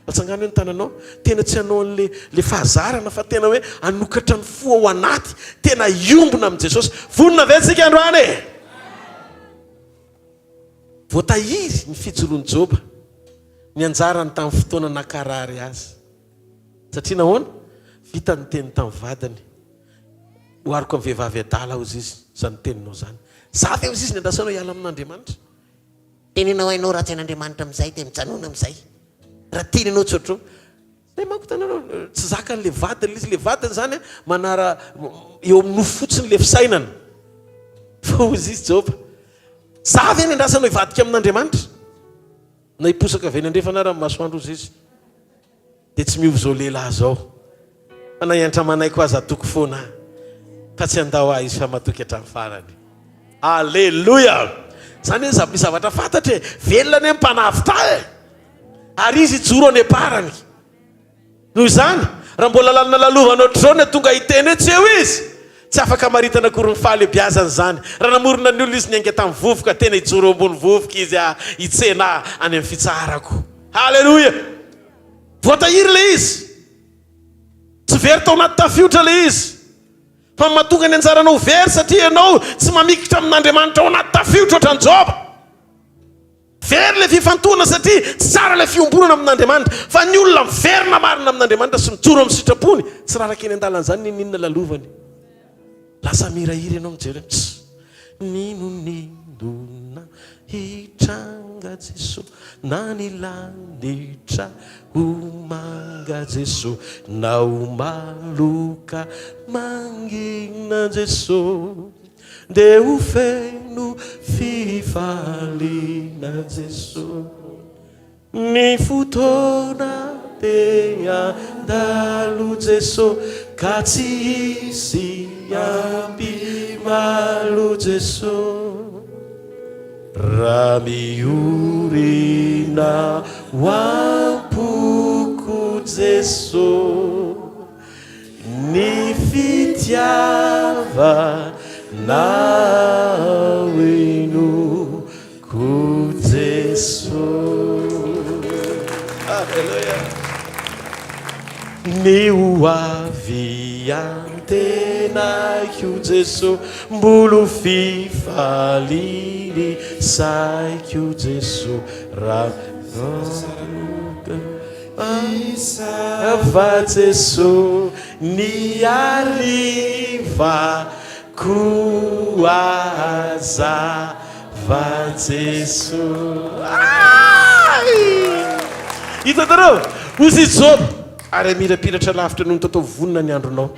Speaker 3: Atsangano hoe ny tananao. Tena tsy hanao an'le le fahazarana fa tena hoe hanokatra ny fo ao anaty, tena hiombona amin'i Jesosy. Vonona ve tsika androany e? Voatahiry ny fijoroan'i Joba, ny anjarany tamin'ny fotoana nankarary azy. Satria nahoana? Vita ny teny tamin'ny vadiny. Ohariko amin'ny vehivavy adala hozy izy, izany teninao izany. Za ve hozy izy ny andrasanao hiala amin'Andriamanitra?
Speaker 4: Tenenao hainao ratsy an'Andriamanitra amin'izay dia mijanona amin'izay.
Speaker 3: Raha tiany ianao tsy ohatr'io. Zay manko hitanareo, tsy zakan'le vadiny le izy, le vadiny zany manara eo amin'ny nofo fotsiny le fisainana. Fa hozy izy Joba, za ve ny andrasanao hivadika amin'Andriamanitra? Na hiposaka avy any andrefana ara ny masoandro hozy izy. Dia tsy miova izao lehilahy izao. Fa na hiantra aman'aiko aza hatoky foana aho. Fa tsy handao ahy izy fa matoky hatramin'ny farany. Aleloia! Izany hoe misy zavatra fantatra e! Velona anie ny mpanavotra ahy e! Ary izy hijoro any am-parany. Noho izany, raha mbola lalina lalovana ohatr'izao ny tonga hiteny hoe tsy eo izy, tsy afaka amaritana akory ny fahalebiazany izany. Raha namorona ny olona izy niainga tamin'ny vovoka, tena hijoro eo ambony vovoka izy hitsena ahy any amin'ny fitsaharako. Haleloia! Voatahiry ilay izy. Tsy very tao anaty tafiotra ilay izy. Fa ny mahatonga ny anjaranao ho very satria ianao tsy mamikitra amin'Andriamanitra ao anaty tafiotra ohatran'i Joba. Very ilay fifantohana satria tsy tsara ilay fiombonana amin'Andriamanitra. Fa ny olona miverina marina amin'Andriamanitra sy mijoro amin'ny sitrapony, tsy raraka eny an-dalan'izany n'inon'inona lalovany. Lasa mihirahira ianao mijery hoe tss n'inon'inona hitranga Jeso na ny lanitra ho manga Jeso na ho maloka mangina Jeso dia ho feno fifaliana Jeso. Ny fotoana te handalo Jeso ka tsy hisy hampimalo Jeso Raha miorina ho am-poko Jeso Ny fitiavanao inoako Jeso. Aleloia. Ny ho avy antenaiko Jeso, mbolo fifaliany saiko Jeso, raha Fa Jeso ny hariva koa hazava Jeso. Ay! Hitanareo? Hoy i Joba, Ary hamirapiratra lavitra noho ny tatao vonona ny andronao.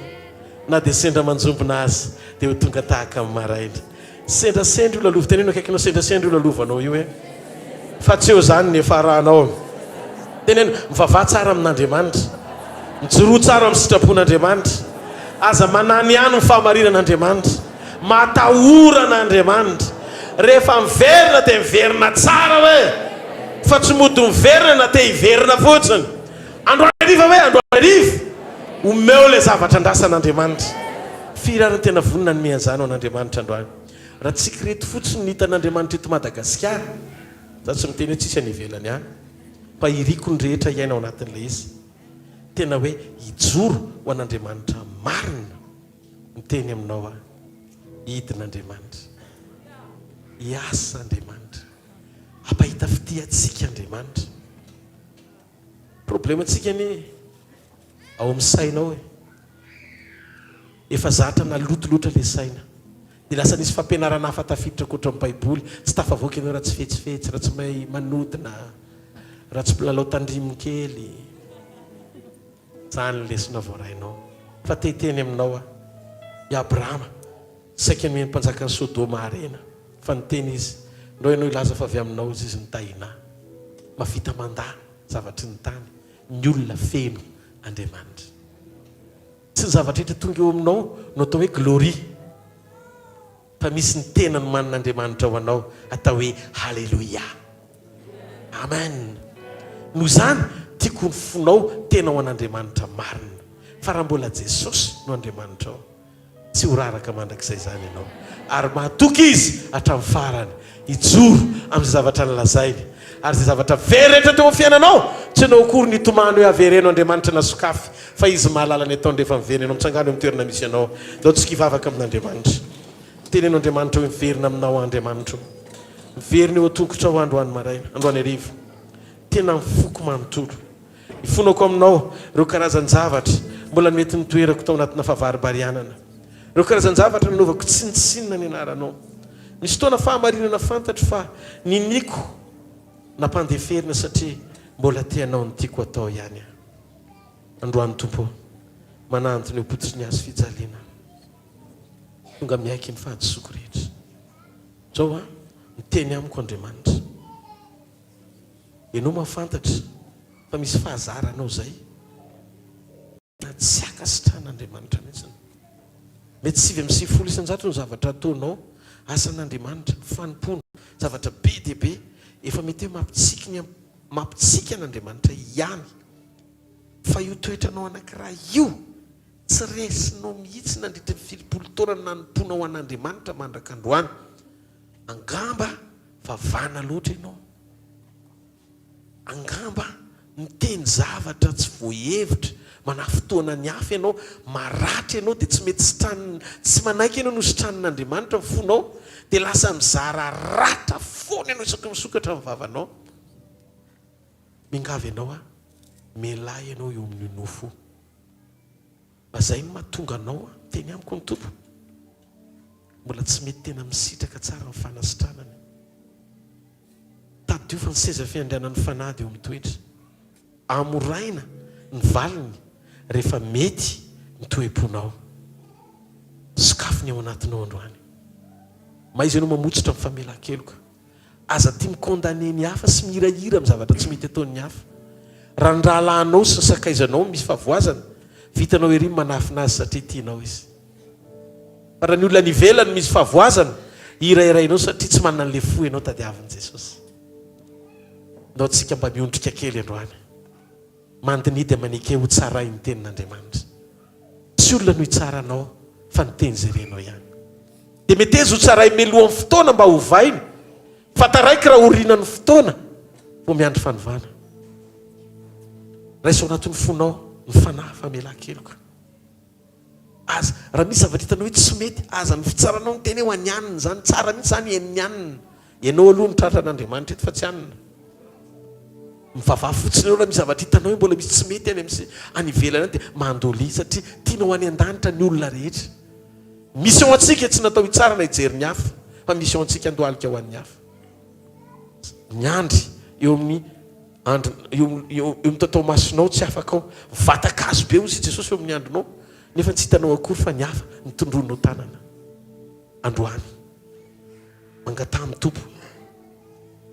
Speaker 3: Na dia sendra manjombona aza dia ho tonga tahaka ny maraina. Sendrasendra io lalova, teneno akaikinao sendrasendra io lalovanao io e. Fa tsy eo izany ny hiafaranao. Teneno, mivavaha tsara amin'Andriamanitra. Mijoroa tsara amin'ny sitrapon'Andriamanitra. Aza mananihany ny fahamarinan'Andriamanitra. Matahora an'Andriamanitra. Rehefa miverina dia miverina tsara hoe. Fa tsy mody miverina na te hiverina fotsiny. Androany hariva hoe androany hariva. Omeo ilay zavatra andrasan'Andriamanitra. Firy ary no tena vonona hanome an'izany ho an'Andriamanitra androany? Raha tsy ireto fotsiny no hitan'Andriamanitra eto Madagasikara, za tsy miteny hoe tsisy any ivelany any, fa iriko ny rehetra hiaina ao anatin'ilay izy. Tena hoe hijoro ho an'Andriamanitra marina. Miteny aminao aho, hidina Andriamanitra. Hiasa Andriamanitra. Hampahita fitia antsika Andriamanitra. Problème tsika anie ao amin'ny saina ao e. Efa zatra naloto loatra le saina. Dia lasa nisy fampianarana hafa tafiditra ankoatra ny baiboly. Tsy tafavoaka ianao raha tsy fetsifetsy, raha tsy mahay manodina, raha tsy mpilalao tandrimo kely. Izany ny lesona voarainao. Fa te hiteny aminao aho. I Abrahama, saika nomen'ny mpanjakan'i Sodoma harena, fa niteny izy, Ndao ianao hilaza fa avy aminao izy izy nitahiana ahy. Mahavita mandà zavatry ny tany ny olona feno Andriamanitra. Tsy ny zavatra rehetra tonga eo aminao no atao hoe gloria, fa misy ny tena nomanin'Andriamanitra ho anao atao hoe haleloia. Amen. Noho izany, tiako ny fonao tena ho an'Andriamanitra marina. Fa raha mbola Jesosy no Andriamanitrao, Tsy ho raraka mandrakizay izany ianao. Ary mahatoky izy hatramin'ny farany. Hijoro amin'izay zavatra nolazainy. Ary izay zavatra very rehetra teo amin'ny fiainanao, tsy ianao akory no hitomany hoe avereno Andriamanitra na sokafy, fa Izy mahalala ny ataony rehefa miverina ianao. Mitsangàna eo amin'ny toerana misy anao. Ndao tsika hivavaka amin'Andriamanitra. Teneno Andriamanitra hoe miverina aminao aho Andriamanitra o. Miverina eo an-tongotrao aho androany maraina, androany hariva. Tena amin'ny foko manontolo. Ifonako aminao ireo karazan-javatra mbola mety nitoerako tao anatina fahavarimbarianana, ireo karazan-javatra nanaovako tsinontsinona ny anaranao. Misy fotoana fahamarinana fantatro fa niniako nampandeferina satria mbola te hanao ny tiako atao ihany aho. Androany Tompo ô, manantona eo am-pototry ny hazo fijaliana aho. Tonga miaiky ny fahadisoako rehetra. Izao aho, miteny amiko Andriamanitra. Ianao mahafantatra fa misy fahazaranao izay tena tsy ankasitrahan'Andriamanitra mihitsy. Mety 99% ny zavatra ataonao, asan'Andriamanitra, fanompoana, zavatra be dia be, efa mety hoe mampitsiky ny mampitsiky an'Andriamanitra ihany. Fa io toetranao anankiray io, tsy resinao mihitsy nandritra ny filipolo taona nanompoanao an'Andriamanitra mandrak'androany. Angamba fa vana loatra ianao. Angamba miteny zavatra tsy voahevitra, manafintohina ny hafa ianao, maratra ianao dia tsy mety sitranina, tsy manaiky ianao ny ho sitranin'Andriamanitra ny fonao, dia lasa mizara ratra foana ianao isaky ny misokatra ny vavanao. Miangavy anao aho, mialà ianao eo amin'io nofo io. Mba zay no mahatonga anao miteny amiko ny Tompo. Mbola tsy mety tena misitraka tsara ny fanasitranana. Tadidio fa ny seza fiandrianan'ny fanahy dia eo amin'ny toetra. Amoraina ny valiny rehefa mety ny toe-ponao. Sokafy ny ao anatinao androany. Mahaiza ianao mamotsitra ny famelan-keloka. Aza tia mi-condamner ny hafa sy mihirahira amin'ny zavatra tsy mety ataon'ny hafa. Raha ny rahalahinao sy ny sakaizanao misy fahavoazana, vitanao ery ny manafina azy satria tianao izy. Fa raha ny olona any ivelany misy fahavoazana, hirahirainao satria tsy manana an'ilay fo ianao tadiavin'i Jesosy. Ndao tsika mba miondrika kely androany. Mandiniha dia maneke ho tsarain'ny tenin'Andriamanitra. Tsy olona no hitsara anao fa ny teny izay renao ihany. Dia meteza ho tsarainy mialohan'ny fotoana mba hovaina. Fa taraiky raha aorianan'ny fotoana vao miandry fanovana. Raiso ao anatin'ny fonao ny fanahy famelan-keloka. Aza, raha misy zavatra hitanao hoe tsy mety, aza ny fitsaranao miteny hoe ho an'i anona izany, tsara mihitsy izany henon'i anona. Ianao aloha no tratran'Andriamanitra eto fa tsy anona. Mivavaha fotsiny ianao raha misy zavatra hitanao hoe mbola misy tsy mety any amin'ny any ivelany any dia mandolia satria tianao any an-danitra ny olona rehetra. Mission antsika tsy natao hitsara na hijery ny hafa fa mission antsika handohalika ho an'ny hafa. Miandry eo amin'ny andro eo eo amin'ny tataomasonao tsy afaka ao. Vatan-kazo be hozy i Jesosy eo amin'ny andronao. Nefa tsy hitanao akory fa ny hafa no tondroinao tanana. Androany, mangataha amin'ny Tompo,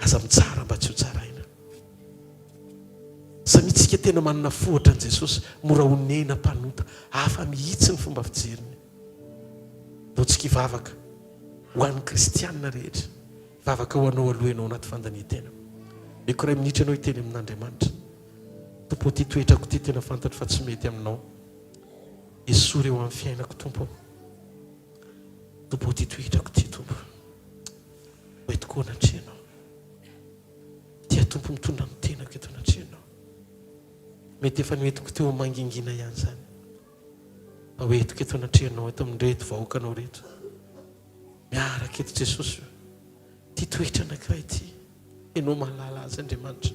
Speaker 3: aza mitsara mba tsy ho tsaraina. Samia tsika tena manana fo ohatran'i Jesosy, mora onena mpanota, hafa mihitsy ny fomba fijeriny. Ndao tsika hivavaka ho an'ny kristianina rehetra. Hivavaka ho anao aloha ianao anaty fandanian-tena. Omeko iray minitra ianao hiteny amin'Andriamanitra. Tompo ô, ity toetrako ity tena fantatro fa tsy mety aminao. Esory eo amin'ny fiainako Tompo ô. Tompo ô, ity toetrako ity Tompo. Ho entiko eo anatrehanao. Tia Tompo mitondra ny tenako eto anatrehanao. Mety efa noentiko teo mangingina ihany izany. Fa ho entiko eto anatrehanao eto amin'ireto vahoakanao ireto. Miaraka eto Jesosy o. Ity toetra anankiray ity. Ianao mahalala azy Andriamanitra.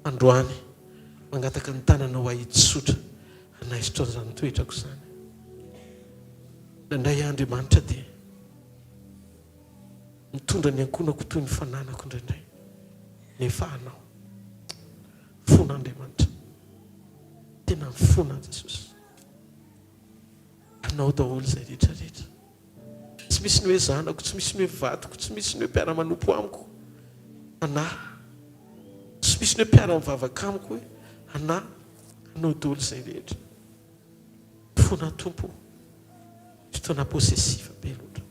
Speaker 3: Androany mangataka ny tananao ahy hitsotra hanaisotra an'izany toetrako izany. Indraindray aho Andriamanitra dia mitondra ny ankohonako toy ny fananako indraindray. Nefa anao. Fona Andriamanitra. Tena mifona Jesosy. Anao daholo izay rehetra rehetra. Tsy misy ny hoe zanako, tsy misy ny hoe vadiko, tsy misy ny hoe mpiara-manompo amiko. Anà. Tsy misy ny hoe mpiara-mivavaka amiko hoe anà. Anao daholo izay rehetra. Mifona Tompo. Fotoana possessif be loatra.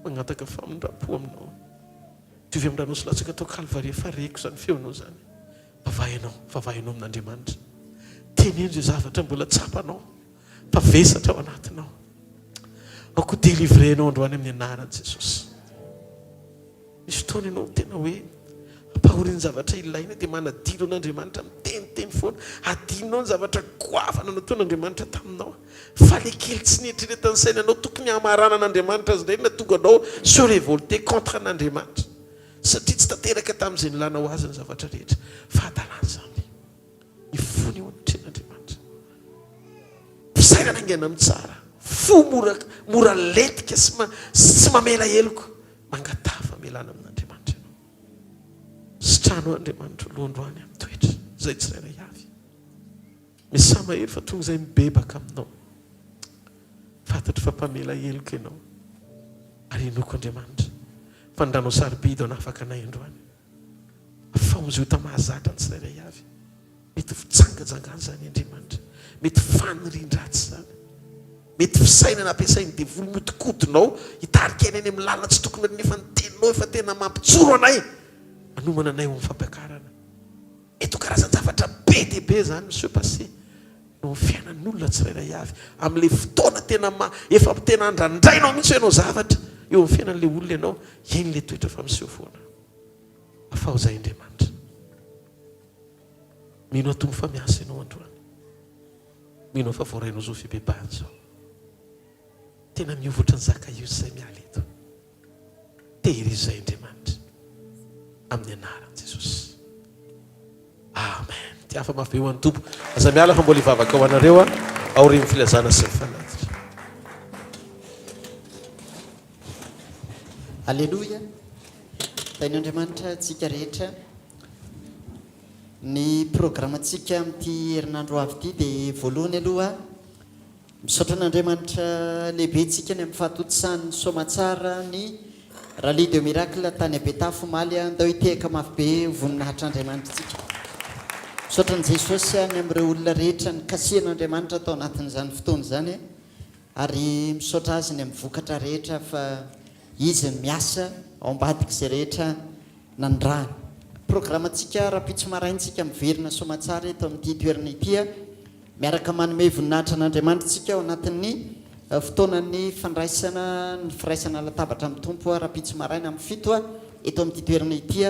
Speaker 3: Mangataka famindram-po aminao. Diovy amin'ny ranao sy latsaka tao Kalvary fa reko izany feonao izany. Vavaha ianao, vavaha ianao amin'Andriamanitra. Teneno izay zavatra mbola tsapanao fa vesatra ao anatinao. Aoka ho délivrer ianao androany amin'ny anaran'i Jesosy. Misy fotoana ianao tena hoe ampahorian'ny zavatra ilaina dia manadino an'Andriamanitra miteniteny foana. Adinonao ny zavatra goavana nataon'Andriamanitra taminao. Fa le kely tsy nieritreretan'ny sainanao tokony hamaranan'Andriamanitra azy indray no nahatonga anao se révolter contre an'Andriamanitra. Satria tsy tanteraka tamin'izay nilanao azy ny zavatra rehetra. Fahadalana izany. Ny fony eo anatrehan'Andriamanitra. Fisainana haingana amin'ny tsara. Fo mora mora lentika sy ma, sy tsy mamela heloka. Mangataha famelana amin'Andriamanitra ianao. Sitrano Andriamanitra aloha androany amin'ny toetra izay tsirairay avy. Misaha mahery fa tonga izay mibebaka aminao. Fantatro fa mpamela heloka ianao. Ary inoako Andriamanitra fa ny ranao sarobidy hanafaka anay androany. Afaho izay ota mahazatra ny tsirairay avy. Mety fijangajangana izany Andriamanitra. Mety fanirian-dratsy izany. Mety fisainana ampiasain'ny devoly mihodinkodinao hitarika anay any amin'ny lalana tsy tokony aleha nefa ny teninao efa tena mampijoro anay. Manomana anay ho amin'ny fampiakarana. Mety ho karazan-javatra be dia be izany mi se passer eo amin'ny fiainan'olona tsirairay avy, amin'ilay fotoana tena ma, efa tena andrandrainao mihitsy hoe hanao zavatra eo amin'ny fiainan'ilay olona ianao, iny ilay toetra fa miseho foana. Afaho izay Andriamanitra. Mino aho Tompo fa miasa ianao androany. Mino aho fa voarainao izao fibebahana izao. Tena miova ohatran'i Zakaiosy izay miala eto. Tehirizo izay Andriamanitra. Amin'ny anaran'i Jesosy. Amen. Tiafa mafy be ho an'ny Tompo. Aza miala fa mbola hivavaka ho anareo aho aorian'ny filazana sy ny fanatitra.
Speaker 5: Aleloia. Tahin'Andriamanitra antsika rehetra. Ny programantsika amin'ity herinandro ho avy ity dia voalohany aloha Misaotra an'Andriamanitra lehibe tsika ny amin'ny fahatontosan'ny soamatsara ny Rallye de Miracle tany Betafo omaly a, ndao hitehaka mafy be ho voninahitr'Andriamanitra tsika. Misaotra an'i Jesosy ny amin'ireo olona rehetra nikasihan'Andriamanitra tao anatin'izany fotoana izany ary misaotra Azy ny amin'ny vokatra rehetra fa Izy no miasa ao ambadik'izay rehetra nanirahany. Programantsika rahampitso maraina tsika miverina soamatsara eto amin'ity toerana ity a. Miaraka manome voninahitra an'Andriamanitra isika ao anatin'ny fotoanan'ny fandraisana ny firaisana latabatra amin'ny Tompo rahampitso maraina amin'ny fito eto amin'ity toerana ity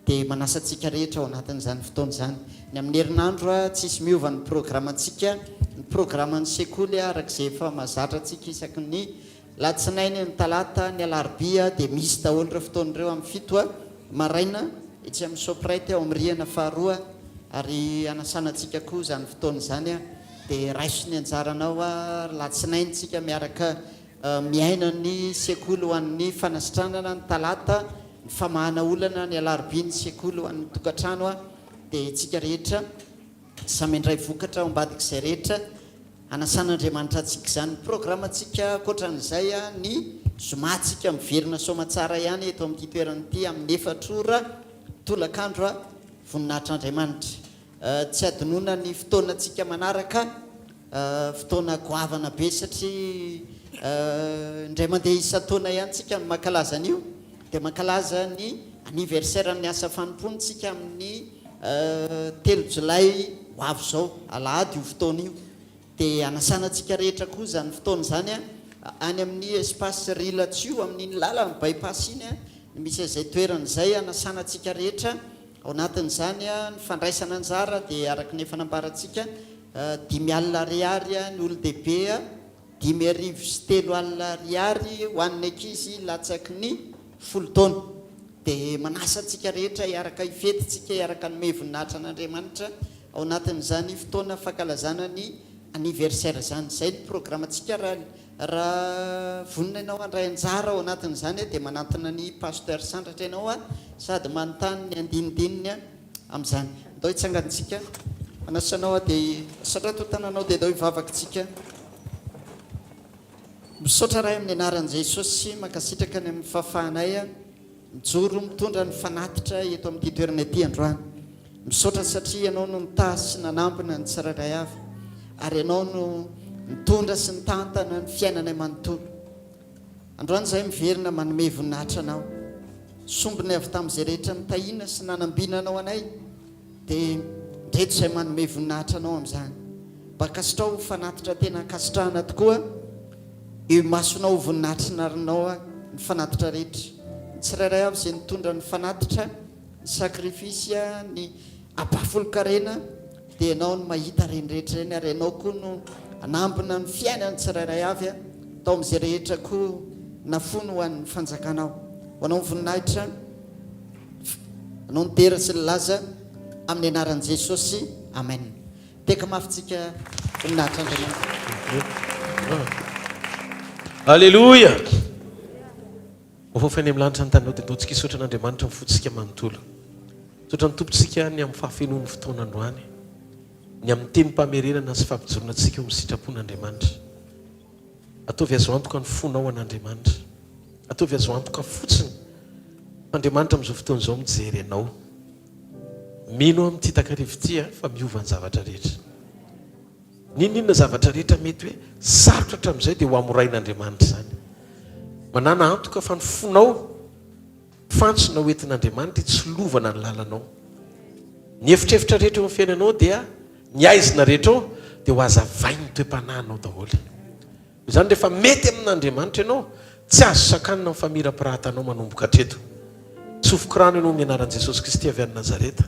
Speaker 5: dia manasa antsika rehetra ao anatin'izany fotoana izany. Ny amin'ny herinandro tsisy miova ny programantsika, ny programan'ny sekoly araka izay efa mahazatra antsika isaky ny Latsinainy, ny talata, ny alarobia dia misy daholo ireo fotoana ireo amin'ny fito maraina etsy amin'ny Shoprite ao amin'ny rihana faharoa ary hanasana antsika koa izany fotoana izany dia raiso ny anjaranao ary latsinainy tsika miaraka miaina ny sekoly ho an'ny fanasitranana, ny talata ny famahana olana, ny alarobia ny sekoly ho an'ny tokantrano dia tsika rehetra Samy handray vokatra ao ambadik'izay rehetra. Anasan'Andriamanitra antsika izany programantsika ankoatran'izay ny zoma tsika miverina soamatsara ihany eto amin'ity toerana ity amin'ny efatra ora tolakandro voninahitr'Andriamanitra. Tsy adinoina ny fotoanantsika manaraka, fotoana goavana be satria indray mandeha isan-taona ihany tsika no mankalaza an'io dia mankalaza ny anniversaire ny asa fanompoana tsika amin'ny telo jolay ho avy izao, alahady io fotoana io. Dia anasana antsika rehetra koa izany fotoana izany any amin'ny espace Rilatsio, amin'iny lalan'ny by-pass iny no misy an'izay toerana izay, anasana antsika rehetra. Ao anatin'izany ny fandraisana anjara dia araka ny efa nambarantsika, 50 ariary ny olon-dehibe, 3500 ariary ho an'ny ankizy latsaky ny folo taona. Dia manasa antsika rehetra hiaraka hifety tsika, hiaraka hanome voninahitra an'Andriamanitra ao anatin'izany fotoana fankalazana ny anniversaire izany. Izay ny programantsika raha raha vonona ianao handray anjara ao anatin'izany dia manantona ny Pasteur Sandratra ianao sady manontany ny andinindininy amin'izany. Andao hitsangantsika. Manasa anao aho dia asandrato ny tananao dia andao hivavaka tsika. Misaotra Ray amin'ny anaran'i Jesosy, mankasitraka ny amin'ny fahafahanay mijoro mitondra ny fanatitra eto amin'ity toerana ity androany. Misaotra satria Ianao no nitaha sy nanambina ny tsirairay avy ary Ianao no nitondra sy nitantana ny fiainanay manontolo. Androany izahay miverina manome voninahitra Anao. Sombiny avy tamin'izay rehetra nitahiana sy nanambinanao anay dia ndreto izahay manome voninahitra Anao amin'izany. Mba ankasitraho ho fanatitra tena ankasitrahana tokoa eo imasonao ho voninahitrinarnao ny fanatitra rehetra. Ny tsirairay avy izay nitondra ny fanatitra, ny sacrifice, ny ampahafolon-karena dia Ianao no mahita ireny rehetra ireny ary Ianao koa no hanambina ny fiainan'ny tsirairay avy tao amin'izay rehetra koa nafoiny ho an'ny fanjakanao. Ho Anao ny voninahitra, Anao ny dera sy ny laza amin'ny anaran'i Jesosy. Amen. Teka mafy tsika voninahitra Andriamanitra.
Speaker 3: Aleloia! Mifaofa eny amin'ny lanitra ny taninao dia ataontsika hisaotra an'Andriamanitra ny fontsika manontolo. Misaotra ny Tompontsika ny amin'ny fahafenoan'ny fotoana androany, ny amin'ny tenim-pamerenana sy fampijoroana antsika eo amin'ny sitrapon'Andriamanitra. Ataovy azo antoka ny fonao an'Andriamanitra. Ataovy azo antoka fotsiny fa Andriamanitra amin'izao fotoana izao mijery anao. Mino aho amin'ity takariva ity fa miova ny zavatra rehetra. N'inon'inona zavatra rehetra mety hoe sarotra hatramin'izay dia ho hamorain'Andriamanitra izany. Manàna antoka fa ny fonao fantsona ho entin'Andriamanitra hitsilovana ny lalanao. Ny efitrefitra rehetra eo amin'ny fiainanao dia ny haizina rehetra ao dia ho hazavain'ny toe-panahinao daholo. Noho izany rehefa mety amin'Andriamanitra ianao, tsy azo sakanina ny famirapiratanao manomboka hatreto. Tsofiko rano ianao amin'ny anaran'i Jesosy Kristy avy any Nazareta.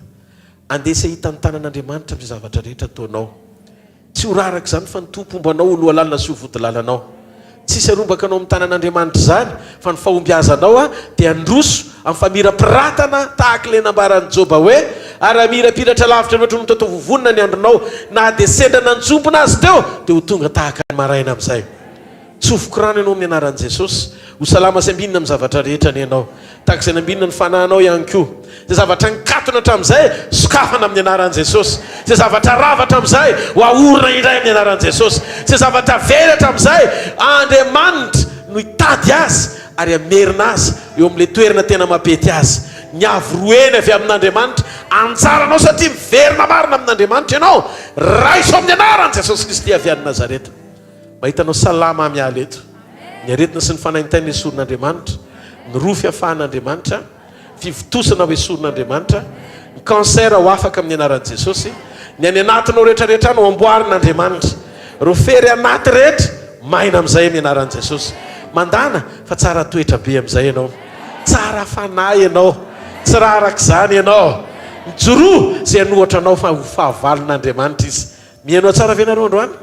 Speaker 3: Andeha sy hahita ny tanan'Andriamanitra amin'izay zavatra rehetra ataonao. Tsy ho raraka izany fa ny Tompo homba anao ho lohalalana sy ho vodilalanao. Tsy hisy harombaka anao amin'ny tanan'Andriamanitra izany fa ny fahombiazanao dia handroso amin'ny famirapiratana tahaka ilay nambaran'i Joba hoe, Ary hamirapiratra lavitra loatra noho ny tataovovonina ny andronao, na dia sendra nanjombona azy teo dia ho tonga tahaka ny maraina amin'izay. Tsofiko rano ianao amin'ny anaran'i Jesosy. Ho salama sy ambinina amin'ny zavatra rehetra anie ianao. Tahaka izay nambinina ny fanahinao ihany koa. Izay zavatra nikatona hatramin'izay, sokafana amin'ny anaran'i Jesosy. Izay zavatra rava hatramin'izay, ho ahorina indray amin'ny anaran'i Jesosy. Izay zavatra very hatramin'izay, Andriamanitra no hitady azy ary hamerina azy eo amin'ilay toerana tena mampety azy. Ny avo roa heny avy amin'Andriamanitra, anjaranao satria miverina marina amin'Andriamanitra ianao. Raiso amin'ny anaran'i Jesosy Kristy avy any Nazareta. Mahita anao salama miala eto. Ny aretina sy ny fanaintaina esorin'Andriamanitra, ny rofy afahan'Andriamanitra, fivontosana ho esorin'Andriamanitra, ny cancer ho afaka amin'ny anaran'i Jesosy, ny any anatinao rehetra rehetra any ho amboarin'Andriamanitra. Ireo fery anaty rehetra maina amin'izay amin'ny anaran'i Jesosy. Mandàna fa tsara toetra be amin'izay ianao. Tsara fanahy ianao. Tsy raha arak'izany ianao. Mijoroa izay hanohatra anao fa ho fahavalon'Andriamanitra izy. Mihaino tsara ve nareo androany?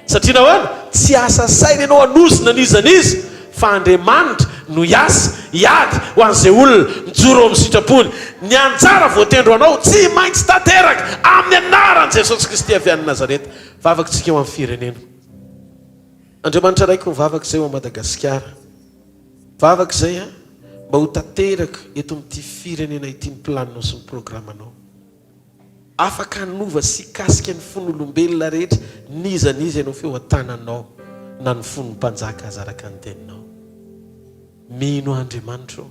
Speaker 3: Satria nahoana? Tsy asa saina ianao hanozona an'iza n'iza fa Andriamanitra no hiasa, hiady ho an'izay olona mijoro ao amin'ny sitrapony. Ny anjara voatendry ho anao tsy maintsy tanteraka amin'ny anaran'i Jesosy Kristy avy any Nazareta. Vavaka tsika ho an'ny firenena. Andriamanitra Raiko mivavaka izay ho an'i Madagasikara. Vavaka izay an, mba ho tanteraka eto amin'ity firenena ity ny planinao sy ny programanao. Afaka hanova sy hikasika ny fon'olombelona rehetra n'iza n'iza ianao feo an-tananao na ny fon'ny mpanjaka aza araka ny teninao. Mino aho Andriamanitra ô,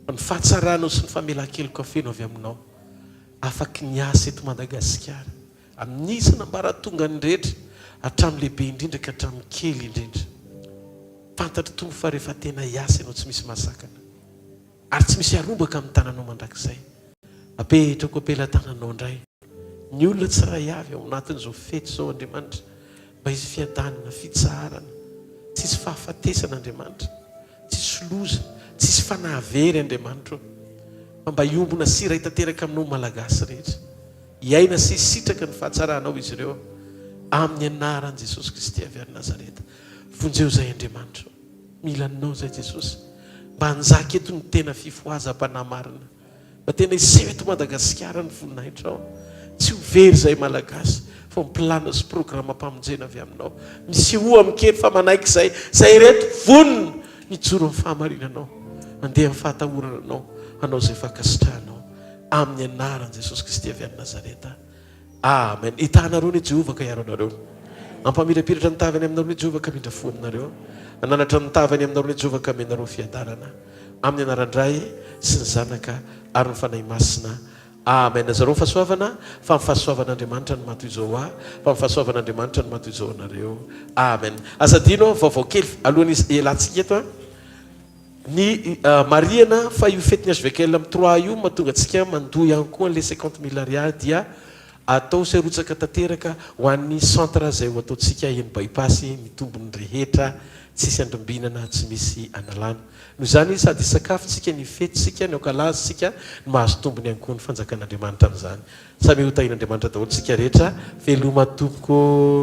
Speaker 3: fa ny fahatsaranao sy ny famelan-keloka feno avy aminao afaky ny asa eto Madagasikara amin'ny isan'ambaratongany rehetra hatramin'ny lehibe indrindra ka hatramin'ny kely indrindra. Fantatro Tompo fa rehefa tena hiasa ianao tsy misy mahasakana. Ary tsy misy arombaka amin'ny tananao mandrakizay. Apetrako am-pelatananao indray ny olona tsiray avy ao anatin'izao fety izao Andriamanitra mba hisy fiadanana, fitsaharana, tsy hisy fahafatesana Andriamanitra, tsy hisy loza, tsy hisy fanahy very Andriamanitra ô, fa mba hiombona sy hiray tanteraka aminao ny Malagasy rehetra. Hiaina sy hisitraka ny fahatsaranao izy ireo amin'ny anaran'i Jesosy Kristy avy any Nazareta. Vonjeo izay Andriamanitra ô. Mila anao izay Jesosy. Mba hanjaka eto ny tena fifohazam-panahy marina. Mba tena hiseho eto Madagasikara ny voninahitrao. Tsy ho very izahay Malagasy fa ho plan sy programam-pamonjena avy aminao. Misehoa amin-kery fa manaiky izay. Izay ireto vonona hijoro amin'ny fahamarinanao. Handeha amin'ny fahatahorana anao. Hanao izay fankasitrahanao. Amin'ny anaran'i Jesosy Kristy avy any Nazareta. Amen. Hitahanareo anie Jehovah ka hiaro anareo. Hampamirapiratra ny tavany aminareo anie Jehovah ka hamindra fo aminareo. Hananatra ny tavany aminareo anie Jehovah ka hameno anareo fiadanana. Amin'ny anaran-dRay sy ny Zanaka ary ny Fanahy Masina. Amen. Zarao ny fahasoavana, fa ny fahasoavan'Andriamanitra no maha toy izao ahy, fa ny fahasoavan'Andriamanitra no maha toy izao anareo. Amen. Aza adino, vaovao kely alohan'ny hialantsika eto an. Ny marihana fa io fetin'ny HVKL amin'ny trois io mahatonga antsika mandoa ihany koa an'ilay 50 mille ariary dia atao sy arotsaka tanteraka ho an'ny centre izay ho ataontsika eny By-pass ny tombony rehetra tsisy andrimbinana tsy misy analana. Noho izany sady hisakafo tsika ny fety tsika ny aokalaza tsika no mahazo tombony ihany koa ny fanjakan'Andriamanitra amin'izany. Samia ho tahin'Andriamanitra daholo tsika rehetra. Veloma tompoko ô.